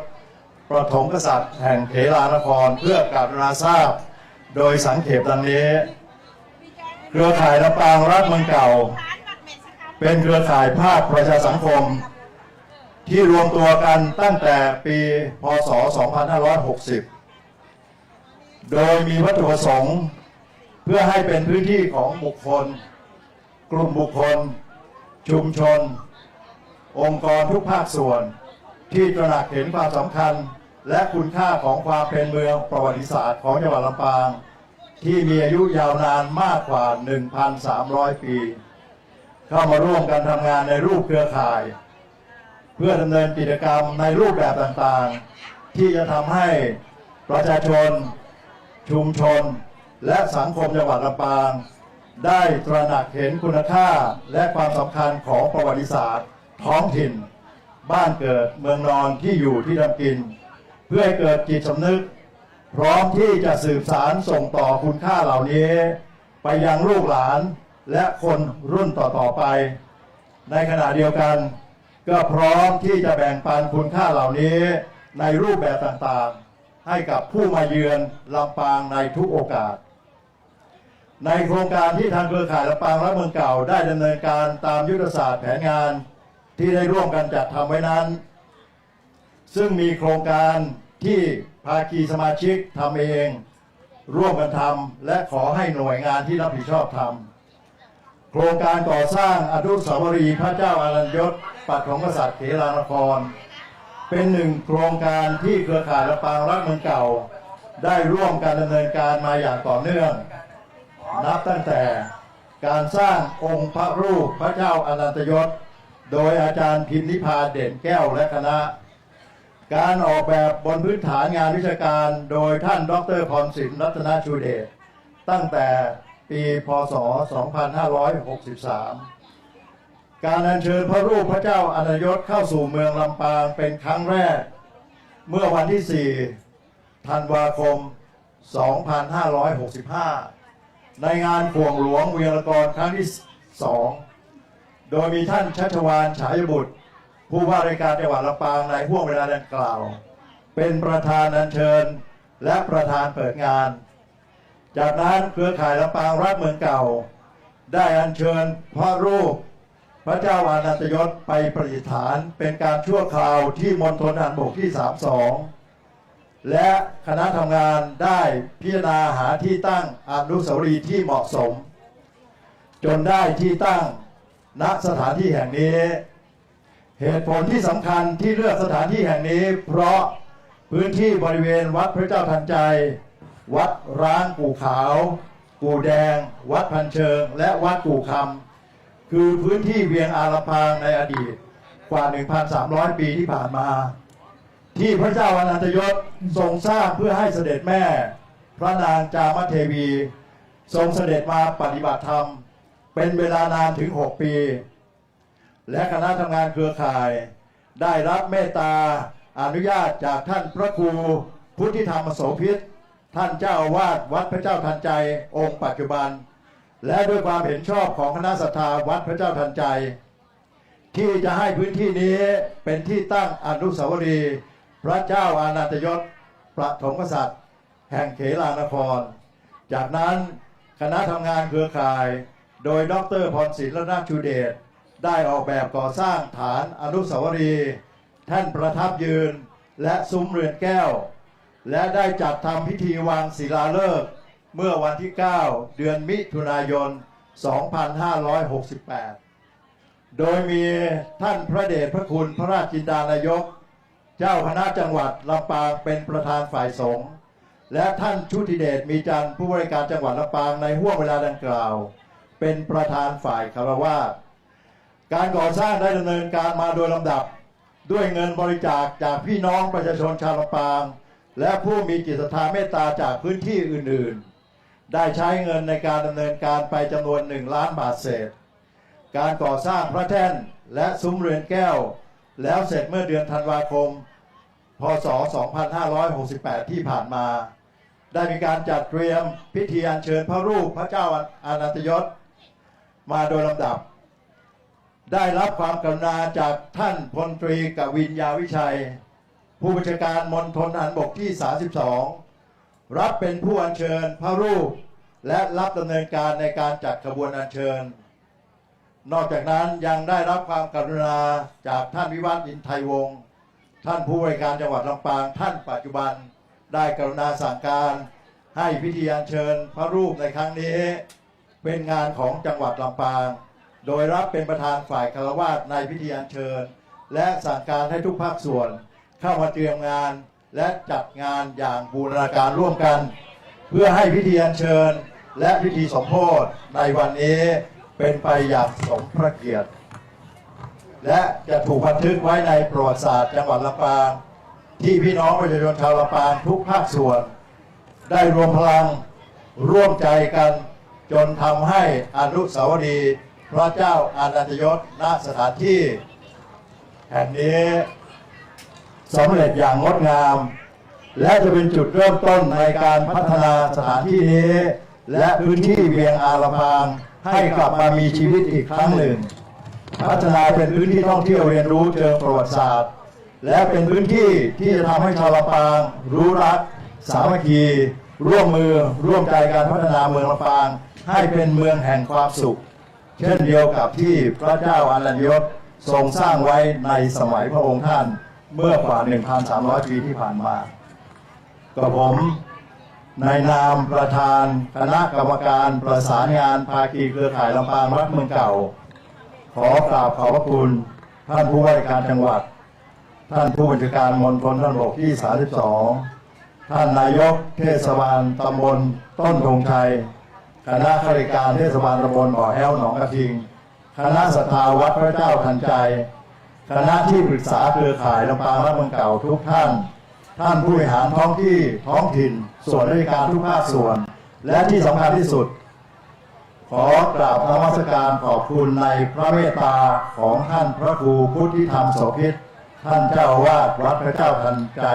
ประถมกษัตริย์แห่งเขลานคร เพื่อกรุณาทราบโดยสังเขปดังนี้ เครือข่ายลำปางรักเมืองเก่า เป็นเครือข่ายภาคประชาสังคม ที่รวมตัวกันตั้งแต่ปี พ.ศ. สองพันห้าร้อยหกสิบ โดยมีวัตถุประสงค์เพื่อให้เป็นพื้นที่ของบุคคล กลุ่มบุคคล ชุมชน องค์กรทุกภาคส่วน ที่ตระหนักเห็นความสำคัญ และคุณค่าของความเป็นเมืองประวัติศาสตร์ของจังหวัดลำปาง ที่มีอายุยาวนานมากกว่า หนึ่งพันสามร้อย ปี เข้ามาร่วมกันทำงานในรูปเครือข่าย เพื่อดำเนินกิจกรรมในรูปแบบต่างๆ ที่จะทำให้ประชาชน ชุมชน และสังคมจังหวัดลำปาง ได้ตระหนักเห็นคุณค่าและความสำคัญของประวัติศาสตร์ท้องถิ่น บ้านเกิดเมืองนอน ที่อยู่ที่ทำกิน เพื่อให้เกิดจิตสำนึก พร้อมที่จะสืบสานส่งต่อคุณค่าเหล่านี้ ไปยังลูกหลานและคนรุ่นต่อๆ ไป ในขณะเดียวกัน ก็พร้อมที่จะแบ่งปันคุณค่าเหล่านี้ในรูปแบบต่างๆ ให้กับผู้มาเยือนลำปางในทุกโอกาส ในโครงการที่ทางเครือข่ายลำปางรักเมืองเก่าได้ดำเนินการตามยุทธศาสตร์แผนงานที่ได้ร่วมกันจัดทำไว้นั้น ซึ่งมีโครงการที่ภาคีสมาชิกทำเอง ร่วมกันทำ และขอให้หน่วยงานที่รับผิดชอบทำ โครงการก่อสร้างอนุสาวรีย์พระเจ้าอานันทยศ ปฐมกษัตริย์เขลานคร เป็นหนึ่งโครงการที่เครือข่ายลำปางรักเมืองเก่า ได้ร่วมกันดำเนินการมาอย่างต่อเนื่อง นับตั้งแต่การสร้างองค์พระรูปพระเจ้าอานันทยศ โดยอาจารย์พิมนิพาเด่นแก้วและคณะ การออกแบบบนพื้นฐานงานวิชาการโดยท่านดอกเตอร์พรศิลป์ รัตนชูเดช ตั้งแต่ปี พ.ศ. สองพันห้าร้อยหกสิบสาม การอัญเชิญพระรูปพระเจ้าอานันทยศเข้าสู่เมืองลำปางเป็นครั้งแรก เมื่อวันที่ สี่ ธันวาคม สองพันห้าร้อยหกสิบห้า ในงานข่วงหลวงเวียงละกอนครั้งที่ สอง โดยมีท่านชัชวาล ฉายบุตร ผู้ว่าราชการจังหวัดลำปางในห่วงเวลาดังกล่าว เป็นประธานอัญเชิญและประธานเปิดงาน จากนั้นเครือข่ายลำปางรักเมืองเก่า ได้อัญเชิญพระรูปพระเจ้าอานันทยศไปประดิษฐานเป็นการชั่วคราวที่มณฑลทหารบกที่ สามสอง และคณะทำงานได้พิจารณาหาที่ตั้งอนุสาวรีย์ที่เหมาะสม จนได้ที่ตั้งณสถานที่แห่งนี้ เหตุผลที่สำคัญที่เลือกสถานที่แห่งนี้ เพราะพื้นที่บริเวณวัดพระเจ้าทันใจ วัดร้างกู่ขาว กู่แดง วัดพันเชิง และวัดกู่คำ คือพื้นที่เวียงอาลำปางในอดีตกว่า หนึ่งพันสามร้อย ปีที่ผ่านมา ที่พระเจ้าอานันทยศทรงสร้างเพื่อให้เสด็จแม่ พระนางจามเทวี ทรงเสด็จมาปฏิบัติธรรม เป็นเวลานานถึง หก ปี และคณะทำงานเครือข่าย ได้รับเมตตาอนุญาตจากท่านพระครูพุทธิธรรมโสภิต ท่านเจ้าอาวาสวัดพระเจ้าทันใจองค์ปัจจุบัน และด้วยความเห็นชอบของคณะศรัทธาวัดพระเจ้าทันใจ ที่จะให้พื้นที่นี้เป็นที่ตั้งอนุสาวรีย์พระเจ้าอานันทยศ ปฐมกษัตริย์แห่งเขลานคร จากนั้นคณะทำงานเครือข่าย โดยดอกเตอร์พรศิลป์ รัตนชูเดช ได้ออกแบบก่อสร้างฐานอนุสาวรีย์ แท่นประทับยืน และซุ้มเรือนแก้ว และได้จัดทำพิธีวางศิลาฤกษ์เมื่อวันที่ เก้า เดือนมิถุนายน สองพันห้าร้อยหกสิบแปด โดยมีท่านพระเดชพระคุณพระราชจินดานายก เจ้าคณะจังหวัดลำปางเป็นประธานฝ่ายสงฆ์ และท่านชุติเดช มีจันทร์ ผู้ว่าราชการจังหวัดลำปางในห่วงเวลาดังกล่าว เป็นประธานฝ่ายฆราวาส การก่อสร้างได้ดำเนินการมาโดยลำดับ ด้วยเงินบริจาคจากพี่น้องประชาชนชาวลำปาง และผู้มีจิตศรัทธาเมตตาจากพื้นที่อื่นๆ ได้ใช้เงินในการดำเนินการไปจำนวน หนึ่งล้านบาทเศษ การก่อสร้างพระแท่นและซุ้มเรือนแก้ว แล้วเสร็จเมื่อเดือนธันวาคม พ.ศ. สองพันห้าร้อยหกสิบแปด ที่ผ่านมา ได้มีการจัดเตรียมพิธีอัญเชิญพระรูปพระเจ้าอานันทยศมาโดยลำดับ ได้รับความกรุณาจากท่านพลตรีกวิน ยาวิชัย ผู้บัญชาการมณฑลทหารบกที่สามสิบสอง รับเป็นผู้อัญเชิญพระรูป และรับดำเนินการในการจัดขบวนอัญเชิญ นอกจากนั้นยังได้รับความกรุณาจากท่านวิวัฒน์ อินไทยวงศ์ ท่านผู้ว่าราชการจังหวัดลำปาง ท่านปัจจุบัน ได้กรุณาสั่งการให้พิธีอัญเชิญพระรูปในครั้งนี้ เป็นงานของจังหวัดลำปาง โดยรับเป็นประธานฝ่ายฆราวาสในพิธีอัญเชิญ และสั่งการให้ทุกภาคส่วนเข้ามาเตรียมงาน และจัดงานอย่างบูรณาการร่วมกัน เพื่อให้พิธีอัญเชิญและพิธีสมโภชในวันนี้เป็นไปอย่างสมพระเกียรติ และจะถูกบันทึกไว้ในประวัติศาสตร์จังหวัดลำปาง ที่พี่น้องประชาชนชาวลำปางทุกภาคส่วน ได้รวมพลังร่วมใจกัน จนทำให้อนุสาวรีย์พระเจ้าอานันทยศ ณ สถานที่แห่งนี้สำเร็จอย่างงดงาม และจะเป็นจุดเริ่มต้นในการพัฒนาสถานที่นี้ และพื้นที่เวียงอาลำปางให้กลับมามีชีวิตอีกครั้งหนึ่ง พัฒนาเป็นพื้นที่ท่องเที่ยวเรียนรู้เชิงประวัติศาสตร์ และเป็นพื้นที่ที่จะทำให้ชาวลำปางรู้รัก สามัคคี ร่วมมือร่วมใจการพัฒนาเมืองลำปางให้เป็นเมืองแห่งความสุข เช่นเดียวกับที่พระเจ้าอานันทยศทรงสร้างไว้ในสมัยพระองค์ท่านเมื่อกว่า หนึ่งพันสามร้อย ปีที่ผ่านมา กระผมในนามประธานคณะกรรมการประสานงานภาคีเครือข่ายลำปางรักเมืองเก่า ขอกราบขอบพระคุณท่านผู้ว่าราชการจังหวัด ท่านผู้บัญชาการมณฑลทหารบกที่สามสิบสอง ท่านนายกเทศบาลตำบลต้นธงชัย คณะข้าราชการเทศบาลตำบลบ่อแฮ้วหนองกระทิง คณะศรัทธาวัดพระเจ้าทันใจ คณะที่ปรึกษาเครือข่ายลำปางรักเมืองเก่าทุกท่าน ท่านผู้บริหารท้องที่ท้องถิ่น ส่วนราชการทุกภาคส่วน และที่สำคัญที่สุด ขอกราบนมัสการขอบคุณในพระเมตตาของท่านพระครูพุทธิธรรมโสภิต ท่านเจ้าอาวาสวัดพระเจ้าทันใจ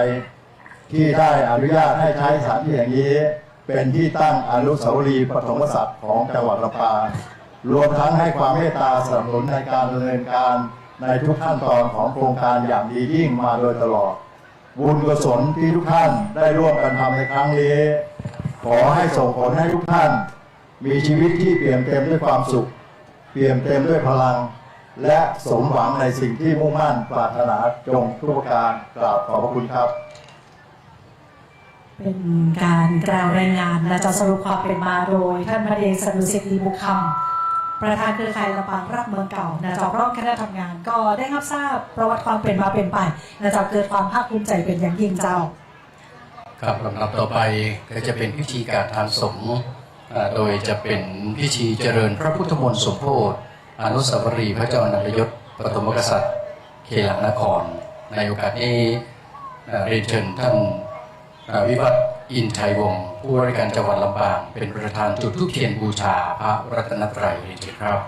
ที่ได้อนุญาตให้ใช้สถานที่แห่งนี้เป็นที่ตั้งอนุสาวรีย์ปฐมกษัตริย์ของจังหวัดลำปาง รวมทั้งให้ความเมตตาสนับสนุนในการดำเนินการในทุกขั้นตอนของโครงการอย่างดียิ่งมาโดยตลอด บุญกุศลที่ทุกท่านได้ร่วมกันทำในครั้งนี้ ขอให้ส่งผลให้ทุกท่าน มีชีวิตที่เปี่ยมเต็มด้วยความสุข เปี่ยมเต็มด้วยพลัง และสมหวังในสิ่งที่มุ่งมั่นปรารถนาจงทุกประการ กราบขอบพระคุณครับ เป็นการกล่าวรายงานนะเจ้า สรุปความเป๋นมาโดยท่านพันเอก สรรดุสิทธิ์ ลีบุญคำ ประธานเครือข่ายลำปางรักเมืองเก่านะเจ้า พร้อมคณะทำงาน ก็ได้ฮับทราบประวัติความเป๋นมาเป๋นไปนะเจ้า เกิดความภาคภูมิใจ๋เป๋นอย่างยิ่งเจ้า ครับ ลำดับต่อไปก็จะเป็นพิธีการทานสงฆ์ อ่า โดยจะเป็นพิธีเจริญพระพุทธมนต์สมโภช อนุสาวรีย์พระเจ้าอานันทยศ ปฐมกษัตริย์ เขลังนคร ในโอกาสนี้ อ่า เรียนเชิญท่าน อ่า วิวัฒน์ อินไทยวงศ์ ผู้ว่าราชการจังหวัดลำปาง เป็นประธานจุดธูปเทียนบูชาพระรัตนตรัย เรียนเชิญครับ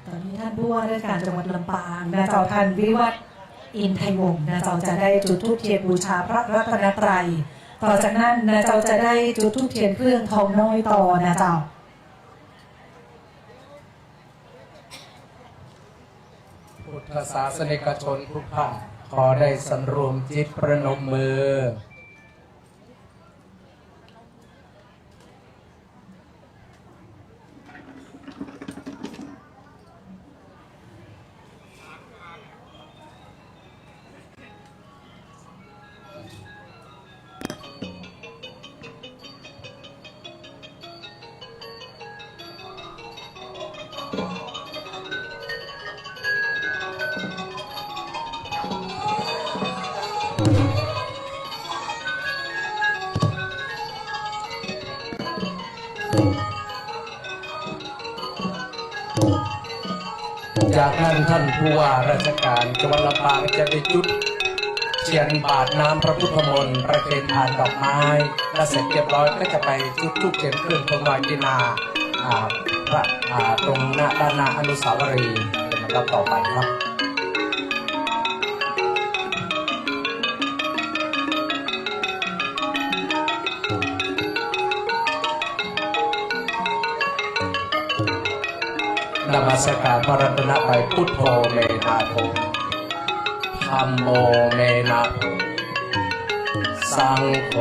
ตอนนี้ท่านผู้ว่าราชการจังหวัดลำปางนะเจ้า ท่านวิวัฒน์ อินไทยวงศ์นะเจ้า จะได้จุดธูปเทียนบูชาพระรัตนตรัย ต่อจากนั้นนะเจ้า จะได้จุดธูปเทียนเครื่องทองน้อยต่อนะเจ้า พุทธศาสนิกชนทุกท่าน ขอได้สำรวมจิตประนมมือ จากนั้นท่านผู้ว่าราชการจังหวัดลำปางจะได้จุดเทียนบาตรน้ำพระพุทธมนต์ ประเคนพานดอกไม้ และเสร็จเรียบร้อยก็จะไปจุดธูปเทียนเครื่องถวายที่หน้า อ่า พระ อ่า ตรงหน้า ด้านหน้าอนุสาวรีย์เป็นลำดับต่อไปครับ นมัสการพระรัตนตรัย พุทโธเม นาโถ ธัมโมเม นาโถ สังโฆ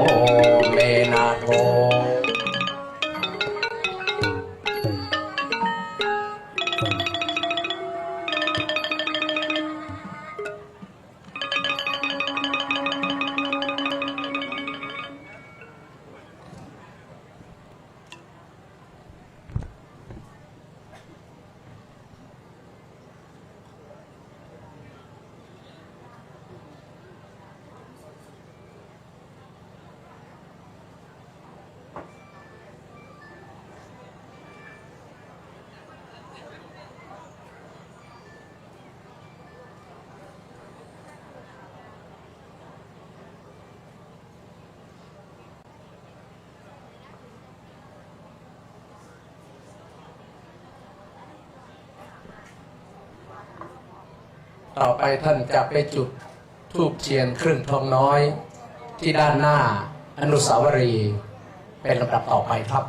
เม นาโถ ต่อไปท่านจะไปจุดธูปเทียนเครื่องทองน้อย ที่ด้านหน้าอนุสาวรีย์ เป็นลำดับต่อไปครับ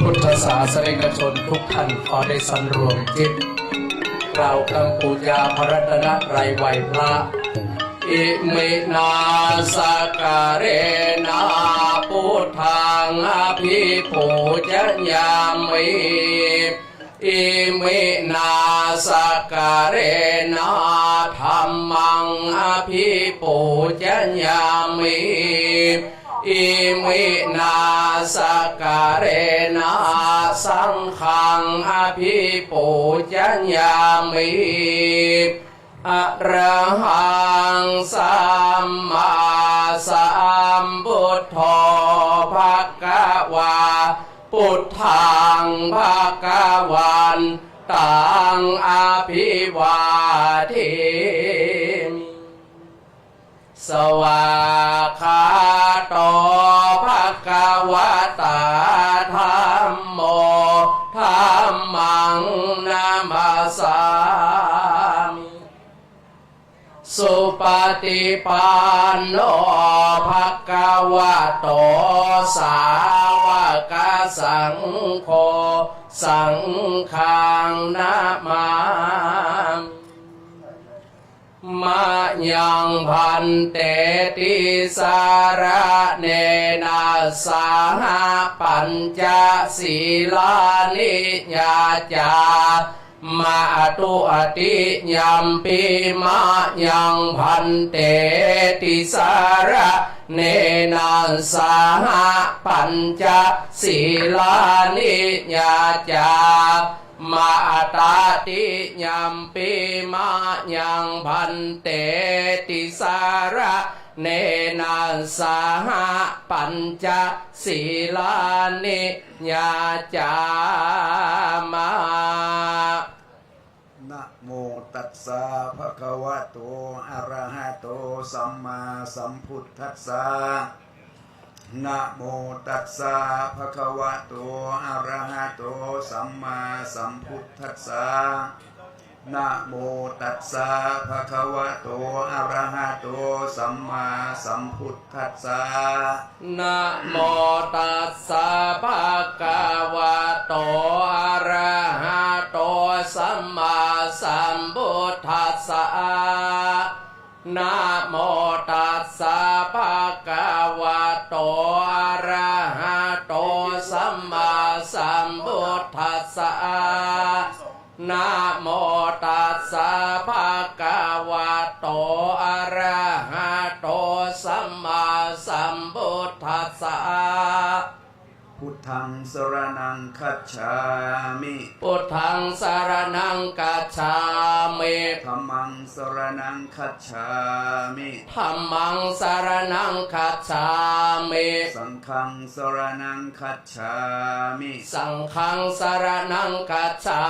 พุทธศาสนิกชนทุกท่านขอได้สำรวมจิต กล่าวคำปูจาพระรัตนตรัยไหว้พระ Iminā sakkārena buddhaṃ abhipūjayāmi. Iminā sakkārena dhammaṃ abhipūjayāmi. Iminā sakkārena saṅghaṃ abhipūjayāmi. Arahaṃ sammāsambuddho bhagavā, buddhaṃ bhagavantaṃ abhivādemi. Svākkhāto bhagavatā dhammo, dhammaṃ namassāmi. Supaṭipanno bhagavato sāvakasaṅgho, saṅghaṃ namāmi. Mayaṃ bhante tisaraṇena saha pañca sīlāni yācāma. Dutiyampi mayaṃ bhante tisaraṇena saha pañca sīlāni yācā ma. Tatiyampi mayaṃ bhante tisaraṇena saha pañca sīlāni yācāma. Namo tassa bhagavato arahato sammāsambuddhassa. Namo tassa bhagavato arahato sammāsambuddhassa. นะโมตัสสะ ภะคะวะโต อะระหะโต สัมมาสัมพุทธัสสะ นะโมตัสสะ ภะคะวะโต อะระหะโต สัมมาสัมพุทธัสสะ นะโมตัสสะ ภะคะวะโต อะระหะโต สัมมาสัมพุทธัสสะ นะโมตัสสะ ภะคะวะโต อะระหะโต สัมมาสัมพุทธัสสะ Buddhaṃ saraṇaṃ gacchāmi. พุทธังสรณังคัจฉามิ Dhammaṃ saraṇaṃ gacchāmi. ธัมมังสรณังคัจฉามิ Saṅghaṃ saraṇaṃ gacchāmi. สังฆังสรณังคัจฉา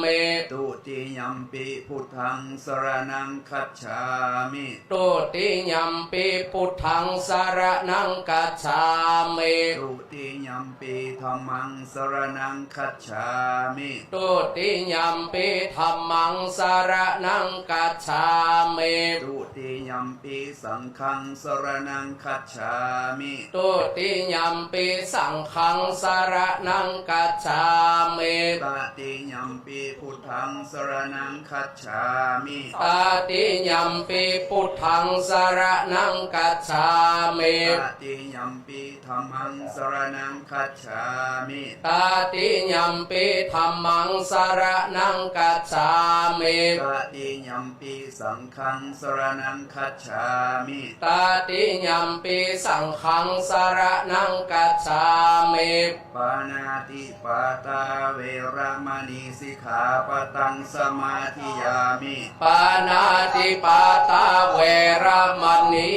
มิ Dutiyampi buddhaṃ saraṇaṃ gacchāmi. Dutiyampi buddhaṃ saraṇaṃ gacchāmi. Dutiyampi dhammaṃ saraṇaṃ gacchāmi. Dutiyampi dhammaṃ saraṇaṃ gacchāmi. Dutiyampi saṅghaṃ saraṇaṃ gacchāmi. Dutiyampi saṅghaṃ saraṇaṃ gacchāmi. Tatiyampi buddhaṃ saraṇaṃ gacchāmi. Tatiyampi buddhaṃ saraṇaṃ gacchāmi. Tatiyampi dhammaṃ saraṇaṃ gacchāmi. Tatiyampi dhammaṃ saraṇaṃ gacchāmi. Tatiyampi saṅghaṃ saraṇaṃ gacchāmi. Tatiyampi saṅghaṃ saraṇaṃ gacchāmi. Pāṇātipātā veramaṇī sikkhāpadaṃ samādiyāmi. Pāṇātipātā veramaṇī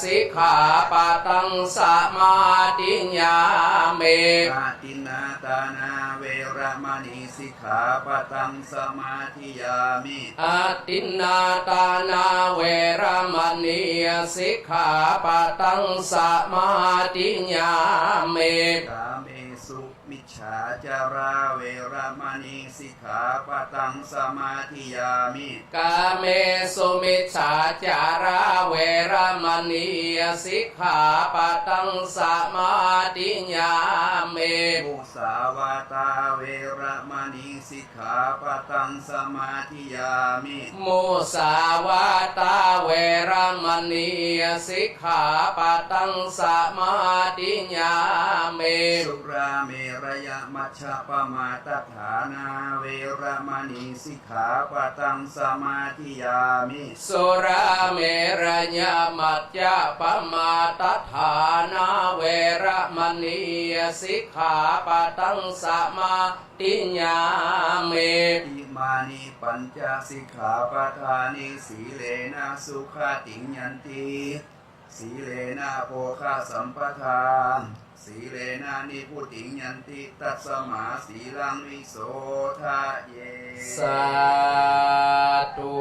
sikkhāpadaṃ samādiyāmi. Adinnādānā veramaṇī sikkhāpadaṃ samādiyāmi. Adinnādānā veramaṇī sikkhāpadaṃ samādiyāmi. Kāmesu micchācārā veramaṇī sikkhāpadaṃ samādiyāmi. Kāmesu micchācārā veramaṇī sikkhāpadaṃ samādiyāmi. Musāvādā veramaṇī sikkhāpadaṃ samādiyāmi. Musāvādā veramaṇī sikkhāpadaṃ samādiyāmi. Surāmerayamajjapamādaṭṭhānā veramaṇī sikkhāpadaṃ samādiyāmi. Surāmerayamajjapamādaṭṭhānā veramaṇī sikkhāpadaṃ samādiyāmi. Imāni pañca sikkhāpadāni. Sīlena sugatiṃ yanti, sīlena bhogasampadā, sīlena nibbutiṃ yanti, tasmā sīlaṃ visodhaye. Sādhu.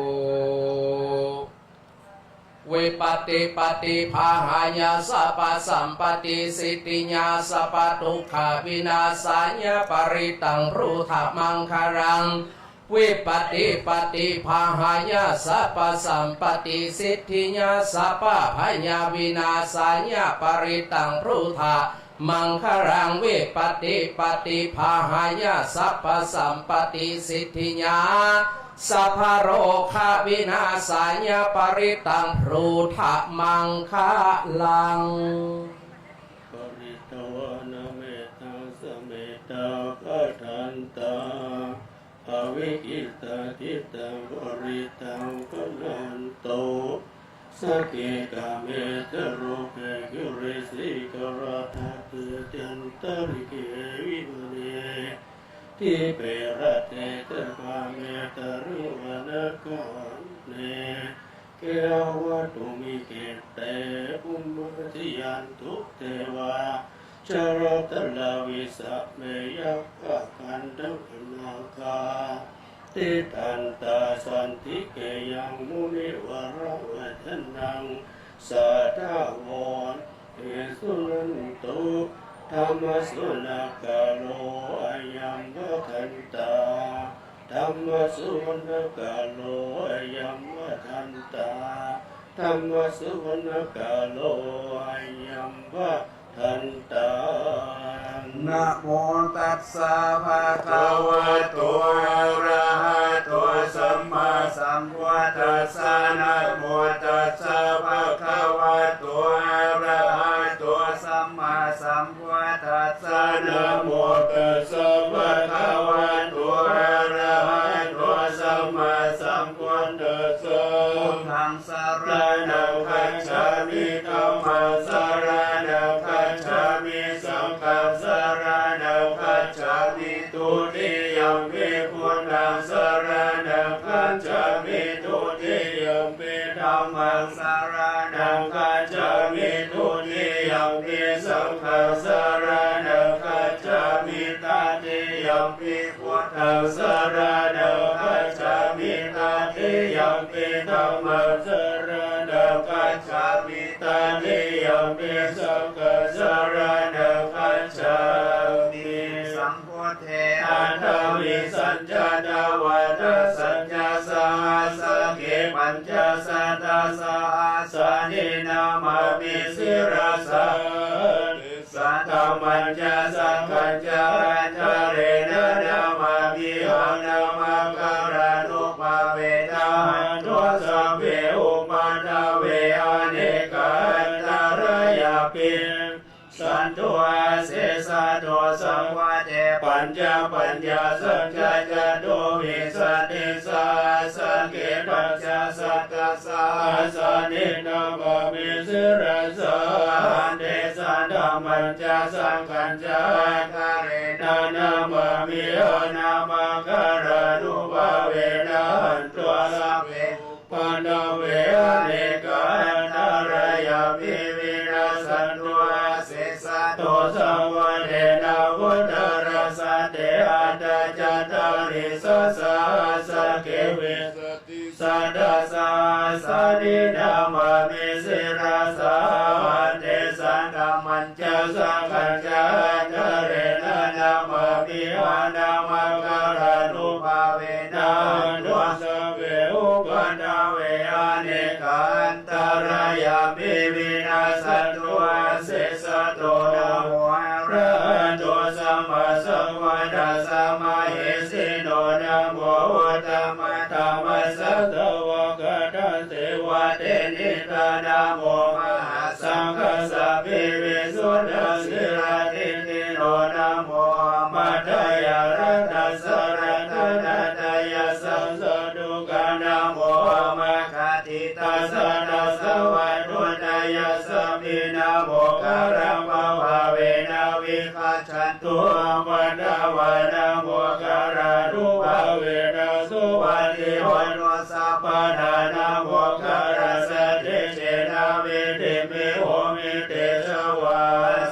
Vipattipaṭibāhāya sabbasampattisiddhiyā sabbadukkhavināsāya parittaṃ brūtha maṅgalaṃ. Vipattipaṭibāhāya sabbasampattisiddhiyā sabbabhayavināsāya parittaṃ brūtha maṅgalaṃ. Vipattipaṭibāhāya sabbasampattisiddhiyā sabbarogavināsāya parittaṃ brūtha maṅgalaṃ. Pharitvāna mettaṃ samettā bhadantā, avikkhittacittā parittaṃ bhaṇantu. Sagge kāme ca rūpe girisikharataṭe cantalikkhe vimāne, dīpe raṭṭhe ca gāme taruvanagahane, gehavatthumhi khette bhummā cāyantu devā jalathalavisame yakkhagandhabbanāgā, tiṭṭhantā santike yaṃ munivaravacanaṃ sādhavo me suṇantu. Dhammassavanakālo ayambhadantā. Dhammasuvaṇṇakkaro ayambhadantā. Dhammasuvaṇṇakkaro ayambhadantā. Namo tassa bhagavato arahato sammāsambuddhassa. Namo tassa bhagavato arahato sammāsambuddhassa. Namo tassa bhagavato arahato sammāsambuddhassa. Buddhaṃ saraṇaṃ gacchāmi. Dhammaṃ saraṇaṃ gacchāmi. Saṅghaṃ saraṇaṃ gacchāmi. Dutiyampi buddhaṃ saraṇaṃ gacchāmi. Dutiyampi dhammaṃ saraṇaṃ gacchāmi. Dutiyampi saṅghaṃ saraṇaṃ gacchāmi. Tatiyampi buddhaṃ saraṇaṃ gacchāmi. Tatiyampi dhammaṃ saraṇaṃ gacchāmi. Tatiyampi saṅghaṃ saraṇaṃ gacchāmi. Sambuddhe aṭṭhavīsañca dvādasañca sahassake pañcasatasahassāni namāmi sirasā. Dhammañca saṅghañca ādarena namāmihaṃ. Namakārānubhāvena hantvā sabbe upaddave anekā antarāyāpi santu asesato. Sambuddhe pañcapaññāsañca catuvīsatisahassake pañcasata sahassāni namāmi sirasā. Tesaṃ dhammañca saṅghañca ādarena namāmihaṃ. Namakārānubhāvena hantvā sabbe upaddave anekā antarāyāpi vinassantu asesato. Sambuddhe navuttarasate aṭṭhacattāḷīsasahassake vīsa tisatasahassāni namāmi sirasā. Tesaṃ dhammañca saṅghañca ādarena namāmihaṃ. Namakārānubhāvena hantvā sabbe upaddave anekā antarāyāpi vinassantu asesato. Namo arahato sammāsambuddhassa mahesino. Namo uttamadhammassa svākkhātasseva tenidha. Namo mahāsaṅghassāpi visuddhasīladiṭṭhino. Namo omātyāraddhassa ratanattayassa sādhukaṃ. Namo omakātītassa tassa vatthuttayassapi. Namokārappabhāvena vigacchantu upaddavā. Namokārānubhāvena suvatthi hotu sabbadā. Namokārassa tejena vidhimhi homi tejavā.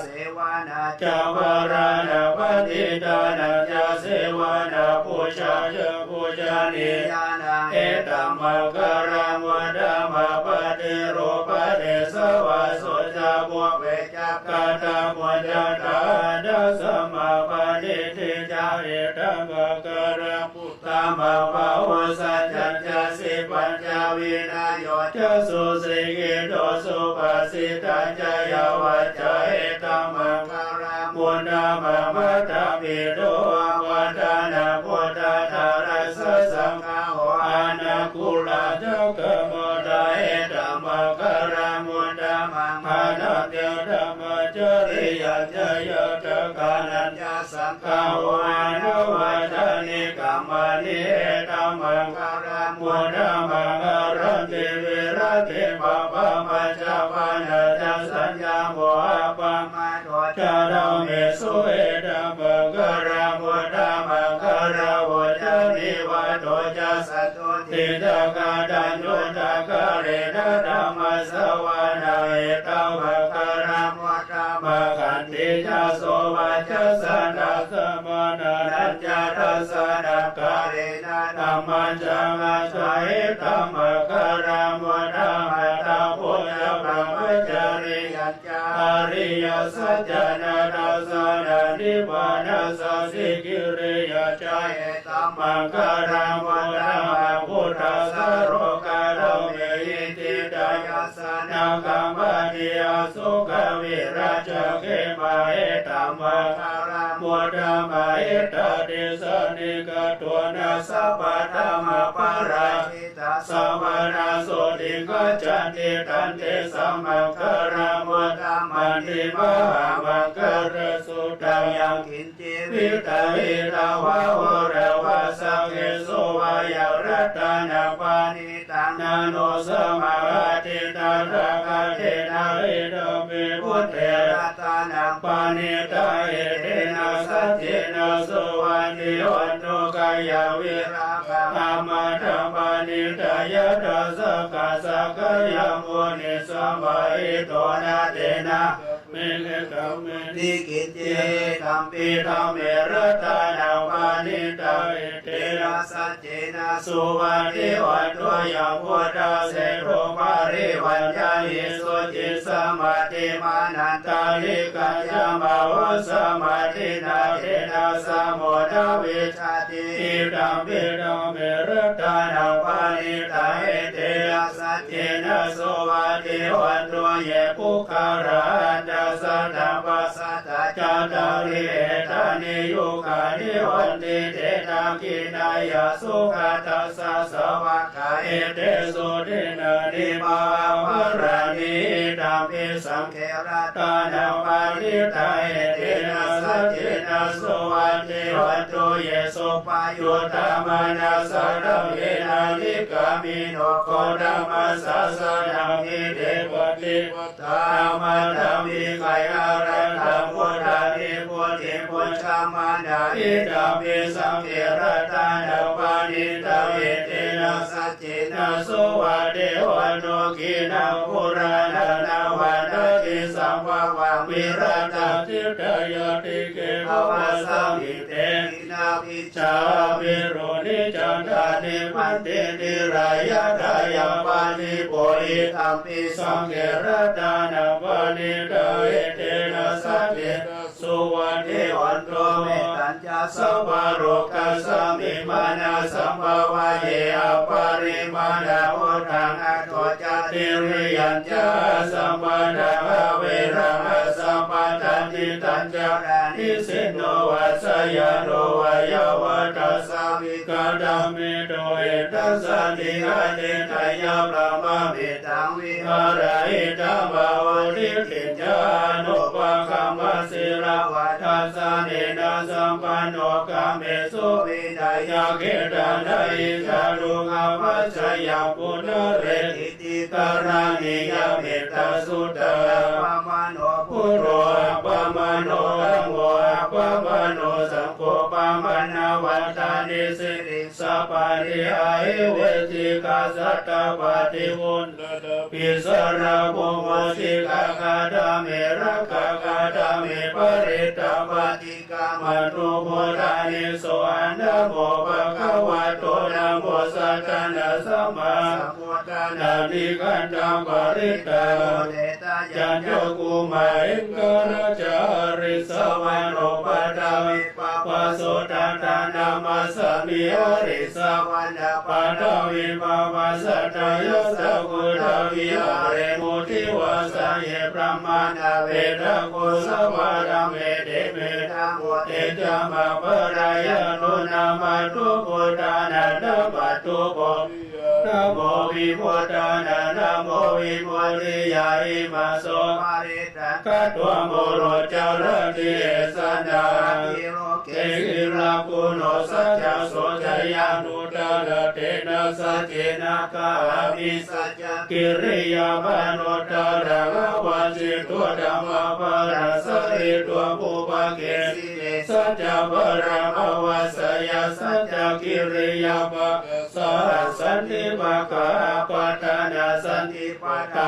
Sevanā ca bālānaṃ paṇḍitānañca sevanā, pūjā ca pūjanīyānaṃ, etammaṅgalamuttamaṃ. Paṭirūpadesavāso ca pubbe ca katapuññatā, attasammāpaṇidhi ca, etammaṅgalamuttamaṃ. Bāhusaccañca sippañca vinayo ca susikkhito, subhāsitā ca yā vācā, etammaṅgalamuttamaṃ. Mātāpituupaṭṭhānaṃ puttadārassa saṅgaho, anākulā ca kammantā, etammaṅgalamuttamaṃ. Dānañca dhammacariyā ca ñātakānañca saṅgaho, anavajjāni kammāni, etammaṅgalamuttamaṃ. Khanti viratī pāpā majjapānā ca saññamo, appamādo ca dhammesu, etammaṅgalamuttamaṃ. Gāravo ca nivāto ca santuṭṭhī ca kataññutā, kālena dhammassavanaṃ, etammaṅgalamuttamaṃ. Khantī ca sovacassatā samaṇānañca dassanaṃ, kālena dhammacakkañca, etammaṅgalamuttamaṃ. Tapo ca brahmacariyañca ariya ยสัจจานัตถัสสะ นานทิพพานัสสะ สิกขิริยา จาเย ธัมมังคารัง โมดามา พุทธัสสะ โลกาธัมเมหิ ทิฏฐายัสสะ นาคัมปะติ อาสุขัง วิรัจจะ เขมา เอ ธัมมังคารัง โมดามา อิตถาทิ สานิกาโต นะ สัพพะธัมมาปะราชิ ตา สะวาทา โสติง คัจฉันติ ตันติ ธัมมังคารัง โมดามา ติ มหามังคะลัง สุตัง ยังกิญจิ วิตตะหิตะวา โหระวา สังเค สุ วายัง รัตตะนัง ปะณิตัง นะ โน สะมา อะทิ ตถาคะเตนะ อิทัมปิ บุตเต รัตตะนัง ปะณิตัง เอเตนะ สัจเจนะ สุวัตติ โหนตุ ขะยัง วิราคะ อะมาตัง ปะณิตัง ยะถา สักขะ สักขะยะ มุนิ สะมาหิโต นะ เตนะ ธัมเม นะ ธัมเม นิ กิญจิ อิทัมปิ ธัมเม รัตตะนัง ปะณิตัง เอเตนะ สัจเจนะ สุวัตติ โหนตุ ยัง พุทธัสเส โต ปะริวัญญะหิ สุจิ สะมาธิ มา นันตาลิกัญญะ มะหุ สะมาทินะ เตนะ สะโม นะ วิชชาติ อิทัมปิ ธัมเม รัตตะนัง ปะณิตัง เอเตนะ สัจเจนะ สุวัตติ โหนตุ เย ปุคคะลา หันตะ สัตถัง ปะสะตะ จัตตาริ เอตานิ ยุกขานิ หนติ เต ทักขิณายะ สุขะตัสสะ สะวักขะ เอเตสุ ดินนานิ มหาปะลานิ อิทัมปิ สังเข รัตตะนัง ปะณิตัง เอเตนะ สัจเจนะ สุวัตติ โหนตุ เย สุปะยุตตะ มานัสสะ ธัมเมนะ นิกขามิโน โค ธัมมัสสะ สะ นะ มิ เต ปะติปัต ตา ธัมมัตถะ วิไก อะระหันตัง พุทธา นิพพุติ ปุชฌามานะ อิทัมปิ สังเข รัตตะนัง ปะณิตัง เอเตนะ สัจเจนะ สุวัตติ โหนตุ ขีณัง ปุราณัง นวัม นะติ สัมภวัง วิรัตตัง ทิฏฐายัตถิเก ภวะสมิง เต ขีณา วิชชา อาวิรุณหิ จันทา นิพพันติ นิรายะถา ยัง ปะฏิโป อิทัมปิ สังเข รัตตะนัง ปะณิตัง เอเตนะ สัจเจนะ สุวัตติ โหนตุ เมตตัญจะ สัพพะโลกัสสะมิง มานะ สัมภวะเย อะปะริมาณัง อุทธัง อะโธ จะ ติริยัญจะ อะสัมปะทัง อะเวรัง อะสัมปะทันติ ตัญจะ นะ นิสสินโน วาสะยานุ วายาวัฏฏัสสะ วิกะตะเมโต เอตัสสะ ติ อะทิฏฐายะ บรมะเม ตัง วิหาระหิ ธัมมาหุ ทิฏฐิญจะ อะนุปะกัมมะ ศีลวะ ทัสสะเนนะ สัมปันโน กามเมสุ วินัยยะ เขตะนะหิ จาตุ กัมมะจะยัง ปุนะเรติ ติ กะระณียะ เมตตาสุตตะ อะปะมาโณ พุทโธ อะปะมาโณ ธัมโม อะปะมาโณ สังโฆ ปะมาณะวัตถานิ สิริง สะปะริหาหิ เวทิกา สัตตะปาติ อุณณะตาปิ สะระภู มูสิกา คาถาเม รักขา คาถาเม ปะริตตา ปะฏิ กัมมันตุ พุทธานิ โส อะ นะโม ภะคะวะโต นะโม สัตตานัง สัมมาสัมพุทธานัง นิกขันตัง ปะริตตัง โมเท ตะยัญจะ กุมะเอะกะรัจจะ หะริสสะวะโน ปะทะวิ ปะปะโส ทัตตา นะมัสสามิ หะริสสะวะนะ ปะทะวิ ปะปะสัตตายัสสะ กุฏาวิหะเร มุทิวาสะเย บรมมานาเวทะโก สะวะทะเม เตเม นะโม เตจะมะ ปะระยะโต นะมัตถุ พุทธานัง นะมัตถุ โพธิ นะโม วิมุตตานัง นะโม วิมุตติยา อิมัง โส ปะริตตัง กะตวา โมโร จะระติ เอสะนะ อะติโรเก กิรัง กุโณ สัจจัง โส จะยัง นุตตะระเตนะ สัจเจนะ กะหามิ สัจจะ กิริยามานุตตะรัง อะวัจฉิตุ ธัมมะปะรัง สะหิตุ ปุพพะเกสิเน สัจจะปะรัง อวัสสะยัง สัจจะกิริยาปะ สะหัสสันติปะกะหะ ปัตตานา สันติปะทา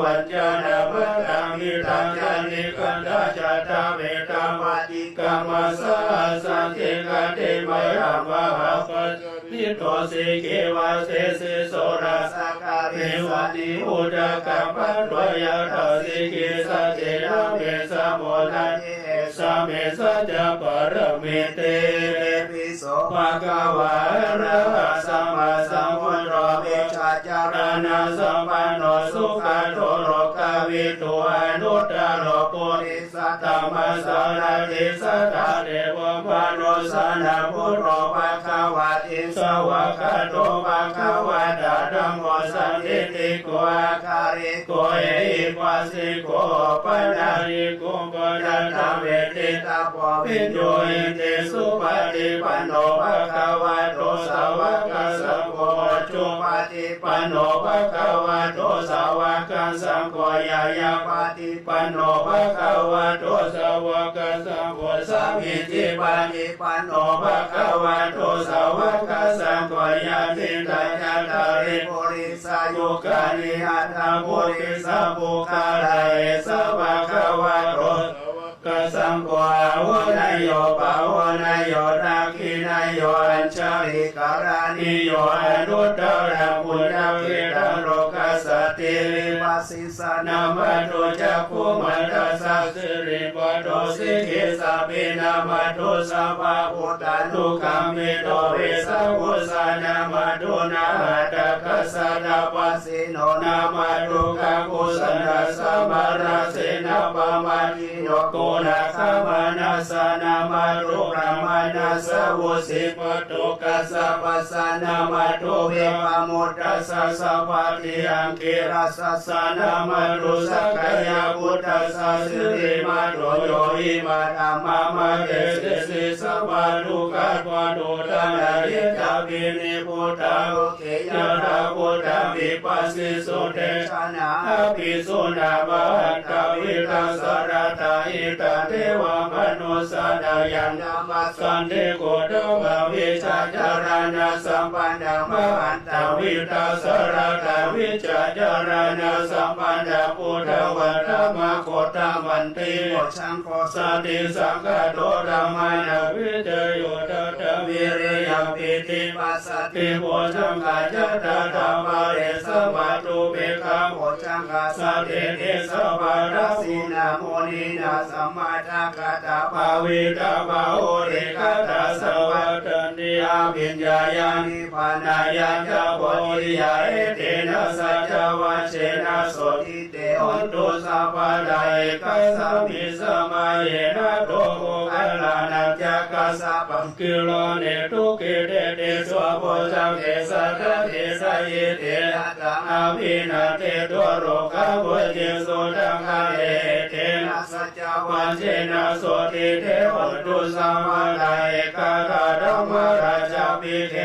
วัญจานะ มัตตัง มิตตัง จะ นิกขันธา จะ ทะเวทะ ปะฏิ กัมมะ สะหัสสันติ กะติมะยัง มะหาปัจจ โต สิกขี วาเสสิ โส รส กะ ลิ สะ นี อุทกะ ปัตถะ ยัตถะ สิกขี สะ เจ นะ เม สะ โม นะ ทิ เอ สะ เม สัจจะ ปะระ เม ติ เต ปิ โส ภะคะวา อะระหะ สัมมาสัมพุทโธ วิชชาจารณะสัมปันโน สุขะโต โลกะวิดู อนุตตะโร ปุริสะ ธัมมะสารถิ สัตถะ เทวะ มนุสสานะ พุทโธ ภะคะวะติ สะวะกะโต ภะคะวะตะ ธัมโม สันทิฏฐิโก อะกะลิโก เอหิปัสสิโก โอปะนัยยิโก ปะจะตะเวทิตะโพ วิญญูหิติ สุปะฏิปันโน ภะคะวะโต สาวะกะสังโฆ อุจุปะฏิปันโน ภะคะวะโต สาวะกะสังโฆ ญาณะปะฏิปันโน ภะคะวะโต สาวะกะสังโฆ สามีจิปะฏิปันโน ภะคะวะโต สาวะกะสังโฆ ยะถิตะ จัตตาริ ปุริสายุคานิ อัตถะ ปุริสะ ปุคคาละ เอสะ ภะคะวะโต กะสังโฆ อาหุเนยโย ปาหุเนยโย ทักขิเนยโย อัญชะลีกะระณีโย อนุตตะรัง ปุญญะเขตัง โลกัสสะติ วิปัสสิสานะ มัตถุ จักขุมันตัสสะ สิริปัตโถ สิกขิสะปินะ มัตถุ สัพพะพุทธานุกัมปิโต วิสาขุสานะ มัตถุ นะหัตถะกัสสะ ตะปะ สิโน นะ มัตถุ กักขุสันตัสสะ มาราเสนะ ปะมาทิโย โกนะ กะมานะสะนะ มัตถุ ปะมานะสะ วุสิปัตโต กัสสะปัสสะนะ มัตถุ วิปะมุตตัสสะ สัพพะทิอังกิรัสสะ สะนะ มัตถุ สักกายะปุตตัสสะ สิริมัตโถ โย อิมะ ธัมมะ มะเต เสสิ สัพพะทุกขะ ปะโต ทะนะ อิจจาปิ นิพพุตตา โลเก ยะถา พุตตา วิปัสสิสุ เตชะนะ อะภิสุนะ มะหันตา วิทัสสะ รัตตา หิตา เตวะ มะนุสสานะ ยัง ธัมมะ สันติโก โต ภะ วิชชาจารณะสัมปันนะ มะหันตา วิทัสสะ รัตตา วิชชาจารณะสัมปันนะ พุทธวะ ธัมมะ โคตะมันติ โมจฉังโฆ สะติสังคาโต ธัมมานะ วิจโย ทัตตะ วิริยะ ปีติ ปัสสะติ โพชฌังคะ จะตะทะ ปะเร สะ วัตถุ เปกขะ โพชฌังคะ สะ เต เต สะ ปะทะ สีนะ มุนีนา สัมมาทะ กะตะ ภาวิตะ บาหุลีกะตะ สะ วัตถันติ อะภิญญายา นิพพานายัญจะ โพธิยา เอเตนะ สัจจวะเชนะ โสต เต โหนตุ สัพพะทา เอกัสมิง สะมะเย นะ โต โมคคัลลานัง จักขัสสะ ปัง กิลาเนตุ กิเตติ สัพพุชฌังเก สัตถิ สะ ยิ เต ยะถา อะภินันทิตุ โรคา วุจจิง สุทังคะเล เอเตนะ สัจจวะเชนะ โสต เต โหนตุ สัพพะทา เอกัง ธัมมะราชาภิเข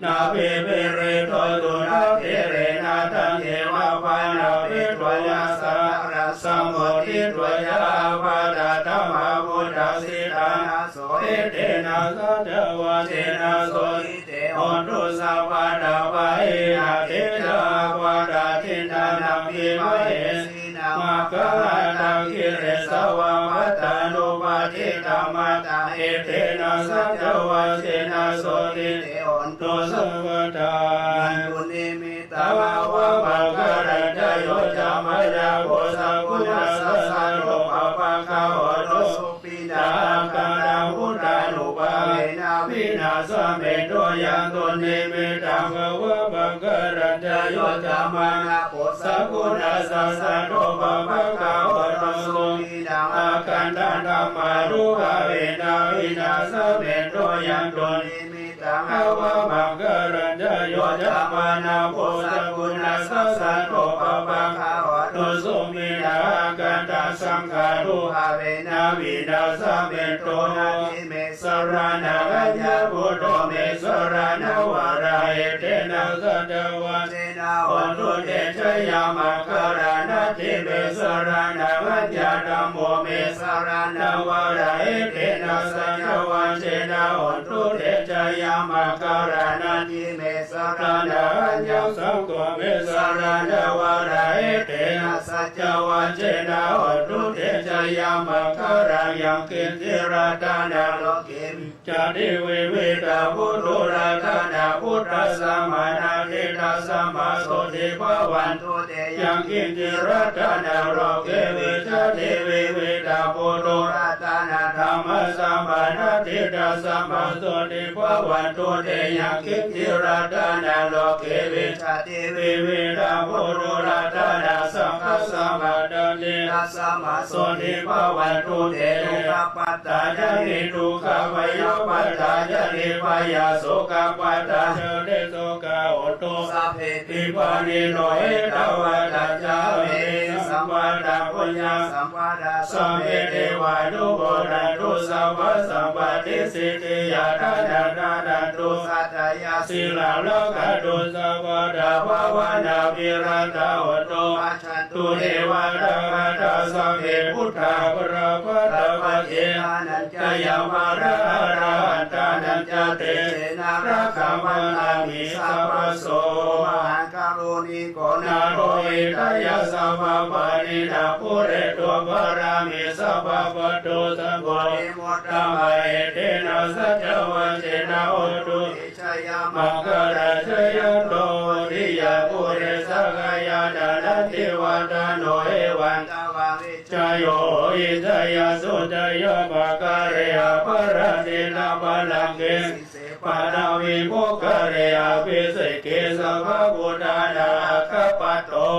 นะ ภิ ภิริตโต ตุนะ ภิเรนะ ตัง เขมะปะนะ ภิ ตัญญะ สะ นะ รัง สะ มุตถิ ตัญญะ อาปะทะ ธัมมา พุทธา สิตานะ โส เอเตนะ สัจจวะเชนะ โสต เต โหนตุ สัพพะทา ปะหินะ เตจะ อาปะทา ทิฏฐานัง วิมะเหสี นะ มัคคะหะตัง กิริสะวะ ปัตตานุปัสสิตะ มัตตะ เอเตนะ สัจจวะเชนะ โสต เต โหนตุ สัพพะทา ยันตุ นิมิตตัง อะวะมังคะลัญจะ โยจะมะนะ โภ สักขุณัสสะ สันโต ปะปะกะ โหนตุ สุขิตา อาคันตัง พุทธานุภาเวนะ วินาสะเมตุ ยันตุ นิมิตตัง อะวะมังคะลัญจะ โยจะมะนะ โภ สักขุณัสสะ สันโต ปะปะกะ โหนตุ สุขิตัง อาคันตัง ธัมมานุภาเวนะ วินาสะเมตุ ยันตุ นิมิตตัง อะวะมังคะลัญจะ โยจะมะนะ โภ สักขุณัสสะ สันโต ปะปะกะ โหนตุ สุขิตัง อาคันตัง สังฆานุภาเวนะ วินาสะเมตุ นะ ทิ เม สะระณัง อัญญะ พุทโธ เม สะระณัง วะระ เอเตนะ สัจจวะเชนะ โหนตุ เตจะ ยะมังคะลา นะ ทิ เม สะระณัง อัญญะ ธัมโม เม สะระณัง วะระ เอเตนะ สัจจวะเชนะ โหนตุ เตจะ ยะมังคะลา นะ me saraṇaṃ aññaṃ, saṅgho me saraṇaṃ varaṃ, etena saccavajjena hotu te jayamaṅgalaṃ. Yaṅkiñci ratanaṃ loke vijjati vividhaṃ puthu, ratanaṃ phuṭṭhasamaṃ natthi, tasmā sotthī bhavantu te. Yaṅkiñci ratanaṃ loke vijjati vividhaṃ puthu, ratanaṃ dhammasamaṃ natthi, tasmā sotthī bhavantu te. Yaṅkiñci ratanaṃ loke vijjati vividhaṃ puthu, ratanaṃ saṅghasamaṃ natthi, tasmā sotthī bhavantu te. Dukkhappattā ca niddukkhā, bhayappattā ca nibbhayā, sokappattā ca nissokā hontu sabbepi pāṇino. Ettāvatā ca amhehi sambhataṃ puññasampadaṃ, sabbe devānumodantu sabbasampattisiddhiyā. Dānaṃ dadantu saddhāya, sīlaṃ rakkhantu sabbadā, bhāvanābhiratā hontu, gacchantu devatāgatā. Sabbe buddhā balappattā paccekānañca yaṃ balaṃ arahantānañca, tejena rakkhaṃ bandhāmi sabbaso. Mahākāruṇiko nātho, hitāya sabbapāṇinaṃ, pūretvā pāramī sabbā, patto sambodhimuttamaṃ. Etena saccavajjena hotu te jayamaṅgalaṃ. Jayanto bodhiyā mūle, sakyānaṃ nandivaḍḍhano, evaṃ tvaṃ vijayo hohi, jayassu jayamaṅgale, aparājitapallaṅke sīse paṭhavipokkhare, abhiseke sabbabuddhānaṃ aggappatto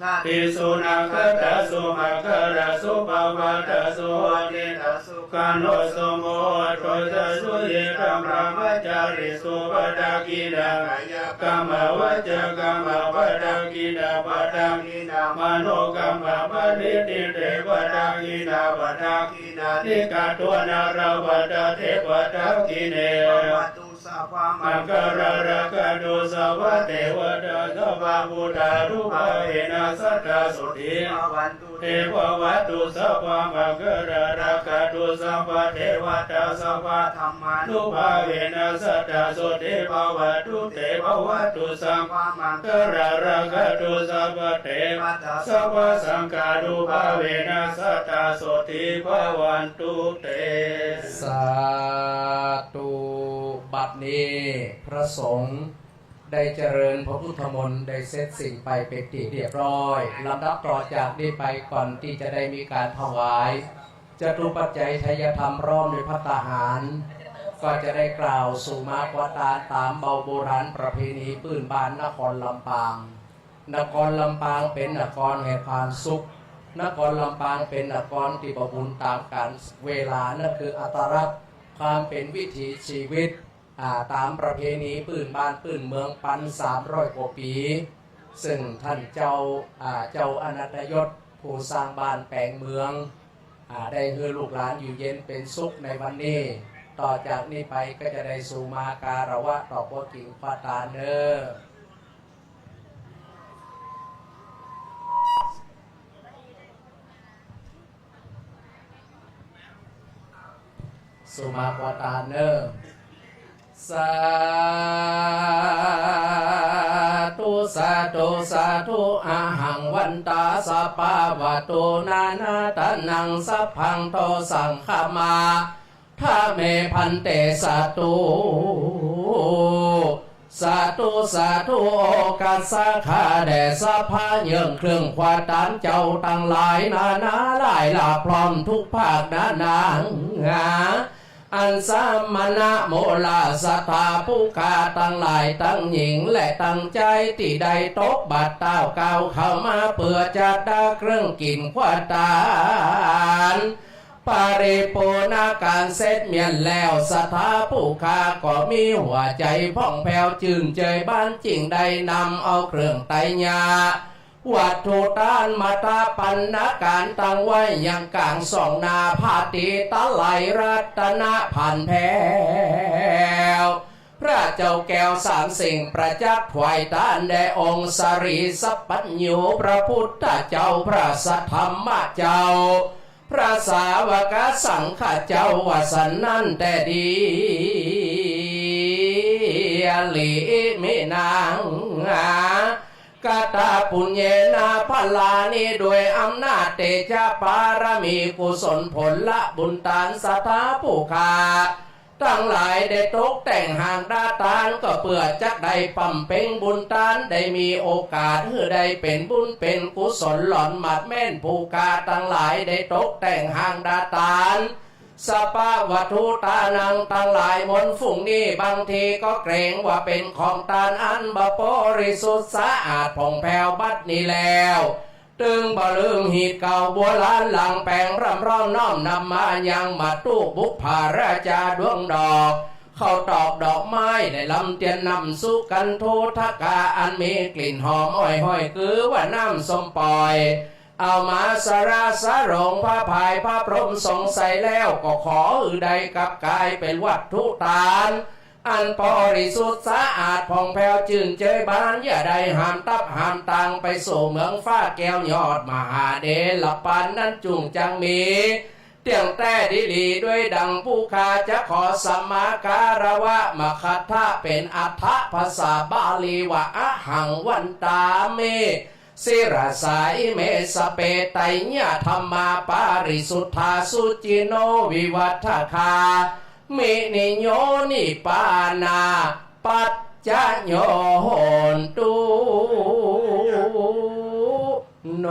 padaṃ. Sunakkhattaṃ sumaṅgalaṃ, supabhātaṃ suhuṭṭhitaṃ, sukhaṇo sumuhutto ca, suyiṭṭhaṃ brahmacārisu. Padakkhiṇaṃ kāyakammaṃ, vācākammaṃ padakkhiṇaṃ, padakkhiṇaṃ manokammaṃ, paṇidhī te padakkhiṇā, padakkhiṇāni katvāna labhantatthe padakkhiṇe. Bhavatu sabbamaṅgalaṃ, rakkhantu sabbadevatā, sabbabuddhānubhāvena sadā sotthī bhavantu te. Bhavatu sabbamaṅgalaṃ, rakkhantu sabbadevatā, sabbadhammānubhāvena sadā sotthī bhavantu te. Bhavatu sabbamaṅgalaṃ, rakkhantu sabbadevatā, sabbasaṅghānubhāvena sadā sotthī bhavantu te. สาธุ บัดนี้พระสงฆ์ได้เจริญพระพุทธมนต์ได้เสร็จสิ้นไปเป็นที่เรียบร้อย ลำดับต่อจากนี้ไปก่อนที่จะได้มีการถวายจตุปัจจัยไทยธรรมพร้อมด้วยภัตตาหาร ก็จะได้กล่าวสุมาควาตาตามเบาโบราณประเพณีปื้นบ้านนครลำปาง นครลำปางเป๋นนครแห่งความสุข นครลำปางเป๋นนครตี้บ่บุญต๋ามกาลเวลา นั่นคืออัตลักษณ์ความเป๋นวิถีชีวิต อ่า ต๋ามประเพณีปื้นบ้านปื้นเมืองปันสามร้อยกว่าปี๋ ซึ่งต้านเจ้า อ่า เจ้าอนันตยศผู้สร้างบ้านแป๋งเมือง อ่า ได้หื้อลูกหลานอยู่เย็นเป๋นสุขในวันนี้ ต่อจากนี้ไปก็จะได้สุมาคารวะต่อพระกิ่งควาตาเน่อ สุมาควาตาเน่อ สาธุ สาธุ สาธุ อะหัง วันตา สะปะวะโต นานาทานัง สัพพัง โท สัง ขะมา ทะ เม ภันเต สาธุ สาธุ สาธุ โอกัสสะ ข้าแด่สภาเยิ่งเครื่องควาตานเจ้าตังหลายนานาหลายหลากพร้อมทุกภาคนานา อันสมณะโมลาศรัทธาผู้ข้าตังหลายตังหญิงและตังชายตี้ได้ตกบัตรเต้ากล่าวเข้ามาเปื้อจัดหาเครื่องกิ๋นควาตาน ปริปูรณาก๋านเสร็จเมียนแล้ว ศรัทธาผู้ข้าก็มีหัวใจ๋ผ่องแผ้วจื้นเจิยบานจึ่งได้นำเอาเครื่องไตรยา วัตถุตานมาตาปัณณาก๋านตั้งไว้ยังก๋างส่องหน้าผาตี้ตะไลรัตนะผ่านแผ้ว พระเจ้าแก้วสามสิ่งประจักษ์ถวายตานแด่องค์สรีสัพพัญญูพระพุทธเจ้า พระสัทธรรมเจ้า พระสาวกสังฆเจ้า ว่าสันนั้นแต่เดีย ลี อิมินัง กตปุญเญนะ พลานี้ ด้วยอำนาจเตชะปารมี กุศลผลบุญตาน ศรัทธาผู้ข้าตังหลายได้ตกแต่งหากดาตาน ก็เปื้อจักได้บำเพ็งบุญตาน ได้มีโอกาสหื้อได้เป๋นบุญเป๋นกุศล หล่อนหมัดแม่นผู้ข้าตังหลายได้ตกแต่งหากดาตาน สัพพะวัตถุตานังตังหลายมนต์ฝูงนี้ บางทีก็เกรงว่าเป๋นของตานอันบ่บริสุทธิ์สะอาดผ่องแผ้ว บัดนี้แล้ว ตึงบ่ลืมฮีตเก่าบัวลานหลังแป๋ง ร่ำร้อนน้อมนำมายังมัตตุบุปผาราจาดวงดอก ข้าวตอกดอกไม้ และลำเตียนน้ำสุกันโททกา อันมีกลิ่นหอมอ้อยห้อย คือว่าน้ำส้มป่อย เอามาสระสะหลงพระพายพระพรหมสงฆ์ใส่แล้ว ก็ขอหื้อได้กลับกลายเป๋นวัตถุตาน อันบริสุทธิ์สะอาดผ่องแผ้วจื้นเจยบาน อย่าได้หามตับหามตางไปสู่เมืองฟ้าแก้วยอดมหาเดช ละปานนั้นจุ่งจังมี เตี้ยงแต๊ดีหลี ด้วยดังผู้ข้าจะขอสัมมาคารวะมคทะ เป๋นอัฏฐภาษาบาลีว่า อะหังวันตามิ ศิรสา อิเม สะเปไตยะ ธัมมา ปาริสุทธา สุจินโน วิวัฏฐคา มิ นิโย นิปปานา ปัจจโย โหนตุ โน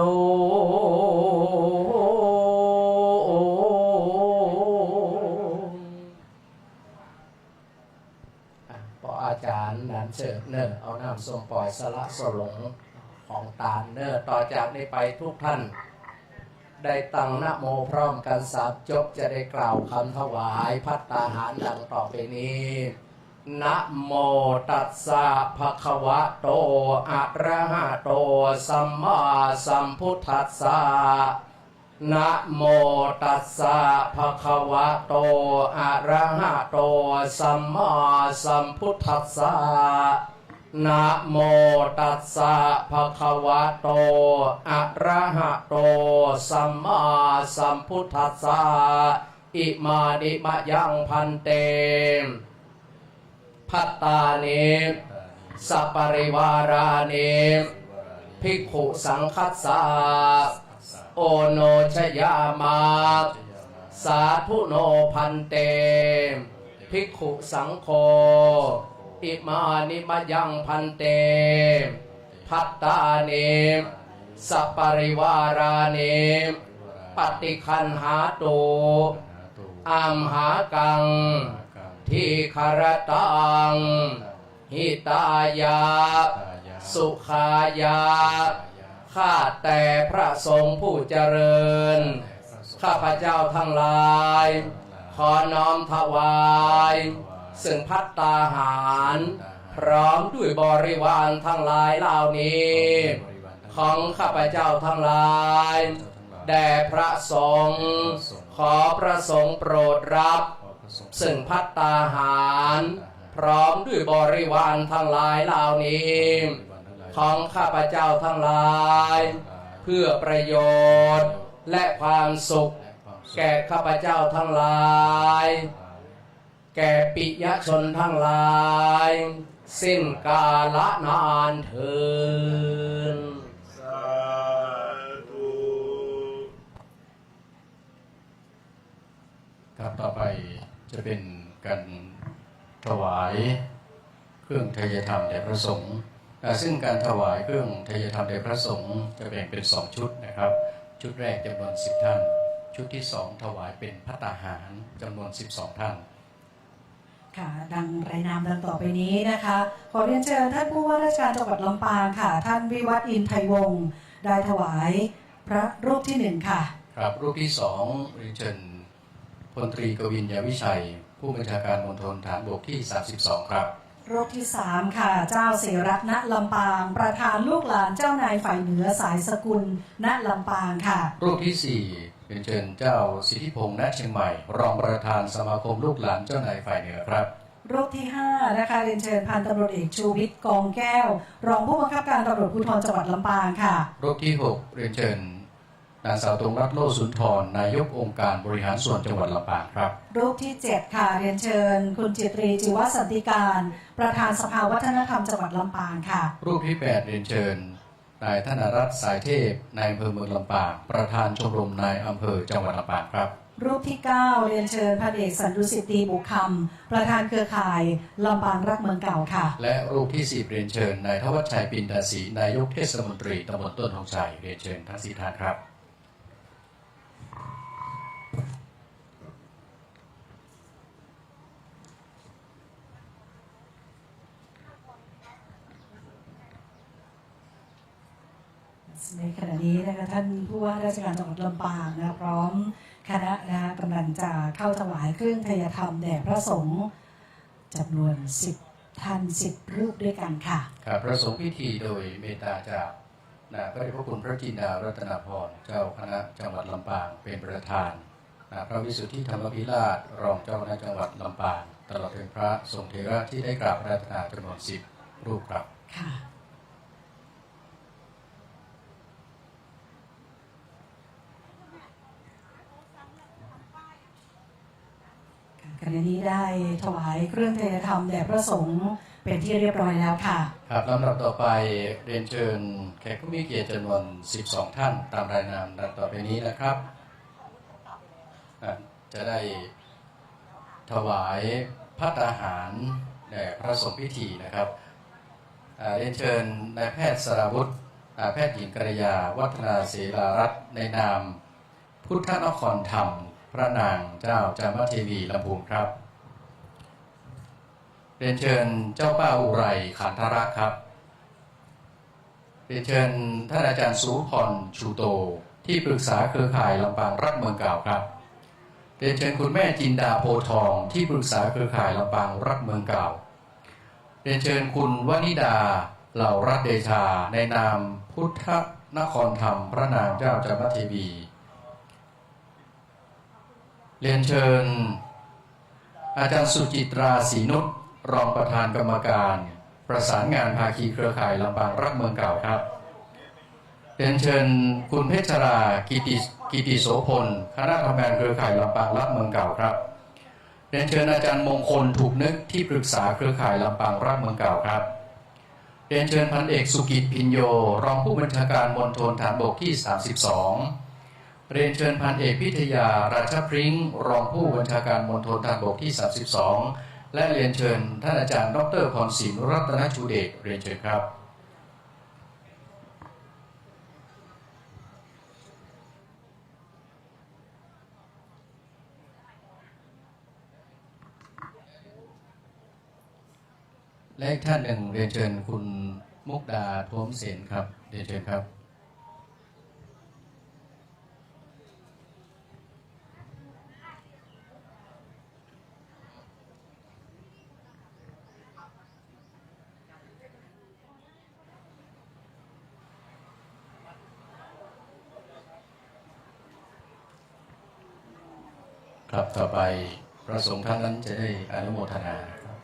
อ่ะ ปออาจ๋ารย์หนานเสิร์ฟเน่อ เอาน้ำส้มป่อยสละสลงของตานเน่อ ต่อจากนี้ไปทุกท่าน ได้ตั้งนะโมพร้อมกั๋นสามจบ จะได้กล่าวกำถวายภัตตาหารดังต่อไปนี้ นะโม ตัสสะ ภะคะวะโต อะระหะโต สัมมาสัมพุทธัสสะ นะโม ตัสสะ ภะคะวะโต อะระหะโต สัมมาสัมพุทธัสสะ นะโม ตัสสะ ภะคะวะโต อะระหะโต สัมมาสัมพุทธัสสะ อิมานิมะยัง ภันเต ภัตตานิ สะปะริวารานิ ภิกขุสังฆัสสะ โอโนชยามะ สาธุโน ภันเต ภิกขุสังโฆ อิมานิมะยัง ภันเต ภัตตานิ สะปะริวารานิ ปะฏิกขันหาตุ อัมหากัง ทีฆะระตัง หิตายะ สุขายะ ข้าแต่พระสงฆ์ผู้เจริญ ข้าพเจ้าทั้งหลาย ขอน้อมถวาย ซึ่งภัตตาหาร พร้อมด้วยบริวารทั้งหลายเหล่านี้ ของข้าพเจ้าทั้งหลาย แด่พระสงฆ์ ขอพระสงฆ์โปรดรับ ซึ่งภัตตาหาร พร้อมด้วยบริวารทั้งหลายเหล่านี้ ของข้าพเจ้าทั้งหลาย เพื่อประโยชน์และความสุข แก่ข้าพเจ้าทั้งหลาย แก่ปิยชนทั้งหลาย สิ้นกาลนานเทอญ สาธุ ครับ ต่อไปจะเป็นการถวายเครื่องไทยธรรมแด่พระสงฆ์ อ่า ซึ่งการถวายเครื่องไทยธรรมแด่พระสงฆ์จะแบ่งเป็นสองชุดนะครับ ชุดแรกจำนวนสิบท่าน ชุดที่สองถวายเป็นภัตตาหารจำนวนสิบสองท่าน ค่ะ ดังรายนามดังต่อไปนี้นะคะ ขอเรียนเชิญท่านผู้ว่าราชการจังหวัดลำปางค่ะ ท่านวิวัฒน์ อินไทยวงศ์ ได้ถวายพระรูปที่หนึ่งค่ะ ครับ รูปที่สองเรียนเชิญพลตรีกวินทร์ ยาวิชัย ผู้บัญชาการมณฑลทหารบกที่สามสิบสองครับ รูปที่สามค่ะ เจ้าเสรัตน์ ณ ลำปาง ประธานลูกหลานเจ้านายฝ่ายเหนือสายสกุล ณ ลำปางค่ะ รูปที่สี่เรียนเชิญเจ้าสิทธิพงษ์ ณ เชียงใหม่ รองประธานสมาคมลูกหลานเจ้านายฝ่ายเหนือครับ รูปที่ห้านะคะ เรียนเชิญพันตำรวจเอกชูวิทย์ กองแก้ว รองผู้บังคับการตำรวจภูธรจังหวัดลำปางค่ะ รูปที่หกเรียนเชิญ นางสาวตวงรัตน์ โลสุนทร นายกองค์การบริหารส่วนจังหวัดลำปางครับ รูปที่เจ็ดค่ะ เรียนเชิญคุณจิตรี จิวสันติการ ประธานสภาวัฒนธรรมจังหวัดลำปางค่ะ รูปที่แปด เรียนเชิญนายธนรัตน์ สายเทพ นายอำเภอเมืองลำปาง ประธานชมรมนายอำเภอจังหวัดลำปางครับ รูปที่เก้า เรียนเชิญพันเอกสันดุสิทธิ์ ดีบุคคำ ประธานเครือข่ายลำปางรักเมืองเก่าค่ะ และรูปที่สิบ เรียนเชิญนายธวัชชัย ปินตาศรี นายกเทศมนตรีตำบลต้นธงชัย เรียนเชิญทั้งสิบท่านครับ ในขณะนี้นะคะ ท่านผู้ว่าราชการจังหวัดลำปางนะ พร้อมคณะนะคะ กำลังจะเข้าถวายเครื่องไทยธรรมแด่พระสงฆ์จำนวนสิบท่าน สิบรูปด้วยกันค่ะ ครับ ประสงค์พิธีโดยเมตตาจาก นะ พระเดชพระคุณพระจินดารัตนพร เจ้าคณะจังหวัดลำปางเป็นประธาน นะ พระวิสุทธิธรรมภิราช รองเจ้าคณะจังหวัดลำปาง ตลอดถึงพระสงฆ์เถระที่ได้กราบอาราธนาจำนวนสิบรูปครับ ค่ะ ขณะนี้ได้ถวายเครื่องไทยธรรมแด่พระสงฆ์เป็นที่เรียบร้อยแล้วค่ะ ครับ ลำดับต่อไปเรียนเชิญแขกผู้มีเกียรติจำนวนสิบสองท่าน ตามรายนามดังต่อไปนี้นะครับ อ่ะ จะได้ถวายภัตตาหารแด่พระสงฆ์พิธีนะครับ อ่า เรียนเชิญนายแพทย์สราวุธ อ่า แพทย์หญิงกัลยา วัฒนาเสรารัตน์ ในนาม พุทธนครธรรม พระนางเจ้าจามเทวีลำพูนครับ เรียนเชิญเจ้าป้าอุไร ขันธรักษ์ครับ เรียนเชิญท่านอาจารย์สุพร ชูโต ที่ปรึกษาเครือข่ายลำปางรักเมืองเก่าครับ เรียนเชิญคุณแม่จินดา โพธิ์ทอง ที่ปรึกษาเครือข่ายลำปางรักเมืองเก่า เรียนเชิญคุณวนิดา เหล่ารัตน์เดชา ในนามพุทธนครธรรม พระนางเจ้าจามเทวี เรียนเชิญอาจารย์สุจิตรา ศรีนุช รองประธานกรรมการประสานงานภาคีเครือข่ายลำปางรักเมืองเก่าครับ เรียนเชิญคุณเพชรรา กิติ กิติโสพล คณะทำงานเครือข่ายลำปางรักเมืองเก่าครับ เรียนเชิญอาจารย์มงคล ถูกนึก ที่ปรึกษาเครือข่ายลำปางรักเมืองเก่าครับ เรียนเชิญพันเอกสุกิจ พิญโญ รองผู้บัญชาการมณฑลทหารบกที่สามสิบสอง เรียนเชิญพันเอกพิทยา ราชพริ้ง รองผู้บัญชาการมณฑลทหารบกที่สามสิบสอง และเรียนเชิญท่านอาจารย์ดอกเตอร์พรศิลป์ รัตนชูเดช เรียนเชิญครับ และอีกท่านหนึ่ง เรียนเชิญคุณมุกดา ท้วมเสนครับ เรียนเชิญครับ ครับ ต่อไปพระสงฆ์ท่านนั้นจะได้อนุโมทนาครับ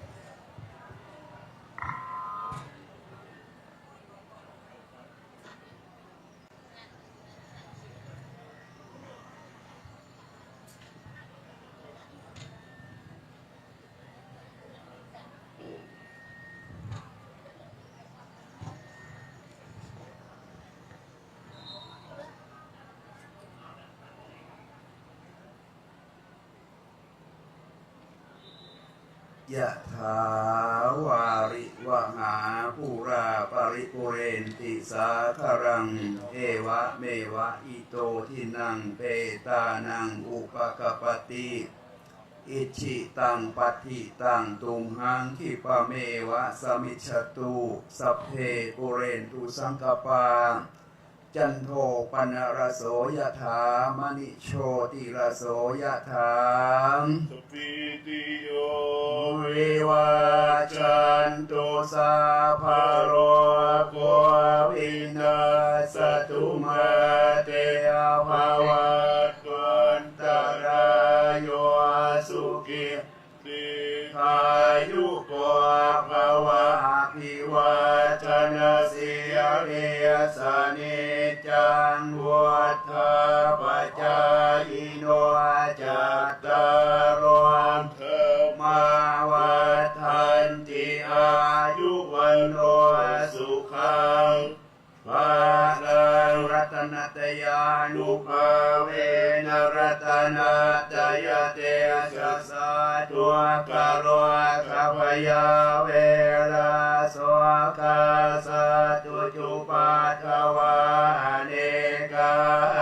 ยะถาวาริวะหาปูราปะริปูเรนติสาคะรัง เอวะเมวะอิโตทินังเปตานังอุปะกัปปะติ อิจฉิตังปัตถิตังตุมหังคิปะเมวะสะมิชฌะตุ สัพเพปูเรนตุสังกะปา จันโทปะนะระโสยะถา มะณิโชติระโสยะถา สัพพีติโย วิวัชชันตุ สัพพะโรโค วินัสสะตุ มาเต ภะวัตวันตะราโย สุขี ทีฆายุโกภะวะ อะภิวาทะนะสีลิสสะนิจจัง วุฑฒา cattāro dhammā vaḍḍhanti āyu vaṇṇo sukhaṃ balaṃ. Ratanattayānubhāvena ratanattayatejasā dukkharogabhayā verā sokā sattu cupaddavā anekā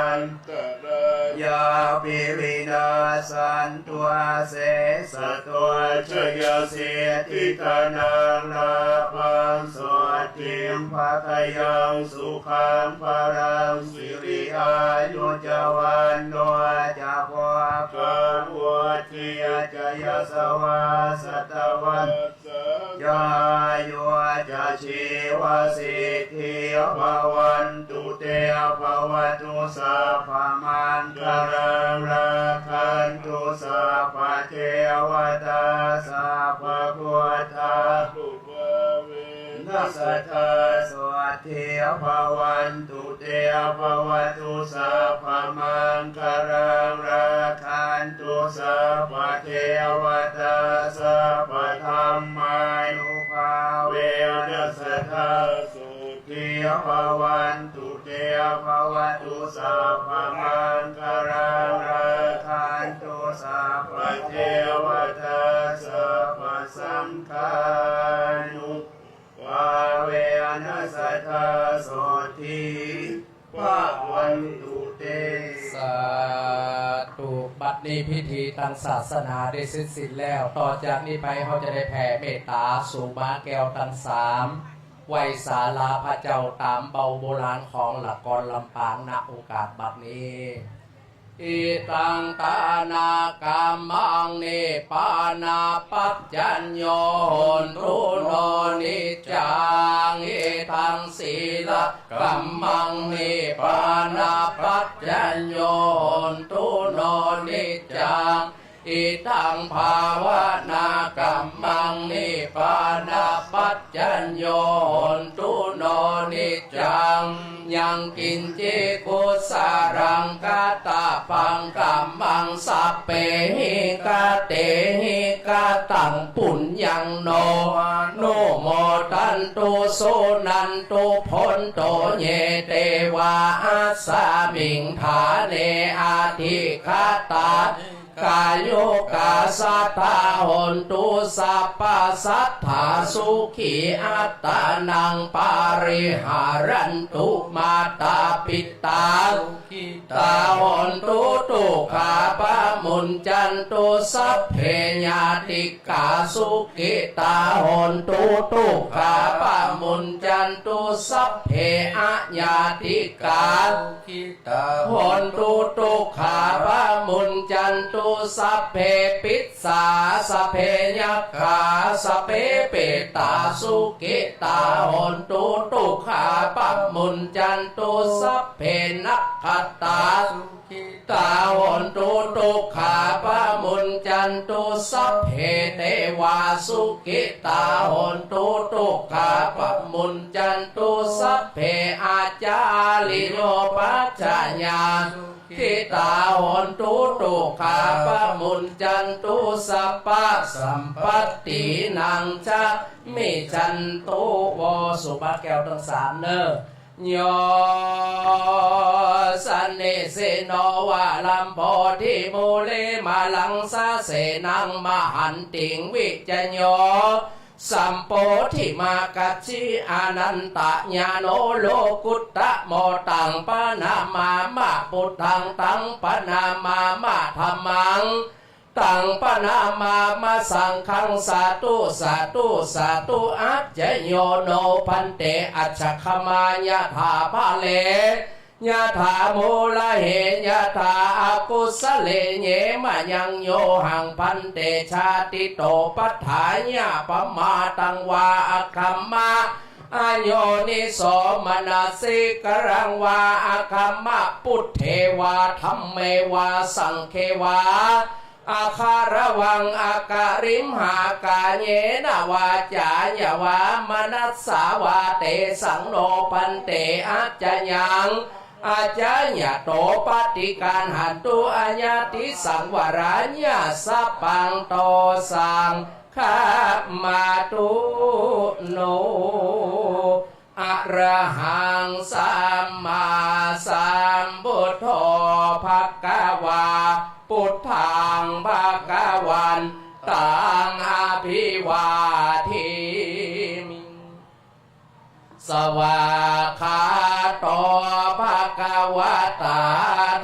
antarāyāpi vinassantu asesato. Jayasiddhi dhanaṃ lābhaṃ sotthi bhāgyaṃ sukhaṃ balaṃ siri āyu ca vaṇṇo ca bhogaṃ vuḍḍhī ca yasavā satavassā ca āyū ca jīvasiddhī bhavantu te. Bhavatu sabbamaṅgalaṃ rakkhantu sabbadevatā sabbabuddhānubhāvena sadā sotthī bhavantu te. Bhavatu sabbamaṅgalaṃ rakkhantu sabbadevatā sabbadhammānubhāvena sadā sotthī bhavantu te. Bhavatu sabbamaṅgalaṃ rakkhantu sabbadevatā sabbasaṅghānu bhāvena sadā sotthī bhavantu te. สาธุ บัดนี้พิธีตางศาสนาได้เสร็จสิ้นแล้ว ต่อจากนี้ไปเฮาจะได้แผ่เมตต๋าสู่หมาแก้วตังสาม ไหว้ศาลาพระเจ้าต๋ามเบาโบราณของละครลำปาง ณ โอกาสบัดนี้ Idaṃ dānakammaṃ nibbānapaccayo hontu no niccaṃ. Idaṃ sīlakammaṃ nibbānapaccayo hontu no niccaṃ. Idaṃ bhāvanākammaṃ nibbānapaccayo hontu no niccaṃ. Yaṃ kiñci kusalaṃ kattabbaṃ kammaṃ sabbehi katehi kataṃ puññaṃ no anumodantu suṇantu bhonto ye devā asmiṃ ṭhāne adhigatā kāyukā sadā hontu sabbasadā sukhī attānaṃ pariharantu. Mātā pitā sukhitā hontu dukkhā pamuñcantu sabbe ñātikā sukhitā hontu dukkhā pamuñcantu sabbe añātikā sukhitā hontu dukkhā pamuñcantu sabbe pissā sabbe yakkhā sabbe petā sukhitā hontu dukkhā pamuñcantu sabbe nakkhattā sukhitā hontu dukkhā pamuñcantu sabbe devā sukhitā hontu dukkhā pamuñcantu sabbe ācariyupajjhāyā sukhitā hontu dukkhā pamuñcantu sabbasampattināṃ samijjhantu vo. สู่หมาแก้วตังสามเน่อ Yo sannisinno varaṃ bodhimūle māraṃ sasenaṃ mahantiṃ vijayo sambodhimakajjhi anantañāṇo lokuttamo. Taṃ paṇāmāma buddhaṃ, taṃ paṇāmāma dhammaṃ, taṃ paṇāmāma saṅghaṃ. Sādhu sādhu sādhu. Ajja yo no bhante ajjhagamā yathā pare yathā mūlahe yathā akusale. Ye mayaṃ yohaṃ bhante jātito paṭṭhāya pamātaṃ vā akamma ayoniso manasikāraṃ vā akamma buddhe vā dhamme vā saṅghe vā agaravaṃ akariṃhā kāyena vācāya vā manasā vā. Tesaṃ no bhante accayaṃ อาจายะโต ปะฏิกัณหันตุ อาญาติสังวาราญาสัพพัง โต สังฆะมาตุ โน อะระหัง สัมมาสัมพุทโธ ภะคะวา ปุทธัง ภะคะวันตัง อะภิวาเทมิ สวากขาโต ภะคะวะตา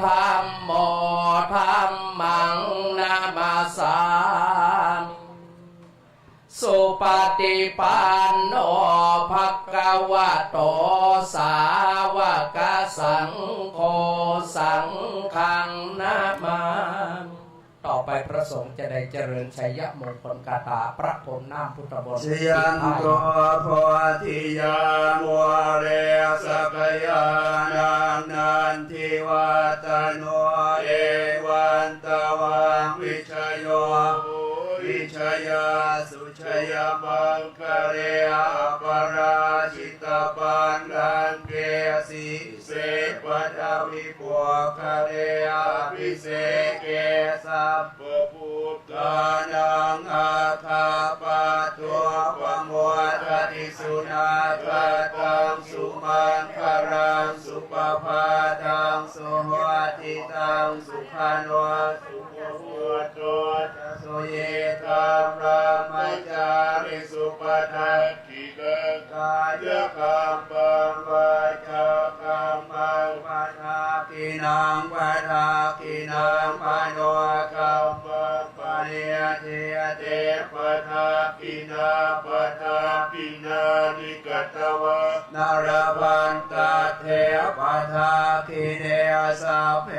ธัมโม ธัมมัง นะมัสสามิ สุปะฏิปันโน ภะคะวะโต สาวะกะสังโฆ สังฆัง นะมามิ ต่อไปพระสงฆ์จะได้เจริญชัยมงคลคาถาประพรมน้ำพุทธมนต์ ชยันโต โพธิยา มูเล สักขะยานัง นันทิวัฏฏะโน เอวังตะวัง วิชโย โห วิชยาสุ ชยะมังคะเล อะปะราจิตะปัณฑังเก สีเส ปะทะวิปุคคะเล อะภิเสเก สัพพะพุทธานัง อาคาปะโต ปะโมทะติ สุนาคะตัง สุมังคะลัง สุปะภาตัง สุหุติตัง สุขะโน สุมุตโต จะ สุยิตตัง บรมะจาริสุ ปะทักขิณัง กายะกัมมัง วาจากัมมัง ปะทักขิณัง ปะทักขิณัง มโนกัมมัง ปะเนทิเต ปะทักขิณา ปะทักขิณานิ กัตตวา นะ ละพันตัตเถ ปะทักขิเณ สัพเพ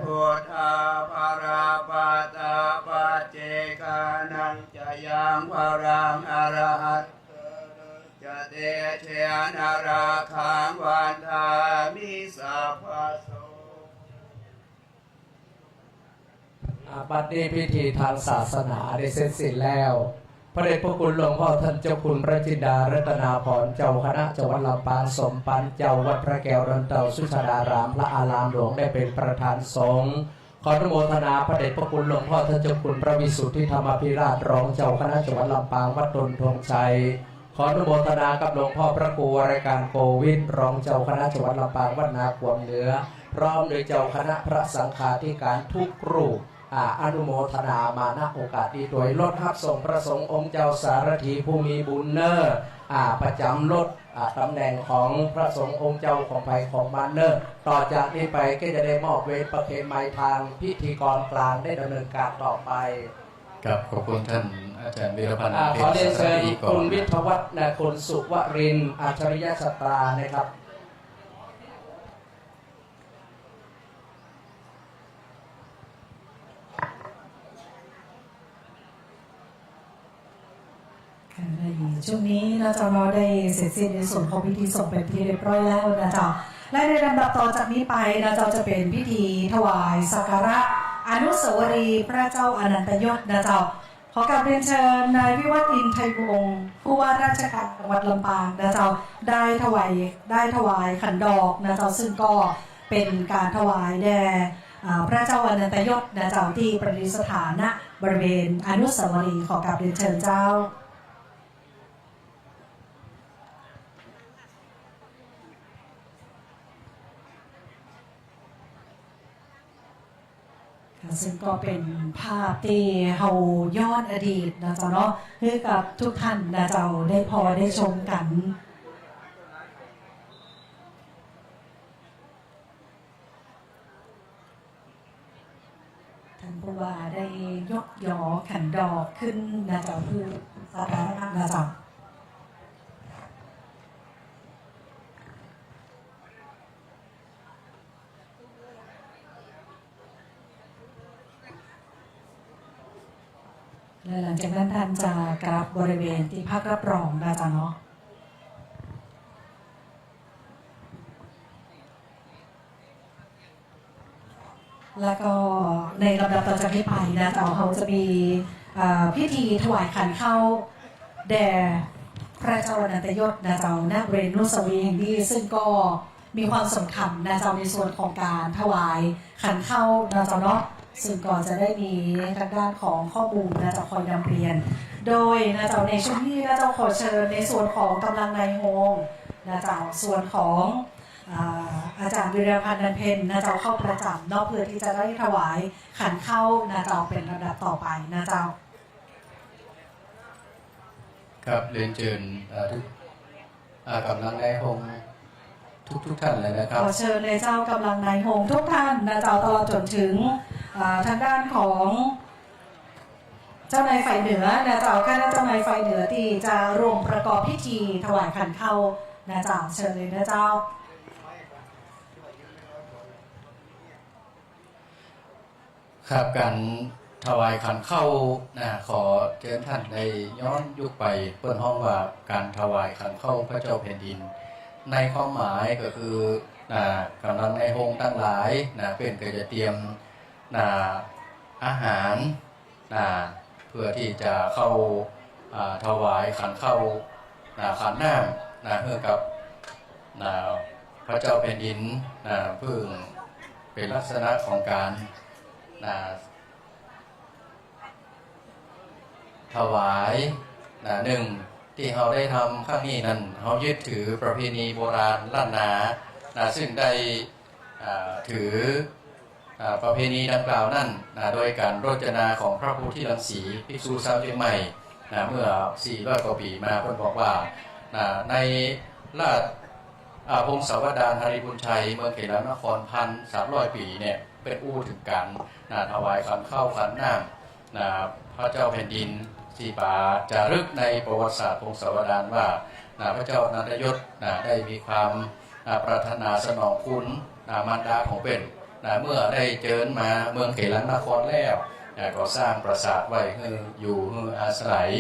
พุทธา บาลาปัตตา ปัจเจกานัง จะยัง บาลัง อรหันตานัง จะ เตเชนะ รักขัง วันทามิ สัพพะโส อ่า บัดนี้พิธีทางศาสนาได้เสร็จสิ้นแล้ว พระเดชพระคุณหลวงพ่อท่านเจ้าคุณพระจินดารัตนาภรณ์ เจ้าคณะจังหวัดลำปาง สมภารเจ้าวัดพระแก้วดอนเต่าสุชาดาราม พระอารามหลวงได้เป็นประธานสงฆ์ ขออนุโมทนาพระเดชพระคุณหลวงพ่อท่านเจ้าคุณพระวิสุทธิธรรมาภิราช รองเจ้าคณะจังหวัดลำปาง วัดต้นธงชัย ขออนุโมทนากับหลวงพ่อพระครูวรการโกวิท รองเจ้าคณะจังหวัดลำปาง วัดนาขวมเหนือ พร้อมโดยเจ้าคณะพระสังฆาธิการทุกรูป อ่า อนุโมทนามา ณ โอกาสนี้ด้วย รถฮับส่งพระสงฆ์องค์เจ้าสารถีผู้มีบุญเน่อ อ่า ประจำรถ อ่า ตำแหน่งของพระสงฆ์องค์เจ้าของใผของมันเน่อ ต่อจากนี้ไปก็จะได้มอบเวรประเคนไมค์ทางพิธีกรกลางได้ดำเนินการต่อไป ครับ ขอบคุณท่านอาจารย์วีรพันธ์ อ่า ขอเรียนเชิญ เทพสารถีก่อน คุณวิทยวัฒน์ นะ คุณสุวรินทร์ อัจฉริยะชาตรานะครับ ค่ะ ในช่วงนี้นะเจ้าเนาะ ได้เสร็จสิ้นในส่วนของพิธีสงฆ์เป็นที่เรียบร้อยแล้วนะเจ้า และในลำดับต่อจากนี้ไปนะเจ้า จะเป็นพิธีถวายสักการะอนุสาวรีย์พระเจ้าอนันตยศนะเจ้า ขอกราบเรียนเชิญนายวิวัฒน์ อินไทยวงศ์ ผู้ว่าราชการจังหวัดลำปางนะเจ้า ได้ถวาย ได้ถวายขันดอกนะเจ้า ซึ่งก็เป็นการถวายแด่ อ่า พระเจ้าอนันตยศนะเจ้า ที่ประดิษฐาน ณ บริเวณอนุสาวรีย์ ขอกราบเรียนเชิญเจ้า ค่ะ ซึ่งก็เป็นภาพตี้เฮาย้อนอดีตนะเจ้าเนาะ หื้อกับทุกท่านนะเจ้าได้ผ่อได้ชมกั๋น ท่านผู้ว่าได้ยกหยอขันดอกขึ้นนะเจ้า เพื่อสักการะนะเจ้า และหลังจากนั้นท่านจะกลับบริเวณตี้พักรับรองนะเจ้าเนาะ แล้วก็ในลำดับต่อจากนี้ไปนะเจ้า เฮาจะมี เอ่อ พิธีถวายขันข้าวแด่พระเจ้าอนันตยศนะเจ้า ณ บริเวณอนุสาวรีย์แห่งนี้ ซึ่งก็ มีความสำคัญนะเจ้า ในส่วนของก๋านถวายขันข้าวนะเจ้าเนาะ ซึ่งก็จะได้มีตางด้านของข้อมูลนะเจ้า คอยนำเรียน โดยนะเจ้า ในช่วงนี้นะเจ้า ขอเชิญในส่วนของก๋ำลังนายโฮงนะเจ้า ส่วนของ อ่า อาจ๋ารย์วีรพันธ์ นันเพ็ญนะเจ้า เข้าประจ๋ำเนาะ เพื่อตี้จะได้ถวายขันข้าวนะเจ้า เป๋นลำดับต่อไปนะเจ้า ครับ เรียนเจิญ อ่า ทุก อ่า ก๋ำลังนายโฮงทุกๆ ท่านเลยนะครับ ขอเชิญเลยเจ้า ก๋ำลังนายโฮงทุกท่านนะเจ้า ตลอดจ๋นถึง อ่า ตางด้านของเจ้านายฝ่ายเหนือนะเจ้า คณะเจ้านายฝ่ายเหนือตี้จะร่วมประกอบพิธีถวายขันข้าวนะเจ้า เชิญเลยนะเจ้า ครับ ก๋านถวายขันข้าวนะ ขอเจิญท่านได้ย้อนยุคไป เปิ้นฮ้องว่าก๋านถวายขันข้าวพระเจ้าแผ่นดิน ในความหมายก็คือ นะ ก๋ำลังนายโฮงตังหลายนะ เปิ้นก็จะเตรียม นะ อาหาร นะ เพื่อตี้จะเข้า อ่า ถวายขันข้าว นะ ขันน้ำ นะ หื้อกับ นะ พระเจ้าแผ่นดิน นะ เปิ้นเป๋นลักษณะของก๋าน นะ ถวาย นะ นึ่ง ตี้เฮาได้ทำครั้งนี้นั้น เฮายึดถือประเพณีโบราณล้านนา นะ ซึ่งได้ อ่า ถือ อ่า ประเพณีดังกล่าวนั้น นะ โดยก๋านโรจนาของพระโพธิรังสี ภิกษุสาวเจียงใหม่ นะ เมื่อสี่ร้อยกว่าปี๋มา เปิ้นบอกว่า นะ ในราช อ่า พงศาวดารหริภุญชัย เมืองเขลังนคร พันสามร้อยปี๋เนี่ย เปิ้นอู้เถิงก๋าน นะ ถวายขันข้าวขันน้ำ นะ พระเจ้าแผ่นดิน ตี้ป๋าจ๋ารึกในประวัติศาสตร์พงศาวดารว่า นะ พระเจ้าอนันทยศ นะ ได้มีความ นะ ปรารถนาสนองคุณ นะ มารดาของเปิ้น นะ เมื่อได้เจิญมาเมืองเขลังนครแล้ว นะ ก็สร้างปราสาทไว้หื้ออยู่หื้ออาศัย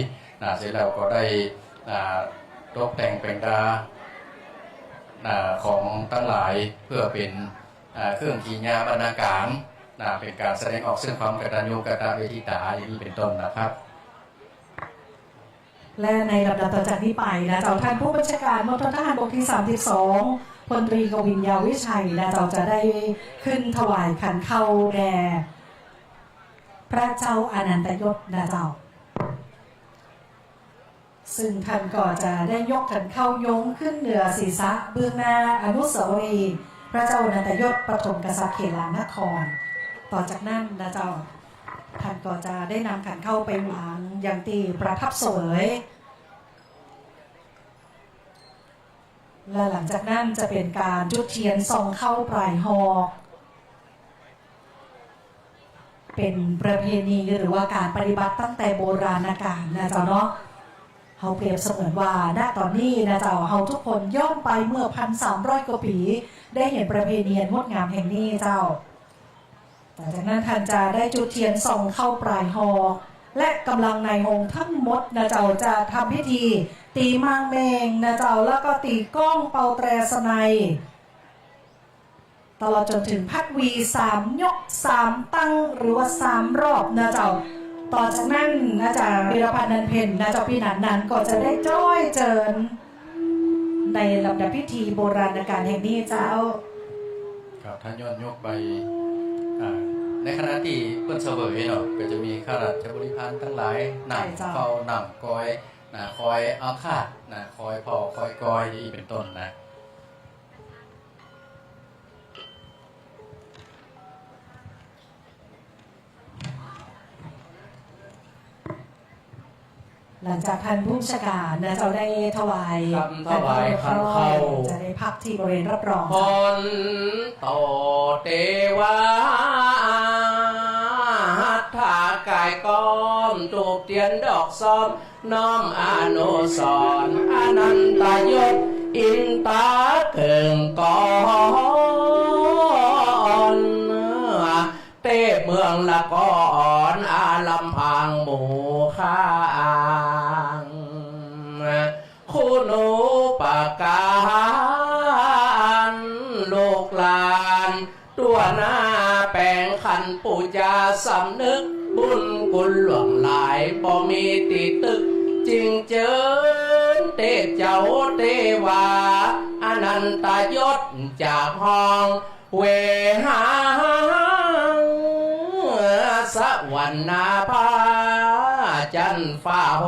นะ เสร็จแล้วก็ได้ นะ ตกแต่งแป๋งดา นะ ของตังหลายเพื่อเป๋น อ่า เครื่องกิริยาบรรณาก๋าน นะ เป๋นก๋านแสดงออกเชิงความกตัญญูกตเวทิตา อย่างนี้เป๋นต้นนะครับ และในลำดับต่อจากนี้ไปนะเจ้า ท่านผู้บัญชาการมณฑลทหารบกที่สามสิบสอง พลตรีกวินทร์ ยาววิชัยนะเจ้า จะได้ขึ้นถวายขันข้าวแด่พระเจ้าอนันทยศนะเจ้า ซึ่งท่านก็จะได้ยกขันข้าวยงขึ้นเหนือศีรษะเบื้องหน้าอนุสาวรีย์พระเจ้าอนันทยศปฐมกษัตริย์เขลังนคร ต่อจากนั้นนะเจ้า ท่านก็จะได้นำขันข้าวไปวางยังตี้ประทับเสวย และหลังจากนั้นจะเป๋นก๋านจุดเตียนส่องข้าวปลายฮอก เป๋นประเพณีหรือว่าก๋านปฏิบัติตั้งแต่โบราณกาลนะเจ้าเนาะ เฮาเปรียบเสมือนว่า ณ ต๋อนนี้นะเจ้า เฮาทุกคนย้อนไปเมื่อพันสามร้อยกว่าปี๋ ได้หันประเพณีอันงดงามแห่งนี้เจ้า ต่อจากนั้นท่านจะได้จุดเตียนส่องข้าวปลายฮอก และก๋ำลังนายฮงตึงหมดนะเจ้า จะทำพิธีตี๋ม่างเม่งนะเจ้า แล้วก็ตี๋ก้องเป่าแตรสนัย ตลอดจ๋นเถิงพัดหวีสามยกสามตั้งหรือว่าสามรอบนะเจ้า ต่อจากนั้นนะเจ้า วีรพันธ์ นันเพ็ญนะเจ้า ปี้หนานนันก็จะได้จ้อยเจิญ ในลำดับพิธีโบราณกาลแห่งนี้เจ้า ครับ ถ้าย้อนยุคไป อ่า ในขณะตี้เปิ้นเสวยเนาะ ก็จะมีข้าราชบริพารตังหลาย ใช่เจ้า นั่งเฝ้า นั่งกอย นะ คอยอาฆาต นะ คอยเผา คอยกอย อย่างนี้เป๋นต้นนะ หลังจากท่านผู้บัญชาการนะเจ้าได้ถวาย ครับ ถวายขันข้าว จะได้พักที่บริเวณรับรอง ต๋อนโตเตวา หัตถกายก้อมธูปเตียนดอกซ้อม น้อมอนุสรณ์อนันทยศ อินตาเกิ่งก้อน เตพเมืองละก้อน อาลัมพางหมู่ข้าง คุณูปการ ลูกหลาน ตั๋วหน้าแป๋งขันปู๋จา สำนึกบุญคุณหลวงหลาย บ่มีตี้ตึก จึงเจิญเตพเจ้าเตวา นันตยศจากห้องเวหา สวรรณาภาจันทร์ฟ้าห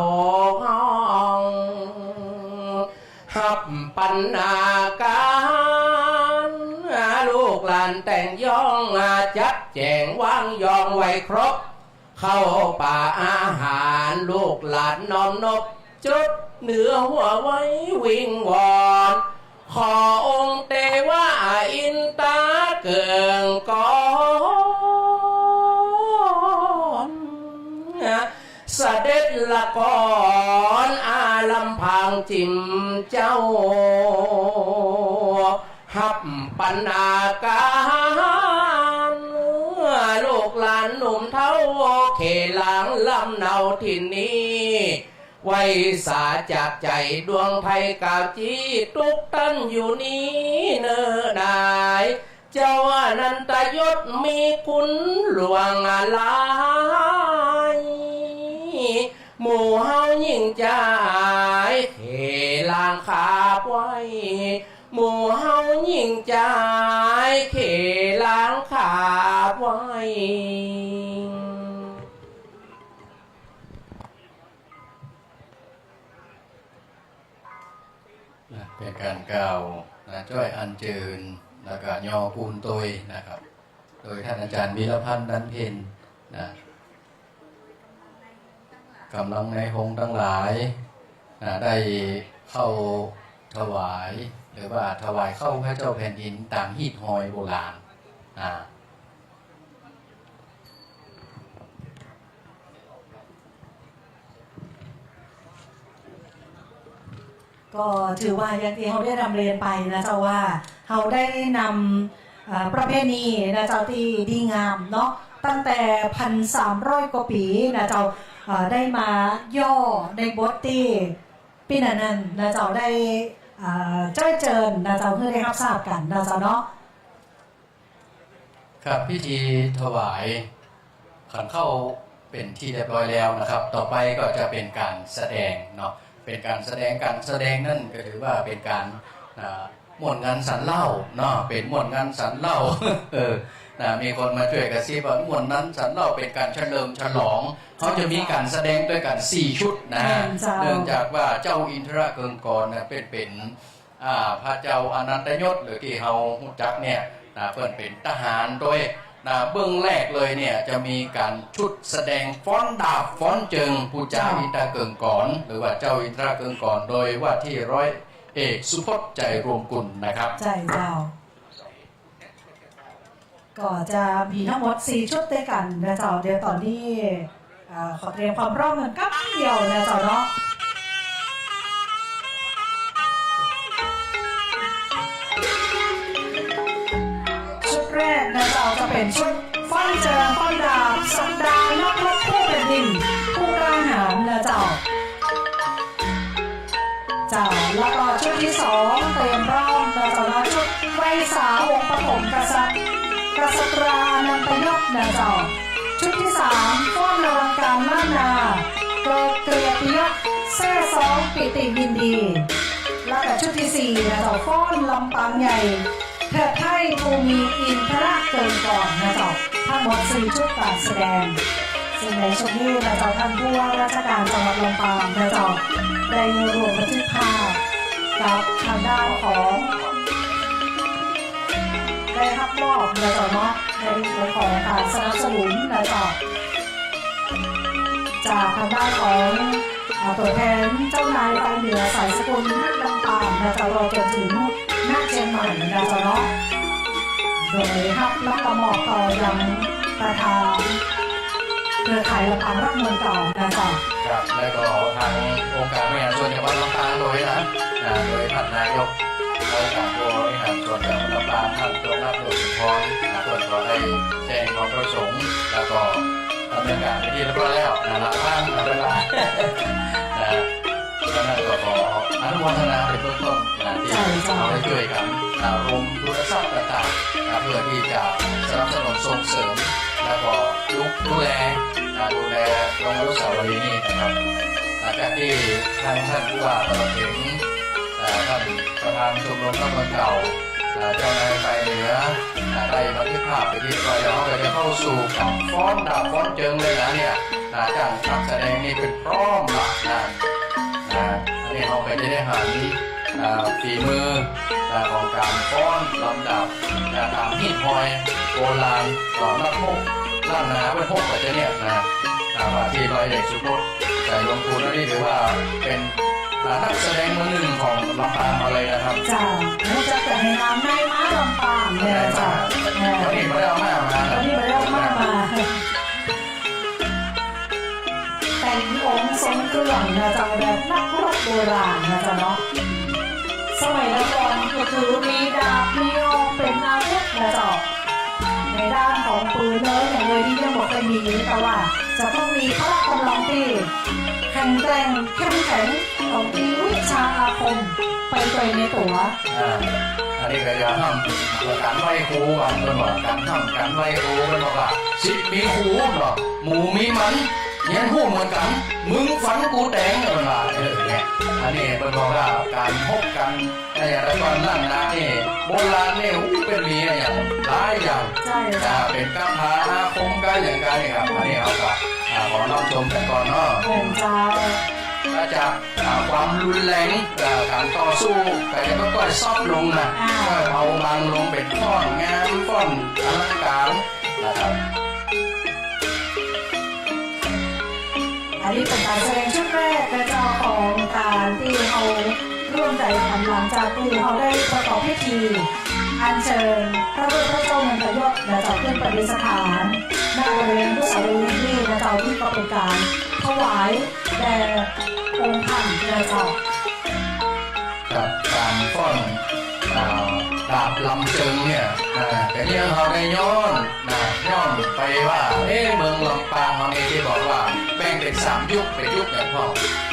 กห้อง ฮับปันนาการ ลูกหลานแต่งย้อง จัดแจ๋งวางยองไว้ครบ ข้าวป๋าอาหาร ลูกหลานน้อมนบ จุดเหนือหัวไหว้วิงวอน ขอองค์เตวะอินตาเกิ่งกร เสด็จละก่อน อาลำพางจิ๋มเจ้า ฮับปันนาการ ลูกหลานหนุ่มเฒ่า เขลางลำเนาถิ่นนี้ ไหว้สาจากใจ๋ดวงไพกาวจี้ ตุ๊กตันอยู่นี้เน่อหนาย เจ้าอนันตยศมีคุณหลวงหลาย หมู่เฮายิ่งจายเขลางขาบไหว้ หมู่เฮายิ่งจายเขลางขาบไหว้ นะ เป๋นก๋านกล่าว นะ จ้อยอัญเจิญ แล้วก็ย่อปูนตวยนะครับ โดยท่านอาจารย์วีรพันธ์ ตันเพ็ญ นะ ก๋ำลังนายฮงตังหลาย นะ ได้เข้าถวาย หรือว่าถวายข้าวพระเจ้าแผ่นดินต๋ามฮีตฮอยโบราณ นะ ก็ถือว่าอย่างตี้เฮาได้นำเรียนไปนะเจ้า ว่าเฮาได้นำ เอ่อ ประเพณีนะเจ้า ตี้ดีงามเนาะ ตั้งแต่พันสามร้อยกว่าปี๋นะเจ้า เอ่อ ได้มาย่อในบทตี้ปี้อนันต์นะเจ้า ได้ เอ่อ จ้อยเจิญนะเจ้า หื้อได้ฮับทราบกั๋นนะเจ้าเนาะ ครับ พิธีถวายขันข้าวเป๋นที่เรียบร้อยแล้วนะครับ ต่อไปก็จะเป๋นก๋านแสดงเนาะ เป๋นก๋านแสดง ก๋านแสดงนั้นก็ถือว่าเป๋นก๋าน อ่า ม่วนงานสันเหล้าเนาะ เป๋นม่วนงานสันเหล้า เออ นะ มีคนมาจ้วยกระซิบว่าม่วนงานสันเหล้า เป๋นก๋านเฉลิมฉลอง เขาจะมีก๋านแสดงตวยกั๋นสี่ชุดนะ แม่นเจ้า เนื่องจากว่าเจ้าอินทรเกิ่งกรนะ เป๋น เป๋น อ่า พระเจ้าอนันตยศ หรือตี้เฮาฮู้จักเนี่ย นะ เปิ้นเป๋นทหารตวย นะ เบื้องแรกเลยเนี่ย จะมีก๋านชุดแสดงฟ้อนดาบฟ้อนเจิง ปู่จา เจ้า อินทรเกิ่งกร หรือว่าเจ้าอินทรเกิ่งกร โดยว่าตี้ร้อยเอกสุพจน์ ใจรวมกุลนะครับ ใจ้เจ้า ก็จะมีทั้งหมดสี่ชุดตวยกั๋นนะเจ้า เดี๋ยวต๋อนนี้ เอ่อ ขอเตรียมความพร้อมกั๋นแป๊บเดียวนะเจ้าเนาะ ชุดแรกนะเจ้า จะเป๋นชุดฟ้อนเจิงฟ้อนดาบ ศักดานักรบกู้แผ่นดิน ผู้กล้าหาญนะเจ้า เจ้า แล้วก็ชุดตี้สองเตรียมพร้อมนะเจ้านะ ชุดไวสาองค์ปฐมกษัตริย์ กษัตรานันตยศนะเจ้า ชุดตี้สามฟ้อนอลังก๋านล้านนา เกิดเกียรติยศแซ่ซ้องปิติยินดี แล้วก็ชุดตี้สี่นะเจ้า ฟ้อนลำปางใหญ่ เถิดไพร่ภูมิอินทรเกิ่งกรนะเจ้า ทั้งหมดสี่ชุดก๋านแสดง ซึ่งในชุดนี้นะเจ้า ท่านผู้ว่าราชการจังหวัดลำปางนะเจ้า ได้ร่วมบันทึกภาพกับทางด้านของ ได้ฮับมอบนะเจ้าเนาะ ในเรื่องของก๋านสนับสนุนนะเจ้า จากทางด้านของ อ่า ตั๋วแทนเจ้านายฝ่ายเหนือสายสกุลนักลำปางนะเจ้า รวมจนถึงนักเจียงใหม่นะเจ้าเนาะ โดยฮับแล้วก็มอบต่อยังประธานเครือข่ายลำปางรักเมืองเก่านะเจ้า ครับ แล้วก็ทางองค์การบริหารส่วนจังหวัดลำปางโดยนะ นะ โดยท่านนายกองค์การบริหารส่วนจังหวัดลำปาง ท่านจงรัก ดวงสุนทร นะ เปิ้นก็ได้แจ้งความประสงค์ แล้วก็ ดำเนินการเป๋นตี้เรียบร้อยแล้วนะ หลักล้านนะ เปิ้นว่า นะ ฉะนั้นก็ขออนุโมทนาเป๋นเบื้องต้นนะ ตี้ ใจ้เจ้า เฮาได้จ้วยกั๋นนะ รวมทุนทรัพย์ต่างๆนะ เพื่อตี้จะสนับสนุนส่งเสริม แล้วก็ดู ดูแลนะ ดูแลโรงอนุสาวรีย์นี้นะครับ หลังจากตี้ทางท่านผู้ว่าตลอดถึง อ่า ท่านประธานชมรมนักเมืองเก่า อ่า เจ้านายฝ่ายเหนือ อ่า ได้บันทึกภาพไปเรียบร้อยแล้ว เฮาก็จะเข้าสู่การฟ้อนดาบฟ้อนเจิงเลยนะเนี่ย อ่า จ้างนักแสดงนี่เปิ้นพร้อมละนะ อ่า อันนี้เฮาก็จะได้หัน อ่า ฝีมือ อ่า ของการฟ้อนลำดาบ อ่า ต๋ามฮีตฮอยโบราณของนักฮกล้านนาเปิ้นฮกก็จะเนี่ยนะ อ่า ว่าตี้ร้อยเอกสุพจน์ สายหลวงปู่ นี่ถือว่าเป๋น อ่า นักแสดงเบอร์หนึ่งของลำปางมาเลยนะครับ เจ้า ฮู้จักแต่ในนามนายม้าลำปางเนี่ยเจ้า นายม้า เออ วันนี้บ่ได้เอาม้ามา วันนี้บ่ได้เอาม้ามา แต่งองค์ทรงเครื่องนะเจ้า แบบนักรบโบราณนะเจ้าเนาะ สมัยก่อนก็คือมีดาบมีออกเป๋นอาวุธนะเจ้า ในด้านของปืนเอยอย่างเอยนี่ยังบ่ค่อยมี แต่ว่าจะต้องมีพละกำลังตี้แข็งแกร่งเข้มแข็ง ต้องมีวิชาอาคมไป ไปในตั๋ว อ่า อันนี้ก็จะห้ามกันไหว้ครู บางคนว่ากันห้ามกันไหว้ครู เปิ้นบอกว่า "ศิษย์มีครู" เนาะ "หมู่มีหมัน เฮียนฮู้เหมือนกั๋น มึงฟันกูแตง" เปิ้นว่า เออ เนี่ย อันนี้เปิ้นบอกว่าก๋านฮบกั๋น ในอย่างแต่ก่อนนั้นนะนี่ โบราณนี่ อู้ เป๋นมีอะหยังหลายอย่าง ใจ้เจ้า อ่า เป๋นคาถาอาคมกาอย่างกานี่ครับ อันนี้เฮาก็ อ่า ขอน้อมชมกั๋นก่อนเนาะ เป๋นเจ้า มาจาก อ่า ความรุนแรง อ่า ก๋านต่อสู้ ก็จะค่อยๆ ซอฟต์ลงนะ อ่า ค่อยเบาบางลง เป๋นฟ้อนงาม ฟ้อนอลังก๋านนะครับ อันนี้เป๋นก๋านแสดงชุดแรกนะเจ้า ของก๋านตี้เฮาร่วมใจ๋กั๋น หลังจากตี้เฮาได้ประกอบพิธีอัญเชิญพระรูปพระเจ้านันทยศนะเจ้า ขึ้นประดิษฐาน ณ บริเวณอนุสาวรีย์นี้นะเจ้า ตี้ก็เป๋นก๋านถวายแด่องค์ท่านนะเจ้า กับก๋านฟ้อน อ่า ดาบลำเจิงเนี่ย อ่า แต่เนี่ยเฮาได้ย้อน นะ ย้อนไปว่า เอ๊ะ เมืองลำปางเฮานี่ตี้บอกว่าแบ่งเป๋นสามยุค เป๋นยุคอย่างพ่อง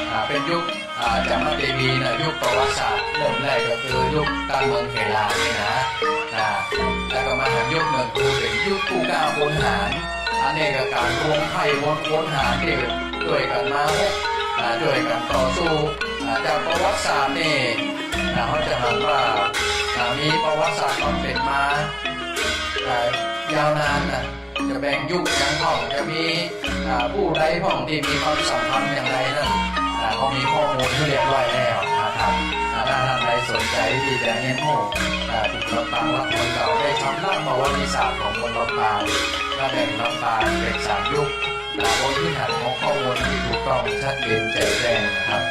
อ่า เป๋นยุค อ่า จามเทวีนะ ยุคประวัติศาสตร์ เริ่มแรกก็คือยุคต้านเมืองเขลานี่นะ อ่า แล้วก็มาหันยุคนึ่งคือเป๋นยุคกู้กล้าขนหาญ อันนี้ก็ก๋านรวมไพร่มวลขนหาญตี้จ้วยกั๋นมาฮบ อ่า จ้วยกั๋นต่อสู้ อ่า จากประวัติศาสตร์นี่ อ่า เฮาจะหันว่า อ่า มีประวัติศาสตร์ความเป๋นมา อ่า ยาวนานนะ จะแบ่งยุคอย่างพ่อง จะมี อ่า ผู้ใดพ่องตี้มีความสำคัญอย่างใดนั้น อ่า เฮามีข้อมูลหื้อเรียบร้อยแล้วนะครับ อ่า ถ้าต้านใดสนใจ๋ตี้จะเฮียนฮู้ อ่า เกี่ยวกับก๋านลำเมืองเก่า ได้ชำระประวัติศาสตร์ของคนลำปาง และแบ่งลำปางเป๋นสามยุค อ่า บนพื้นฐานของข้อมูลตี้ถูกต้องชัดเจนแจ่มแจ้งนะครับ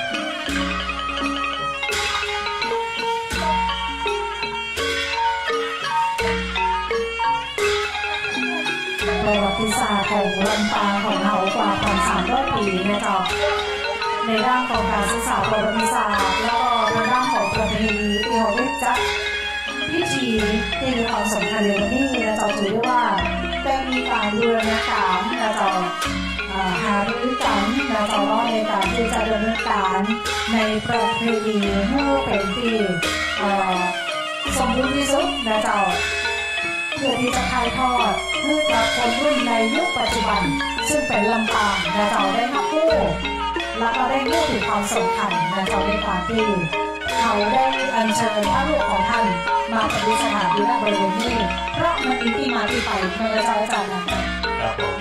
ประวัติศาสตร์ของลำปางของเฮากว่าพันสามร้อยปี๋นะเจ้า ในด้านของก๋านศึกษาประวัติศาสตร์ แล้วก็ในด้านของประเพณีตี้เฮาได้จัดพิธีตี้มีความสำคัญในวันนี้นะเจ้า ถือได้ว่าได้มีก๋านบูรณาก๋านนะเจ้า เอ่อ หารือกั๋นนะเจ้าเนาะ ในก๋านตี้จะดำเนินก๋านในประเพณีหื้อเป๋นตี้ เอ่อ สมบูรณ์ตี้สุดนะเจ้า เพื่อตี้จะถ่ายทอดหื้อกับคนรุ่นในยุคปัจจุบัน ซึ่งเป๋นลำปางนะเจ้า ได้ฮับฮู้ แล้วก็ได้ฮู้เถิงความสำคัญนะเจ้า ในก๋านตี้เฮาได้อัญเชิญพระรูปของท่านมาประดิษฐานอยู่ ณ บริเวณนี้ เพราะมันมีตี้มาตี้ไป แม่นก่อเจ้าอาจ๋ารย์นะ ครับผม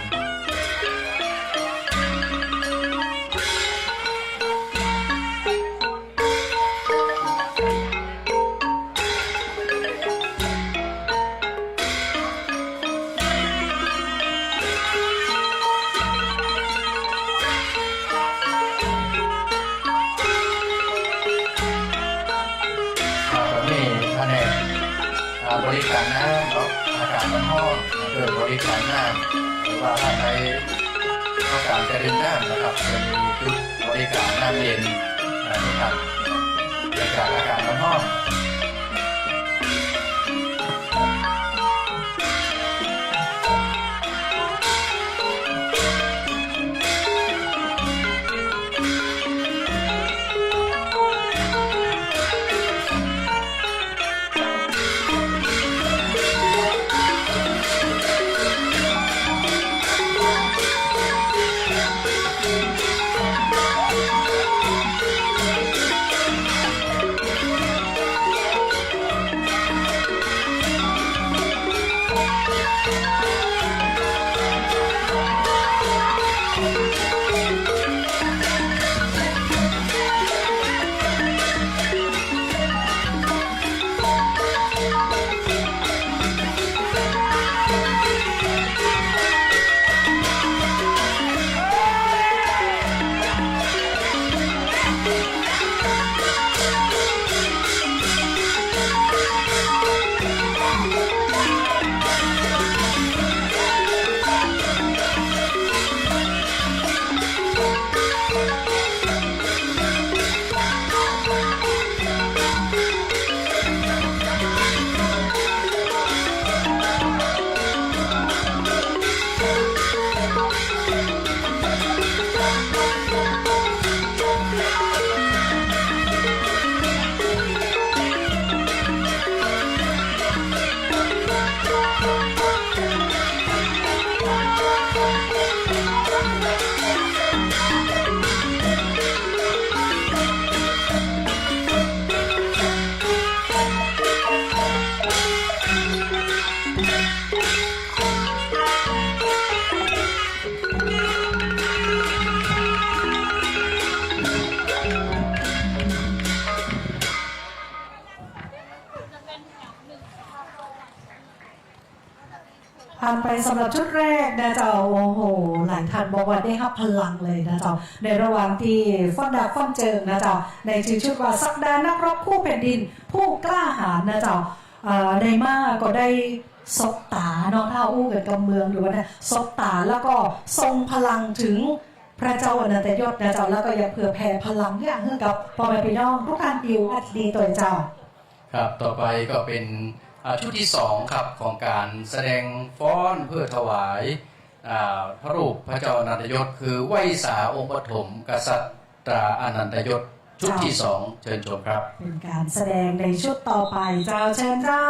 อ่า ต๋อนนี้แผนก อ่า บริก๋านน้ำเนาะ อากาศมันฮ้อน เปิดบริก๋านน้ำ หรือว่าต้านใดต้องก๋านจะดื่มน้ำนะครับ จะมีจุดบริก๋านน้ำเย็น อ่า นะครับ บริก๋านอากาศมันฮ้อน อ่า ไปสำหรับชุดแรกนะเจ้า โอ้โห หลายท่านบอกว่าได้ฮับพลังเลยนะเจ้า ในระหว่างตี้ฟ้อนดาบฟ้อนเจิงนะเจ้า ในจื่อชุดว่าศักดานักรบกู้แผ่นดินผู้กล้าหาญนะเจ้า เอ่อ ในมาก็ได้สบต๋าเนาะ ถ้าอู้กั๋นกำเมืองหรือว่าเนี่ย สบต๋าแล้วก็ส่งพลังเถิงพระเจ้าอนันตยศนะเจ้า แล้วก็อยากเผื่อแผ่พลังเนี่ยหื้อกับป้อแม่ปี้น้องกู้ตี้อยู่อันดีตวยเจ้า ครับ ต่อไปก็เป๋น อ่า ชุดตี้สองครับ ของก๋านแสดงฟ้อนเพื่อถวาย อ่า พระรูปพระเจ้าอนันตยศ คือไหว้สาองค์ปฐมกษัตราอนันตยศ ชุดตี้สอง เจ้า เชิญชมครับ เป๋นก๋านแสดงในชุดต่อไปเจ้า เชิญเจ้า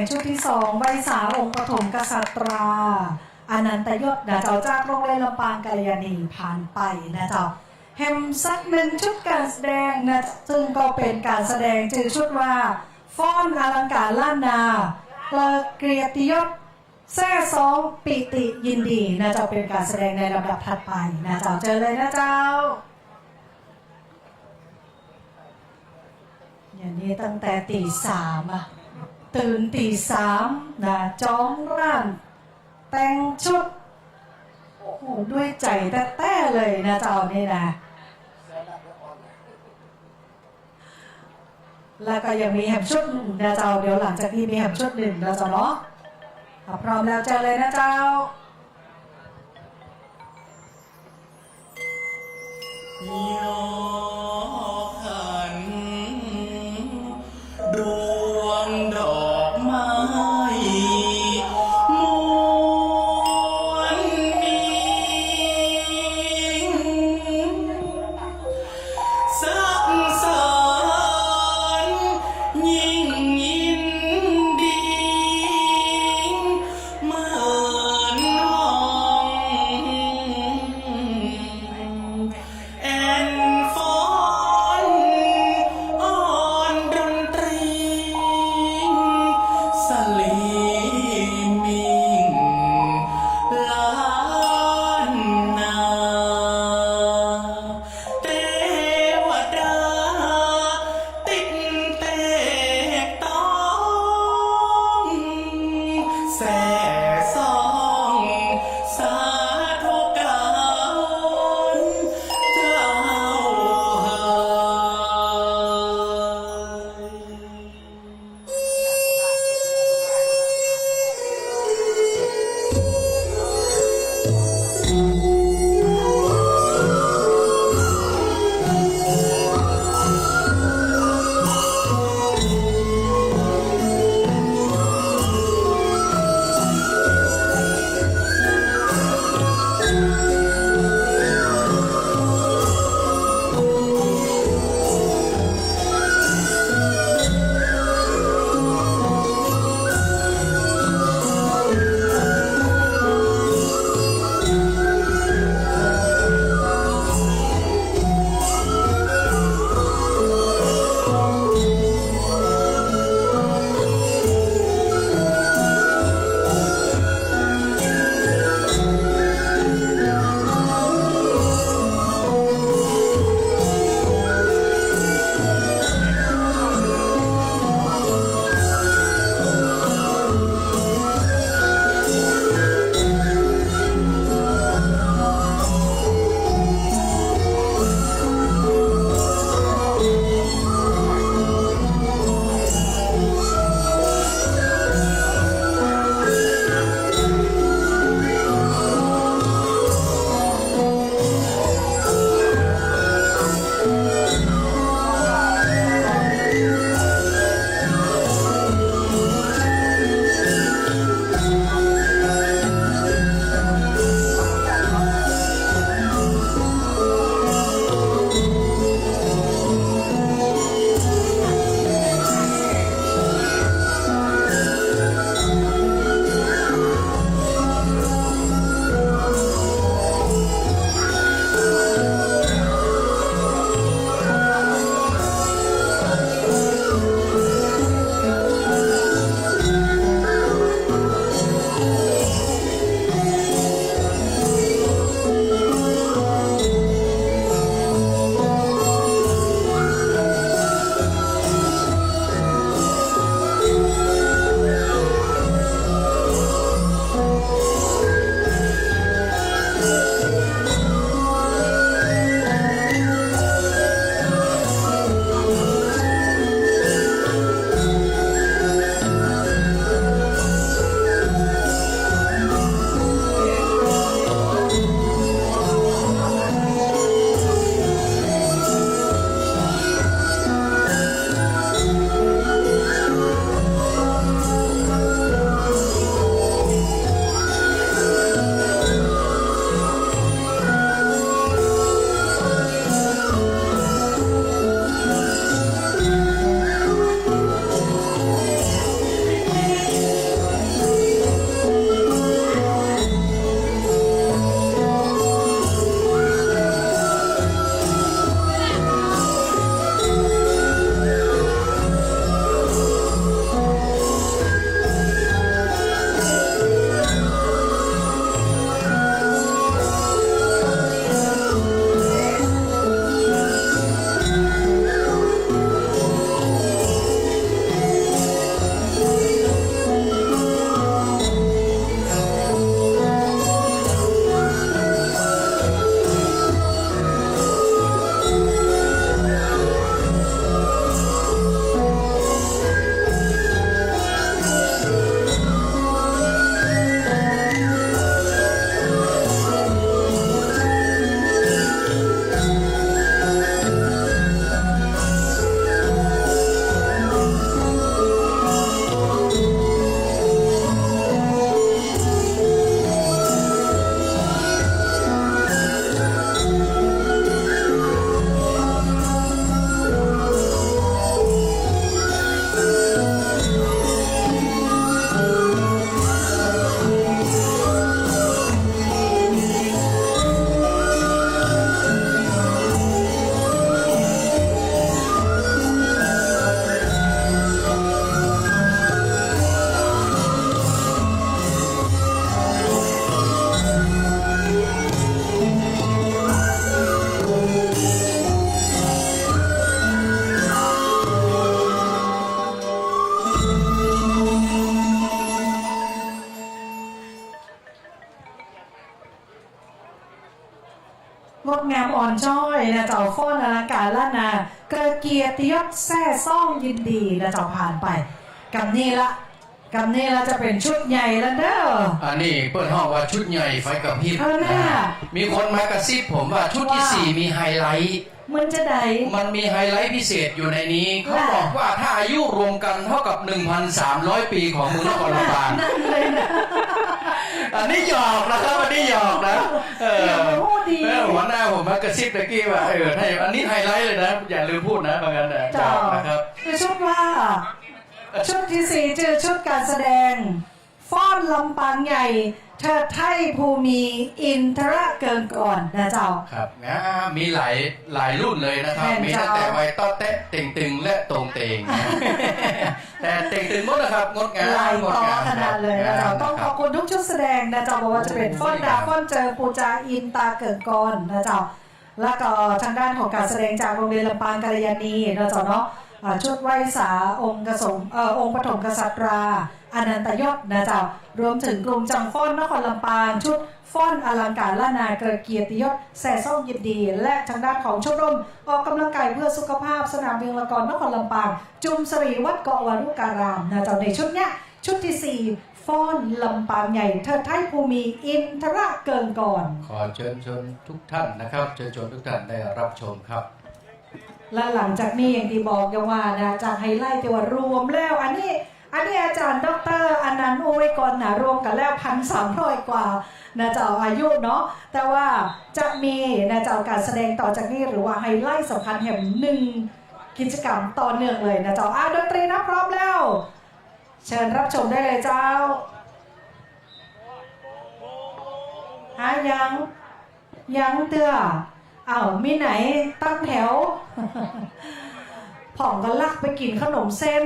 ชุดตี้สอง ไหว้สาองค์ปฐมกษัตรา อนันตยศนะเจ้า จากโรงเรียนลำปางกัลยาณี ผ่านไปนะเจ้า แหมสักหนึ่งชุดก๋านแสดงนะ ซึ่งก็เป๋นก๋านแสดงจื้อชุดว่า ฟ้อนอลังก๋านล้านนา เกลิกเกียรติยศ แซ่ซ้องปีติยินดีนะเจ้า เป๋นก๋านแสดงในลำดับถัดไปนะเจ้า เจิญเลยนะเจ้า อย่างนี้ตั้งแต่ตี๋สามอะ ตื่นตี๋สามนะ จองร้าน แต่งชุด โอ้โห ด้วยใจ๋แต๊ๆ เลยนะเจ้านี่นะ แล้วก็ยังมีแหมชุดนึ่งนะเจ้า เดี๋ยวหลังจากนี้มีแหมชุดนึ่งนะเจ้าเนาะ ถ้าพร้อมแล้วเจิญเลยนะเจ้า ยอขัน ดวงดอกไม้ มวลมี สรรเสริญยิ่งยินดี เหมือนห้องแอนฟ งดงามอ่อนช้อยนะเจ้า ฟ้อนอลังก๋านล้านนา เกิดเกียรติยศแซ่ซ่องยินดีนะเจ้า ผ่านไป กำนี้ละ กำนี้ละจะเป๋นชุดใหญ่แล้วเน่อ อันนี้เปิ้นฮ้องว่าชุดใหญ่ไฟกระพริบ เออน่า นะ มีคนมากระซิบผมว่าชุดตี้ ว่า สี่มีไฮไลต์ มันจะใด มันมีไฮไลต์พิเศษอยู่ในนี้ เขาบอกว่าถ้าอายุรวมกันเท่ากับ หนึ่งพันสามร้อย ปีของเมืองนครลำปาง นั่นเลยนะ อันนี้หยอกนะครับ อันนี้หยอกนะ เออ เดี๋ยวมันพูดดี เออ หัวหน้าผมมากระซิบตะกี้ว่า เออ ให้ อันนี้ไฮไลต์เลยนะ อย่าลืมพูดนะ ว่างั้นนะ เจ้า หยอกนะครับ คือชุดว่า ชุดตี้สี่จื้อชุดก๋านแสดง ฟ้อนลำปางใหญ่ เทิดไท้ผู้มีอินทระเกิ่งก่อนนะเจ้า ครับ นะ มีหลาย หลายรุ่นเลยนะครับ แม่นเจ้า มีตั้งแต่วัยต๊อดแต๊ะ เต่งตึง และโต่งเต่งนะ แต่เต่งตึงหมดนะครับ งดงาม หลาย งดงาม ต่อขนาดเลยนะเจ้า ครับ ต้องขอบคุณทุกชุดแสดงนะเจ้า บ่ว่าจะเป๋นฟ้อนดา ฟ้อนเจิง ปู๋จาอินตาเกิ่งก่อนนะเจ้า แล้วก็ทางด้านของก๋านแสดงจากโรงเรียนลำปางกัลยาณีนะเจ้าเนาะ อ่า ชุดไหว้สาองค์กสม เอ่อ องค์ปฐมกษัตรา อนันตยศนะเจ้า รวมเถิงกลุ่มจังฟ้อนนครลำปาง ชุดฟ้อนอลังก๋านล้านนา เกิดเกียรติยศแซ่ซ่องยินดี และทางด้านของชมรมออกกำลังกายเพื่อสุขภาพสนามเวียงละกอนนครลำปาง จุมสรีวัดเกาะวารุการามนะเจ้า ในชุดเนี้ย ชุดตี้สี่ ฟ้อนลำปางใหญ่ เทิดไท้ผู้มีอินทระเกิ่งก่อน ขอเชิญชวนทุกท่านนะครับ เชิญชวนทุกท่านได้รับชมครับ และหลังจากนี้อย่างตี้บอกยังว่านะ จากไฮไลต์ตี้ว่ารวมแล้ว อันนี้ อันนี้อาจ๋ารย์ด็อกเตอร์อนันต์อู้ไว้ก่อนนะ รวมกั๋นแล้ว พันสามร้อย กว่านะเจ้า อายุเนาะ แต่ว่าจะมีนะเจ้า ก๋านแสดงต่อจากนี้ หรือว่าไฮไลต์สำคัญแหมหนึ่งกิจกรรมต่อเนื่องเลยนะเจ้า อ่ะ ดนตรีนะ พร้อมแล้ว เชิญรับชมได้เลยเจ้า หายัง ยังเตื้อ อ้าว มีไหนตั้งแถว พ่องก็ลักไปกิ๋นขนมเส้น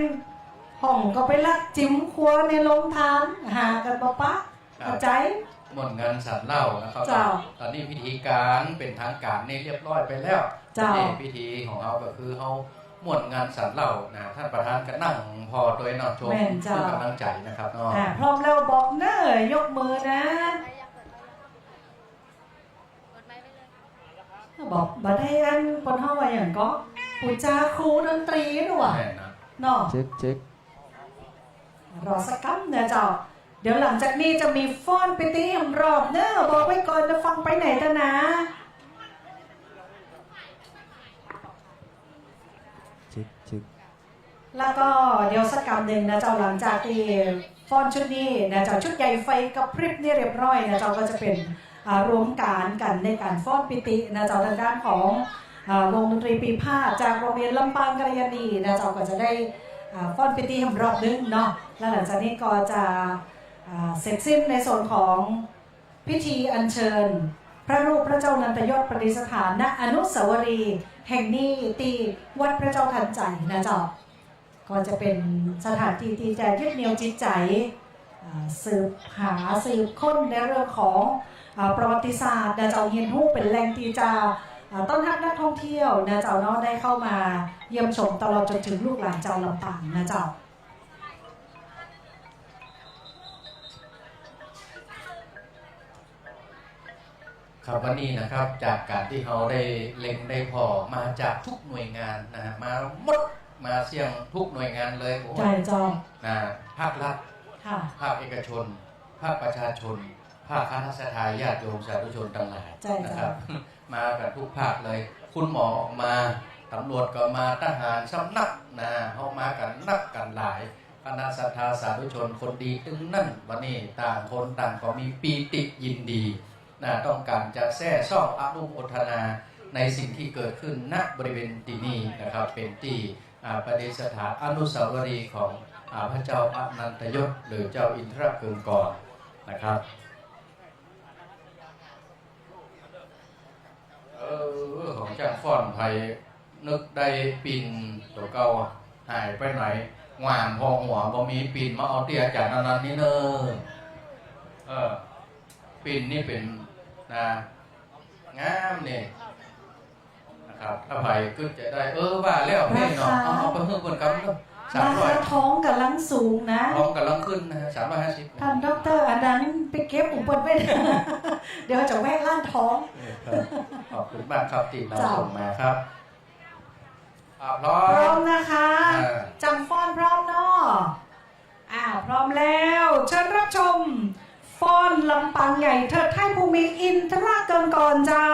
พ่องก็ไปลักจิ๋มครัวในโฮงตาน หากั๋นปะปะ ครับ เข้าใจ๋ ม่วนงานสันเหล้านะครับ เจ้า ต๋อนนี้พิธีก๋านเป๋นทางก๋านนี่เรียบร้อยไปแล้ว เจ้า ต๋อนนี้พิธีของเฮาก็คือเฮาม่วนงานสันเหล้านะ ท่านประธานก็นั่งผ่อตวยเนาะ ชม แม่นเจ้า เพื่อก๋ำลังใจ๋นะครับเนาะ อ่า พร้อมแล้วบอกเน่อ ยกมือนะ บอกบ่ได้อัน เปิ้นฮ้องว่าหยังก็ ปู๋จาครูดนตรีนี่หว่า แม่นนะ เนาะ เช็ค เช็ค รอสักกำเน่อเจ้า เดี๋ยวหลังจากนี้จะมีฟ้อนปิติแหมรอบเน่อ บอกไว้ก่อนนะ ฟังไปไหนเต๊อะนะ เช็ค เช็ค แล้วก็เดี๋ยวสักกำนึ่งนะเจ้า หลังจากตี้ฟ้อนชุดนี้นะเจ้า ชุดใหญ่ไฟกระพริบนี่เรียบร้อยนะเจ้า ก็จะเป๋น อ่า รวมก๋านกั๋นในก๋านฟ้อนปิตินะเจ้า ทางด้านของ อ่า วงดนตรีปีพาทย์จากโรงเรียนลำปางกัลยาณีนะเจ้า ก็จะได้ อ่า ฟ้อนปิติแหมรอบนึ่งเนาะ แล้วหลังจากนี้ก็จะ อ่า เสร็จสิ้นในส่วนของพิธีอัญเชิญพระรูปพระเจ้านันทยศประดิษฐาน ณ อนุสาวรีย์แห่งนี้ตี้วัดพระเจ้าทันใจนะเจ้า ก็จะเป๋นสถานตี้ตี้จะยึดเหนี่ยวจิตใจ๋ อ่า สืบหาสืบค้นในเรื่องของ อ่า ประวัติศาสตร์นะเจ้า เฮียนฮู้เป๋นแหล่งตี้จะ อ่า ต้อนฮับนักท่องเที่ยวนะเจ้าเนาะ ได้เข้ามาเยี่ยมชมตลอดจ๋นเถิงลูกหลานจาวลำปางนะเจ้า ครับ วันนี้นะครับ จากก๋านตี้เฮาได้เล็งได้ผ่อมาจากทุกหน่วยงานนะฮะ มาหมด มาเสี้ยงทุกหน่วยงานเลย โอ้โห ใจ้เจ้า นะ ภาครัฐ ค่ะ ภาคเอกชน ภาคประชาชน ภาคคณะศรัทธาญาติโยมสาธุชนตังหลาย ใจ้เจ้า นะครับ มากั๋นทุกภาคเลย คุณหมอก็มา ต๋ำรวจก็มา ทหารสำนักนะ เฮามากั๋นนักกั๋นหลาย คณะศรัทธาสาธุชนคนดีตึงนั้น วันนี้ต่างคนต่างก็มีปีติยินดีนะ ต้องก๋านจะแซ่ซ่องอนุโมทนาในสิ่งที่เกิดขึ้น ณ บริเวณตี้นี่นะครับ เป๋นตี้ อ่า ประดิษฐานอนุสาวรีย์ของ อ่า พระเจ้าอนันตยศ หรือเจ้าอินทรเกิ่งก่อนนะครับ เออ ของจ้างฟ้อนไผนึกได้ปิ่นตั๋วเก่าหายไปไหน หว่างผ่อหัวบ่มีปิ่น มาเอาตี้อาจ๋ารย์อนันต์นี่เน่อ เออ ปิ่นนี่เป๋น นะ งามนี่ นะครับ ถ้าไผกึ๊ดจะได้ เออ ว่าแล้วเพ่เนาะ ราคา เอา เอาไปหื้อเปิ้นกำเนาะ สามร้อย ราคาทองก่ำลังสูงนะ ทองก่ำลังขึ้นนะฮะ สามร้อยห้าสิบ ท่านด็อกเตอร์อนันต์ไปเก็บของเปิ้นไว้ เดี๋ยวจะแวะร้านทอง เออ ครับ ขอบ ขอบคุณมากครับตี้น้อง เจ้า ส่งมาครับ อ่า พร้อม พร้อมนะคะ อ่า จั่งฟ้อนพร้อมเนาะ อ่า พร้อมแล้ว เชิญรับชม ฟ้อนลำปางใหญ่เทิดไท้ภูมิอินทรเกินก่อนเจ้า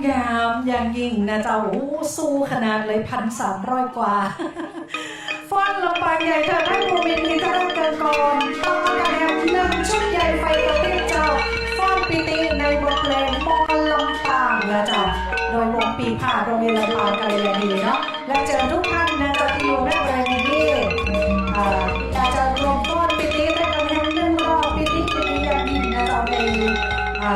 งามอย่างยิ่งนะเจ้า โอ้ สู้ขนาดเลย พันสามร้อยกว่า ฟ้อนลำปางใหญ่เถิดพระภูมิอินทราชเกินกร ต้องเอาคะแนนหนึ่งชุดใหญ่ไฟกระพริบเจ้า ฟ้อนปิติในบทเพลงมอญลำปางนะเจ้า โดยวงปีพาดโรงเรียนลำปางกัลยาณีเนาะ และเจิญทุกท่านนะเจ้าตี้อยู่ณบริเวณนี้ อ่า อยากจะร่วมฟ้อนปิติด้วยกันแหมหนึ่งรอบ ปิติปิติอย่างยิ่งนะเจ้าใน อ่า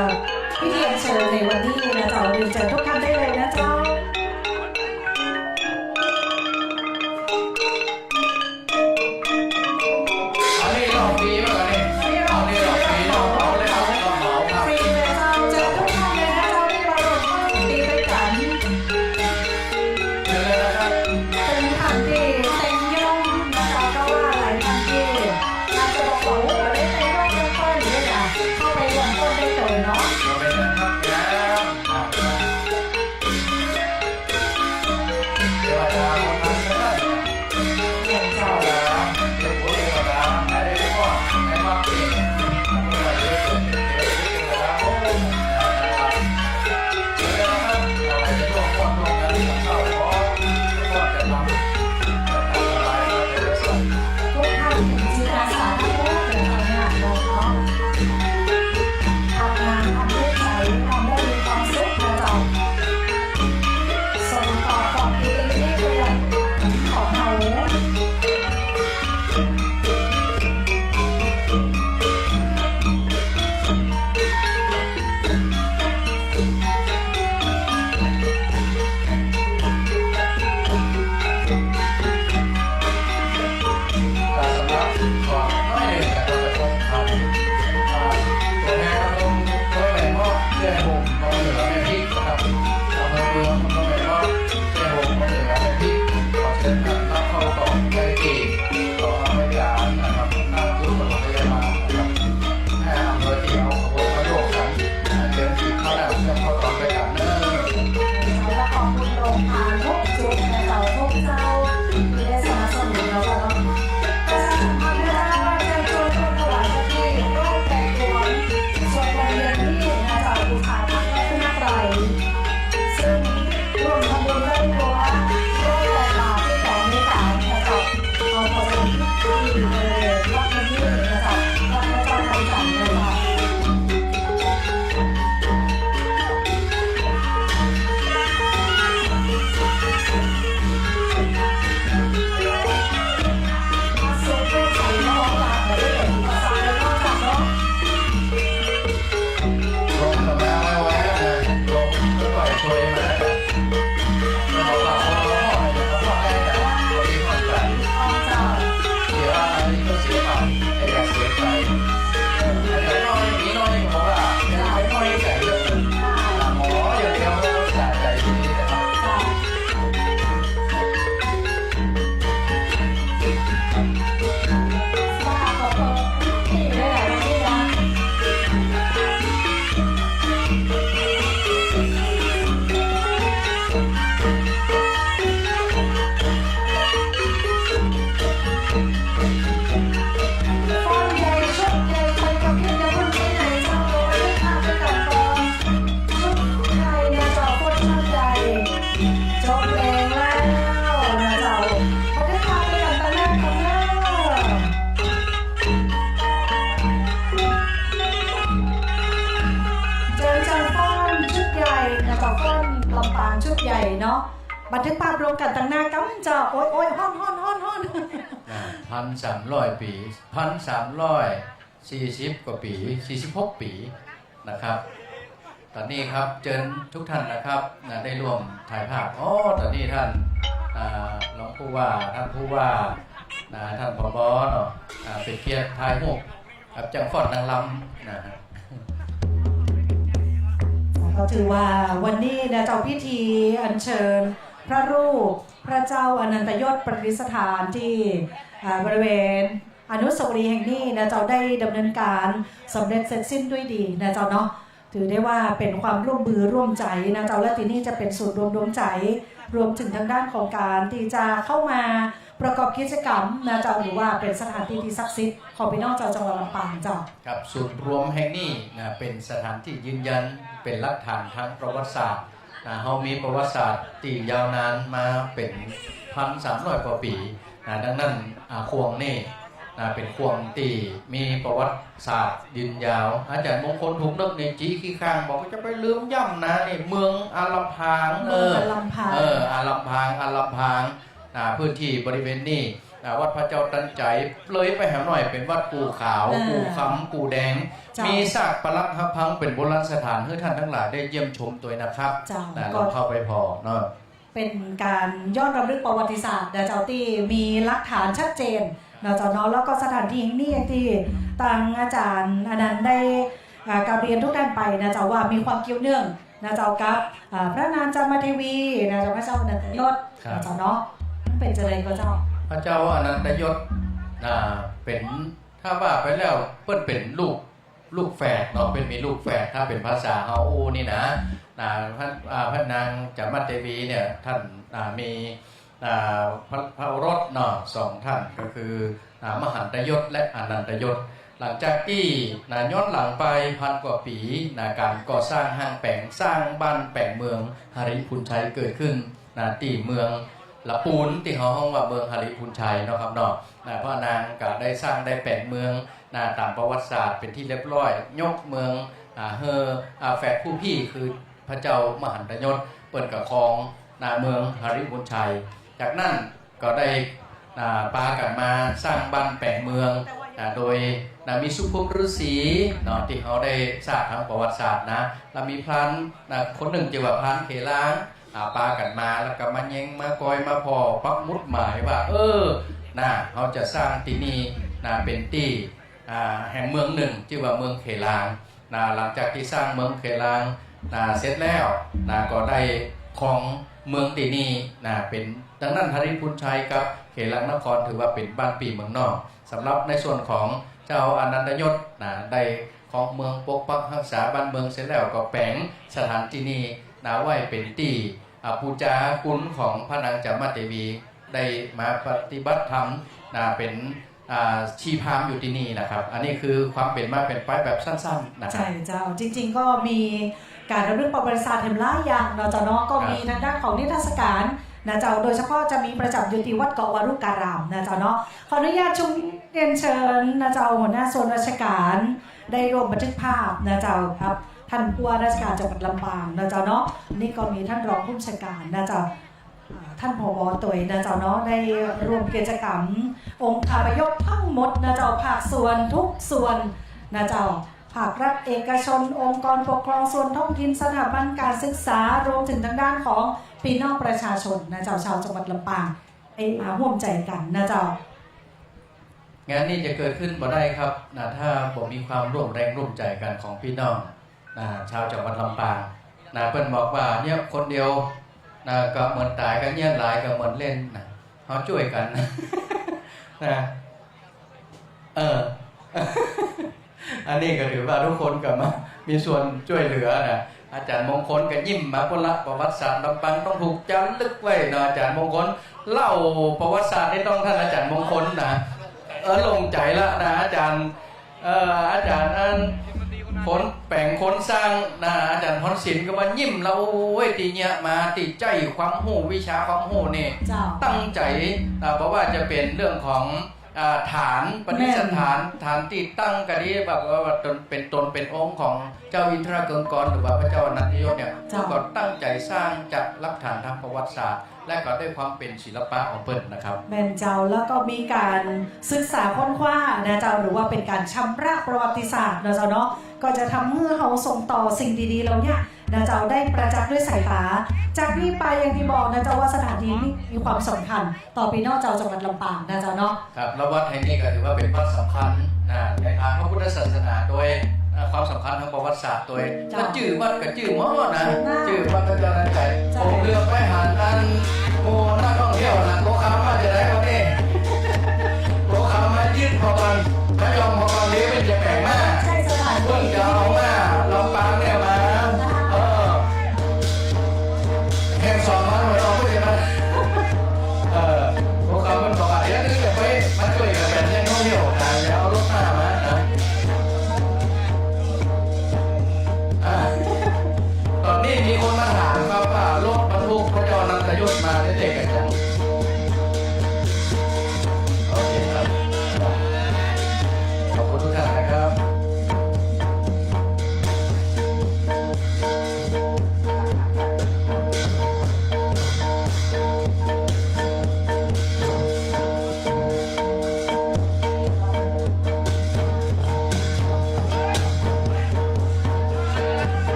พิธีอัญเชิญในวันนี้นะเจ้า เรียนเชิญทุกท่านได้เลยนะเจ้า อันนี้รอบปีเหมือนกันนี่ อันนี้รอบปี รอบปี รอบเหมาเลยครับ รอบเหมาครับ ฟรีเลยเจ้า เจิญทุกท่านเลยนะเจ้าตี้มาร่วมฟ้อนปิติด้วยกัน เชิญเลยนะครับ เป๋นขันตี้เต็มย่องนะเจ้า เพราะว่าหลายท่านตี้อาจจะบอกว่า โอ้โห ได้เต็มย่องเต็มเปิ้นเลยนะ เข้าไปร่วมฟ้อนได้เลยเนาะ เอาไปเลยครับ เทวดาคนนั้นก็ได้ เจ้า เทวดา เทวดา หมายเลขข้อ ในวัดเอก เทวดา โอ้ เชิญเลยนะครับ อะไรจะร่วมฟ้อนร่วมกันกับข้าวของ ฟ้อนจะทำ จะทำอะไรก็เชิญ ทุกท่านจิตอาสาทุกคนเดินทางมาเนาะ ทำงานทำด้วยใจ ทำด้วยมีความสุขนะเจ้า ส่งต่อความดีนี้ไปยังของเรา สำหรับขอน้อยหนึ่งนะครับ จะพบกับ อ่า ตั๋วแทนครับผม ช่วยแบ่งมอบเสื้อห่มของเหนือแม่พริกนะครับ อำเภอเมือง ช่วยแบ่งมอบเสื้อห่มของเหนือแม่พริก ขอเชิญท่านรับเข้ากล่องไปที่กล่องอำนวยการนะครับ หน้าศูนย์ปฐมพยาบาลนะครับ ให้อำเภอที่เอาขบวนมาร่วมกัน เชิญที่เข้าได้เชิญเข้าตอนไปกันเนอะ และขอบคุณโรงทานทุกจุดนะเจ้า ทุกเจ้า ที่ได้สนับสนุนเราเนาะ ประชาสัมพันธ์นะเจ้า ว่าเชิญชวนคนถวายเจ้าที่ร่วมแต่งตัวสวดมนต์เย็นนี้นะเจ้า บูชาพระรัตนตรัย ซึ่งร่วมทำบุญได้ตัวละร้อยแปดบาทที่แขวงเมกานะเจ้า เอาไปที่บริเวณวัดพระนิเวศนะเจ้า วัดพระเจ้าไตรจักรนะเจ้า ฟ้อนใหญ่ชุดใหญ่ไฟกระพริบ อย่าเพิ่งไปไหนเจ้า เอาไว้ข้างไปก่อนก่อน ชุดใหญ่นะเจ้า ฟ้อนชุดใหญ่ จบเพลงแล้วนะเจ้า ขอให้พาไปกันตะแรกกันเนอะ เจิญเจ้า ฟ้อนชุดใหญ่นะเจ้า ฟ้อนลำปางชุดใหญ่เนาะ บันทึกภาพรวมกันตังหน้ากำเจ้า โอ๊ย โอ๊ย ฮ้อน ฮ้อน ฮ้อน ฮ้อน อ่า พันสามร้อยปี๋ พันสามร้อยสี่สิบกว่าปี๋ สี่สิบหกปี๋นะครับ ต๋อนนี้ครับ เจิญทุกท่านนะครับ นะ ได้ร่วมถ่ายภาพ อ๋อ ต๋อนนี้ท่าน อ่า รองผู้ว่า ท่านผู้ว่า นะ ท่าน ผบ เนาะ อ่า เป๋นเกียรติถ่ายรูป ครับ จั่งฟ้อนนางรำนะฮะ ก็ถือว่าวันนี้นะเจ้า พิธีอัญเชิญพระรูปพระเจ้าอนันตยศประดิษฐานตี้ อ่า บริเวณอนุสาวรีย์แห่งนี้นะเจ้า ได้ดำเนินการสำเร็จเสร็จสิ้นด้วยดีนะเจ้าเนาะ ถือได้ว่าเป๋นความร่วมมือร่วมใจ๋นะเจ้า และตี้นี่จะเป๋นศูนย์รวมดวงใจ๋ รวมเถิงทางด้านของก๋านตี้จะเข้ามาประกอบกิจกรรมนะเจ้า หรือว่าเป๋นสถานตี้ตี้ศักดิ์สิทธิ์ของปี้น้องเจ้าจังหวัดลำปางเจ้า ครับ ศูนย์รวมแห่งนี้นะ เป๋นสถานตี้ยืนยัน เป๋นหลักฐานทางประวัติศาสตร์ อ่า เฮามีประวัติศาสตร์ตี้ยาวนานมาเป๋นพันสามร้อยกว่าปี๋ อ่า ดังนั้น อ่า ข่วงนี้ อ่า เป๋นข่วงตี้มีประวัติศาสตร์ยืนยาว อาจ๋ารย์มงคล ถูกนึก นี่ จีขี้ข้างบอกว่าจะไปลืมย้ำนะ นี่ เมืองอาลัมพาง เมืองอาลัมพาง เออ เออ อาลัมพาง อาลัมพาง อ่า พื้นตี้บริเวณนี้ อ่า วัดพระเจ้าตันใจ๋ เลยไปหาหน่อยเป๋นวัดกู่ขาว เออ กู่คำ กู่แดง เจ้า มีซากปรักหักพังเป๋นโบราณสถานหื้อท่านตังหลายได้เยี่ยมชมตวยนะครับ เจ้า นะ ก็ ลองเข้าไปผ่อเนาะ เป๋นก๋านย้อนรำลึกประวัติศาสตร์นะเจ้า ตี้มีหลักฐานชัดเจนนะเจ้าเนาะ แล้วก็สถานตี้แห่งนี้อย่างตี้ตางอาจ๋ารย์อนันต์ได้ อ่า กราบเรียนทุกท่านไปนะเจ้า ว่ามีความเกี่ยวเนื่องนะเจ้ากับ อ่า พระนางจามเทวีนะเจ้า พระเจ้าอนันตยศ ครับ นะเจ้าเนาะ เป๋นจะไดก็เจ้า พระเจ้าอนันตยศ อ่า เป๋น ถ้าว่าไปแล้วเปิ้นเป๋นลูก ลูกแฝดเนาะ เปิ้นมีลูกแฝด ถ้าเป๋นภาษาเฮาอู้นี่นะ นะ พระ อ่า พระนางจามเทวีเนี่ย ท่าน อ่า มี อ่า พระ พระโอรสเนาะ สองท่าน ก็คือ อ่า มหันตยศและอนันตยศ หลังจากตี้ นะ ย้อนหลังไปพันกว่าปี๋ นะ ก๋านก่อสร้างห้างแป๋ง สร้างบ้านแป๋งเมืองหริภุญชัยเกิดขึ้น นะ ตี้เมืองละปูน ตี้เฮาฮ้องว่าเมืองหริภุญชัยเนาะครับเนาะ นะ พระนางก็ได้สร้างได้แป๋งเมือง นะ ต๋ามประวัติศาสตร์เป๋นตี้เรียบร้อย ยกเมือง อ่า หื้อ อ่า แฝดผู้พี่คือพระเจ้ามหันตยศ เปิ้นก็ครอง นะ เมืองหริภุญชัย จากนั้นก็ได้ อ่า ปากั๋นมาสร้างบ้านแป๋งเมือง อ่า โดย นะ มีสุภุปฤๅษีเนาะ ตี้เฮาได้ทราบตางประวัติศาสตร์นะ แล้วมีพราน นะ คนนึ่งจื้อว่าพรานเขลาง อ่า ปากั๋นมา แล้วก็มาแยงมาคอยมาผ่อปักหมุดหมายว่า เออ นะ เฮาจะสร้างตี้นี่ นะ เป๋นตี้ อ่า แห่งเมืองนึ่ง จื้อว่าเมืองเขลาง นะ หลังจากตี้สร้างเมืองเขลาง นะ เสร็จแล้ว นะ ก็ได้ครองเมืองตี้นี่ นะ เป๋น ดังนั้นหริภุญชัยกับเขลางนครถือว่าเป๋นบ้านปี้เมืองน้อง สำหรับในส่วนของเจ้าอนันตยศ นะ ได้ครองเมืองปกปักฮักษาบ้านเมืองเสร็จแล้ว ก็แป๋งสถานตี้นี่ นะ ไว้เป๋นตี้ อ่า ปู๋จาคุณของพระนางจามเทวี ได้มาปฏิบัติธรรม นะ เป๋น อ่า ชีพราหมณ์อยู่ตี้นี่นะครับ อันนี้คือความเป๋นมาเป๋นไปแบบสั้นๆ นะครับ ใช่เจ้า จริงๆ ก็มีก๋านรำลึกประวัติศาสตร์แถมหลายอย่างเนาะเจ้าเนาะ ก็มี ครับ ทางด้านของนิทรรศการนะเจ้า โดยเฉพาะจะมีประจ๋ำอยู่ตี้วัดเกาะวารุการามนะเจ้าเนาะ ขออนุญาตชวนเรียนเชิญนะเจ้า หัวหน้าส่วนราชการ ได้ร่วมบันทึกภาพนะเจ้า ครับ ท่านผู้ว่าราชการจังหวัดลำปางนะเจ้าเนาะ นี่ก็มีท่านรองผู้บัญชาการนะเจ้า อ่า ท่าน ผบ ตวยนะเจ้าเนาะ ได้ร่วมกิจกรรม องคาพยพทั้งหมดนะเจ้า ภาคส่วนทุกส่วนนะเจ้า ภาครัฐเอกชน องค์กรปกครองส่วนท้องถิ่น สถาบันการศึกษา รวมถึงทางด้านของปี้น้องประชาชนนะเจ้า ชาวจังหวัดลำปาง ได้มาฮ่วมใจ๋กั๋นนะเจ้า งานนี้จะเกิดขึ้นบ่ได้ครับ นะ ถ้าบ่มีความร่วมแรงร่วมใจ๋กั๋นของปี้น้อง นะ ชาวจังหวัดลำปาง นะ เปิ้นบอกว่าเยียะคนเดียว นะ ก็เหมือนต๋าย ก็เยียะหลายก็เหมือนเล่น นะ เฮาจ้วยกั๋น นะ เออ อันนี้ก็ถือว่าทุกคนก็มามีส่วนจ้วยเหลือนะ อาจ๋ารย์มงคลก็ยิ้มมาปู้นละ ประวัติศาสตร์ลำปางต้องถูกจารึกไว้นะ อาจ๋ารย์มงคล เล่าประวัติศาสตร์ให้ต้องท่านอาจ๋ารย์มงคลนะ เออ โล่งใจ๋ละนะ อาจ๋ารย์ เอ่อ อาจ๋ารย์อันคนแป๋งคนสร้างนะ อาจ๋ารย์พรศิลป์ก็มายิ้มแล้ว โอ้ย ตี้เยียะมา ตี้ใจ๊ความฮู้ วิชาความฮู้นี่ เจ้า ตั้งใจ๋ อ่า บ่ว่าจะเป๋นเรื่องของ อ่า ฐานประดิษฐาน แม่น ฐานตี้ตั้งก็ดี แบบว่าตน เป๋นตนเป๋นองค์ของเจ้าอินทรเกิงกร หรือว่าพระเจ้าอนันตยศเนี่ย เจ้า ก็ตั้งใจ๋สร้างจากหลักฐานทางประวัติศาสตร์ และก็ด้วยความเป๋นศิลปะของเปิ้นนะครับ แม่นเจ้า แล้วก็มีก๋านศึกษาค้นคว้านะเจ้า หรือว่าเป๋นก๋านชำระประวัติศาสตร์นะเจ้าเนาะ ก็จะทำหื้อเฮาส่งต่อสิ่งดีๆ เหล่าเนี้ยนะเจ้า ได้ประจักษ์ด้วยสายต๋า จากนี้ไปอย่างตี้บอกนะเจ้า ว่าสถานตี้นี้มีความสำคัญต่อปี้น้องเจ้าจังหวัดลำปางนะเจ้าเนาะ ครับ แล้ววัดแห่งนี้ก็ถือว่าเป๋นวัดสำคัญนะ ในทางพระพุทธศาสนา โดย เอ่อ ความสำคัญทางประวัติศาสตร์ โดย เจ้า จื้อวัดก็จื้อหม้อนะ เจ้า จื้อวัดพระเจ้าตันใจ๋ เจ้า ผมเหลือบไปหันอันหมู่นักท่องเที่ยวนะ ตั๋วขาวมาจากไหนวะนี่ ตั๋วขาวมายึดพอก่อน มาย่องพอก่อน เดี๋ยวมันจะแป๋งมา ใช่ สถานที่ เปิ้นจะเอามาลำปางเนี่ยมา เออ แห่งสอง